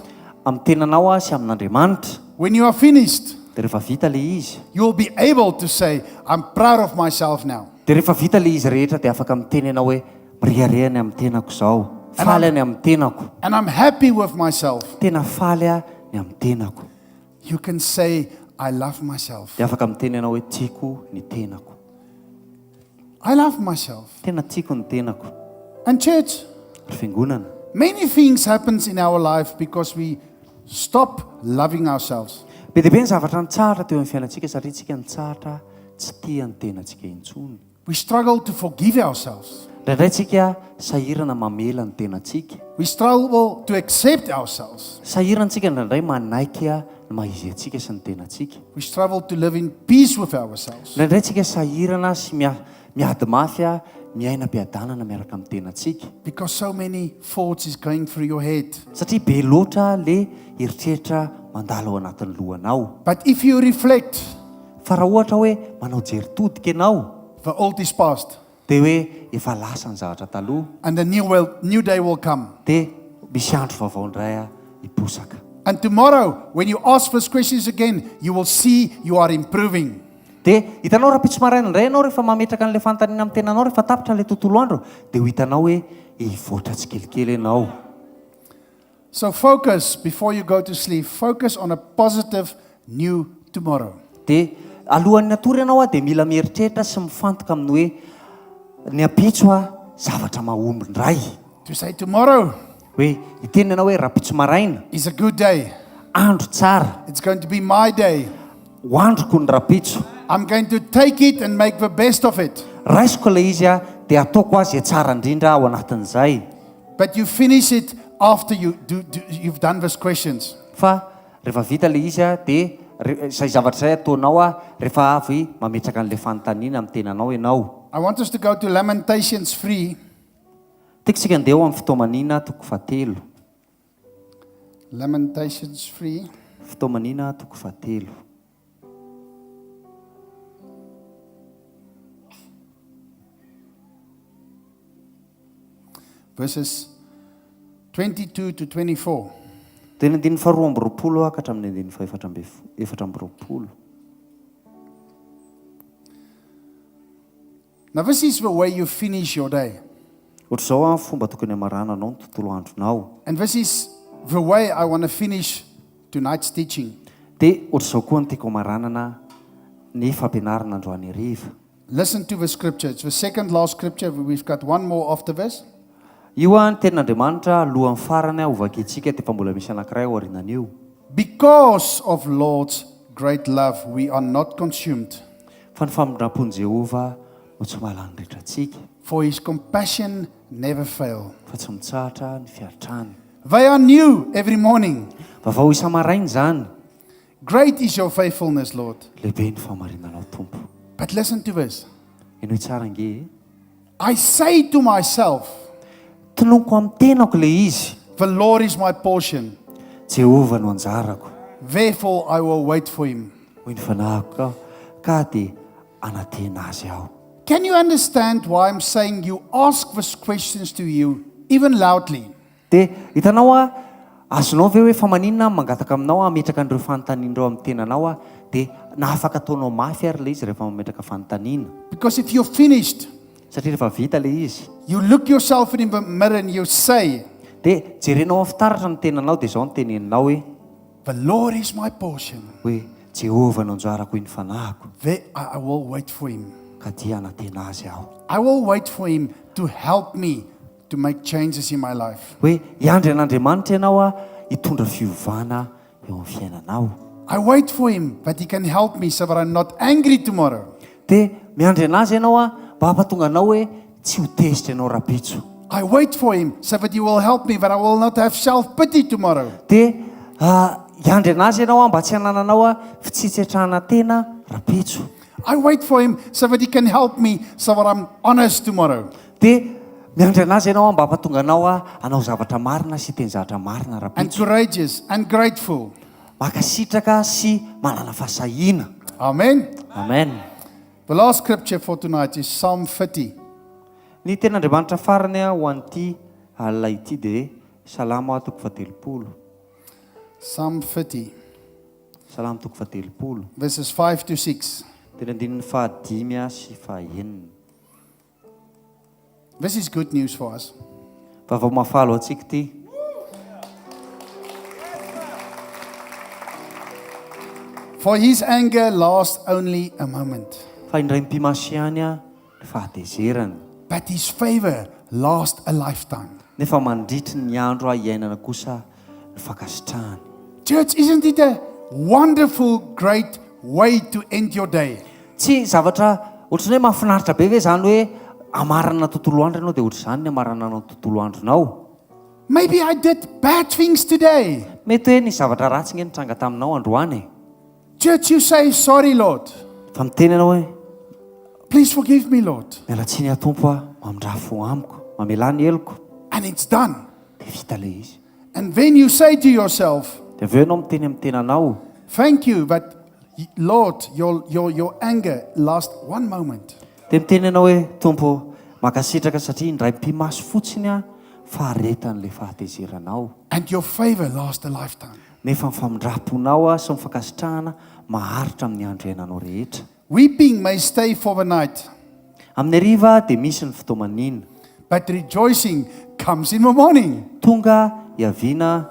Amin'ny tenanao sy amin'Andriamanitra. When you are finished. Dia rehefa vita ilay izy. You will be able to say, I'm proud of myself now. Dia rehefa vita ilay izy rehetra dia afaka miteny ianao hoe, Mirehareha ny amin'ny tenako izao. Faly aho ny amin'ny tenako. And I'm happy with myself. Tena faly aho ny amin'ny tenako. You can say, I love myself. Dia afaka miteny ianao hoe, Tiako ny tenako. I love myself. Tena tiako ny tenako. And church. Ry fiangonana. Many things happens in our life because we stop loving ourselves. Be dia be ny zavatra nitsahatra teo amin'ny fiainantsika satria tsika nitsahatra tsy tia ny tenantsika intsony. We struggle to forgive ourselves. Indraindray tsika sahirana mamela ny tenantsika. We struggle to accept ourselves. Sahirana tsika indraindray manaiky ny maha izy antsika sy ny tenantsika. We struggle to live in peace with ourselves. Indraindray tsika sahirana sy miady mafy miaina am-piadanana miaraka amin'ny tenantsika. Because so many thoughts is going through your head. Satria be loatra le eritreritra mandalo ao anatin'ny lohanao. But if you reflect. Fa raha ohatra hoe manao jery todika ianao. The old is past. Dia hoe efa lasa ny zavatra taloha. And a new will, new day will come. Dia misy andro vaovao indray hiposaka. And tomorrow when you ask these questions again, you will see you are improving. Dia hitanao rahampitso maraina indray ianao rehefa mametraka an'ilay fanontaniana amin'ny tenanao rehefa tapitra ilay tontolo andro dia ho hitanao hoe hivoatra tsikelikely ianao. So focus before you go to sleep, focus on a positive new tomorrow. Dia alohan'ny hatory ianao dia mila mieritreritra sy mifantoka amin'ny hoe ny ampitso zavatra mahomby indray. To say tomorrow. Hoe hiteny ianao hoe rahampitso maraina. Is a good day. Andro tsara. It's going to be my day. Ho androko ny rahampitso. I'm going to take it and make the best of it. Raisiko ilay izy dia ataoko azy izay tsara indrindra ao anatin'izay. But you finish it after you do, do you've done these questions. Fa rehefa vita ilay izy dia izay zavatra izay ataonao rehefa avy mametraka an'ilay fanontaniana amin'ny tenanao ianao. I want us to go to Lamentations 3. Tiako isika handeha ao amin'ny Fitaomaniana toko fahatelo. Lamentations 3. Fitaomaniana toko fahatelo. Verses 22 to 24. Dia ny andininy faharoa amby roapolo ka hatramin'ny andininy fahefatra amby 24. Now this is the way you finish your day. Ohatr'izao ny fomba tokony hamarananao ny tontolo andronao. And this is the way I want to finish tonight's teaching. Dia ohatr'izao koa no tiako hamaranana ny fampianarana androany hariva. Listen to the scripture. It's the second last scripture. We've got one more after this. Io ny tenin'Andriamanitra alohan'ny farany hovakintsika dia efa mbola misy anankiray aorianan'io. Because of Lord's great love we are not consumed. Fa ny famindram-pon'i Jehovah no tsy mahalany ritra antsika. For his compassion never fail. Fa tsy mitsahatra ny fiantrany. They are new every morning. Vaovao isa-maraina izany. Great is your faithfulness, Lord. Lehibe ny fahamarinanao, Tompo. But listen to this. Henoy tsara ange e. I say to myself. Tononiko amin'ny tenako ilay izy. The Lord is my portion. Jehovah no anjarako. Therefore I will wait for him. Hoy ny fanahiko, ka dia hanantena azy aho. Can you understand why I'm saying you ask these questions to you even loudly? Dia hitanao aho, azonao ve hoe fa maninona aho mangataka aminao hametraka an'ireo fanontaniana ireo amin'ny tenanao aho? Dia na afaka ataonao mafy ary ilay izy rehefa mametraka fanontaniana. Because if you're finished. Satria rehefa vita ilay izy. You look yourself in the mirror and you say. Dia jerenao amin'ny fitaratra ny tenanao dia izao no teneninao hoe. The Lord is my portion. Hoe, Jehovah no anjarako hoy ny fanahiko. There I will wait for him. Ka dia hanantena azy aho. I will wait for him to help me to make changes in my life. Hoe hiandry an'Andriamanitra ianao hitondra fiovana eo amin'ny fiainanao. I wait for him that he can help me so that I'm not angry tomorrow. Dia miandry an'Azy ianao mba hampatonga anao hoe tsy ho tezitra ianao rahampitso. I wait for him so that he will help me that I will not have self pity tomorrow. Dia hiandry an'Azy ianao mba tsy hanananao fitsitsetrahana tena rahampitso. I wait for him so that he can help me so that I'm honest tomorrow. Dia miandry an'Azy ianao mba hampatonga anao hanao zavatra marina sy hiteny zavatra marina And rahampitso. courageous and grateful. Mankasitraka sy manana fahasahiana. Amen. Amen. The last scripture for tonight is Psalm 30. Ny tenin'Andriamanitra farany ho an'ity alina ity dia Salamo toko fahatelopolo. Psalm 30. Salamo toko fahatelopolo. Verses 5 to 6. Dia ny andininy fahadimy sy fahenina. This is good news for us. Vaovao mahafaly ho antsika ity. For his anger lasts only a moment. Fa indray mipi-maso ihany ny fahatezerany. But his favor lasts a lifetime. Nefa mandritry ny andro iainana kosa ny fankasitrahany. Church, isn't it a wonderful, great way to end your day? Tsy zavatra ohatran'ny hoe mahafinaritra be ve izany hoe hamarana tontolo andro ianao dia ohatr'izany ny hamarananao ny tontolo andronao? Maybe I did bad things today. Mety hoe nisy zavatra ratsy nge nitranga taminao androany e. Church, you say, "Sorry, Lord. Fa miteny ianao hoe, Please forgive me, Lord." Miala tsiny aho Tompo a, mamindrà fo amiko, mamelà ny heloko. And it's done. Dia vita ilay izy. And then you say to yourself, Dia avy eo ianao miteny amin'ny tenanao. "Thank you, but Lord, your anger last one moment." Dia miteny ianao hoe, Tompo ô, mankasitraka satria indray mipi-maso fotsiny aho faharetan'ilay fahatezeranao. And your favor lasts a lifetime. Nefa ny famindram-ponao sy ny fankasitrahana maharitra amin'ny andro iainanao rehetra. Weeping may stay for the night. Amin'ny hariva dia misy ny fitomanina. But rejoicing comes in the morning. Tonga hiaviana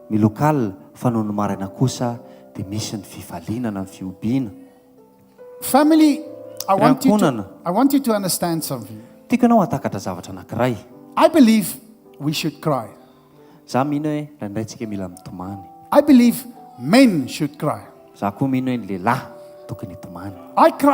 milokalina fa nony maraina kosa dia misy ny fifaliana na ny fihobiana. Family, I Ry want you to, ankohonana. I want you to understand something. Tiako ianao hahatakatra zavatra anankiray. I believe we should cry. Za mino hoe indraindray tsika mila mitomany. I believe men should cry. Za koa mino hoe ny lehilahy tokony hitomany. I cry.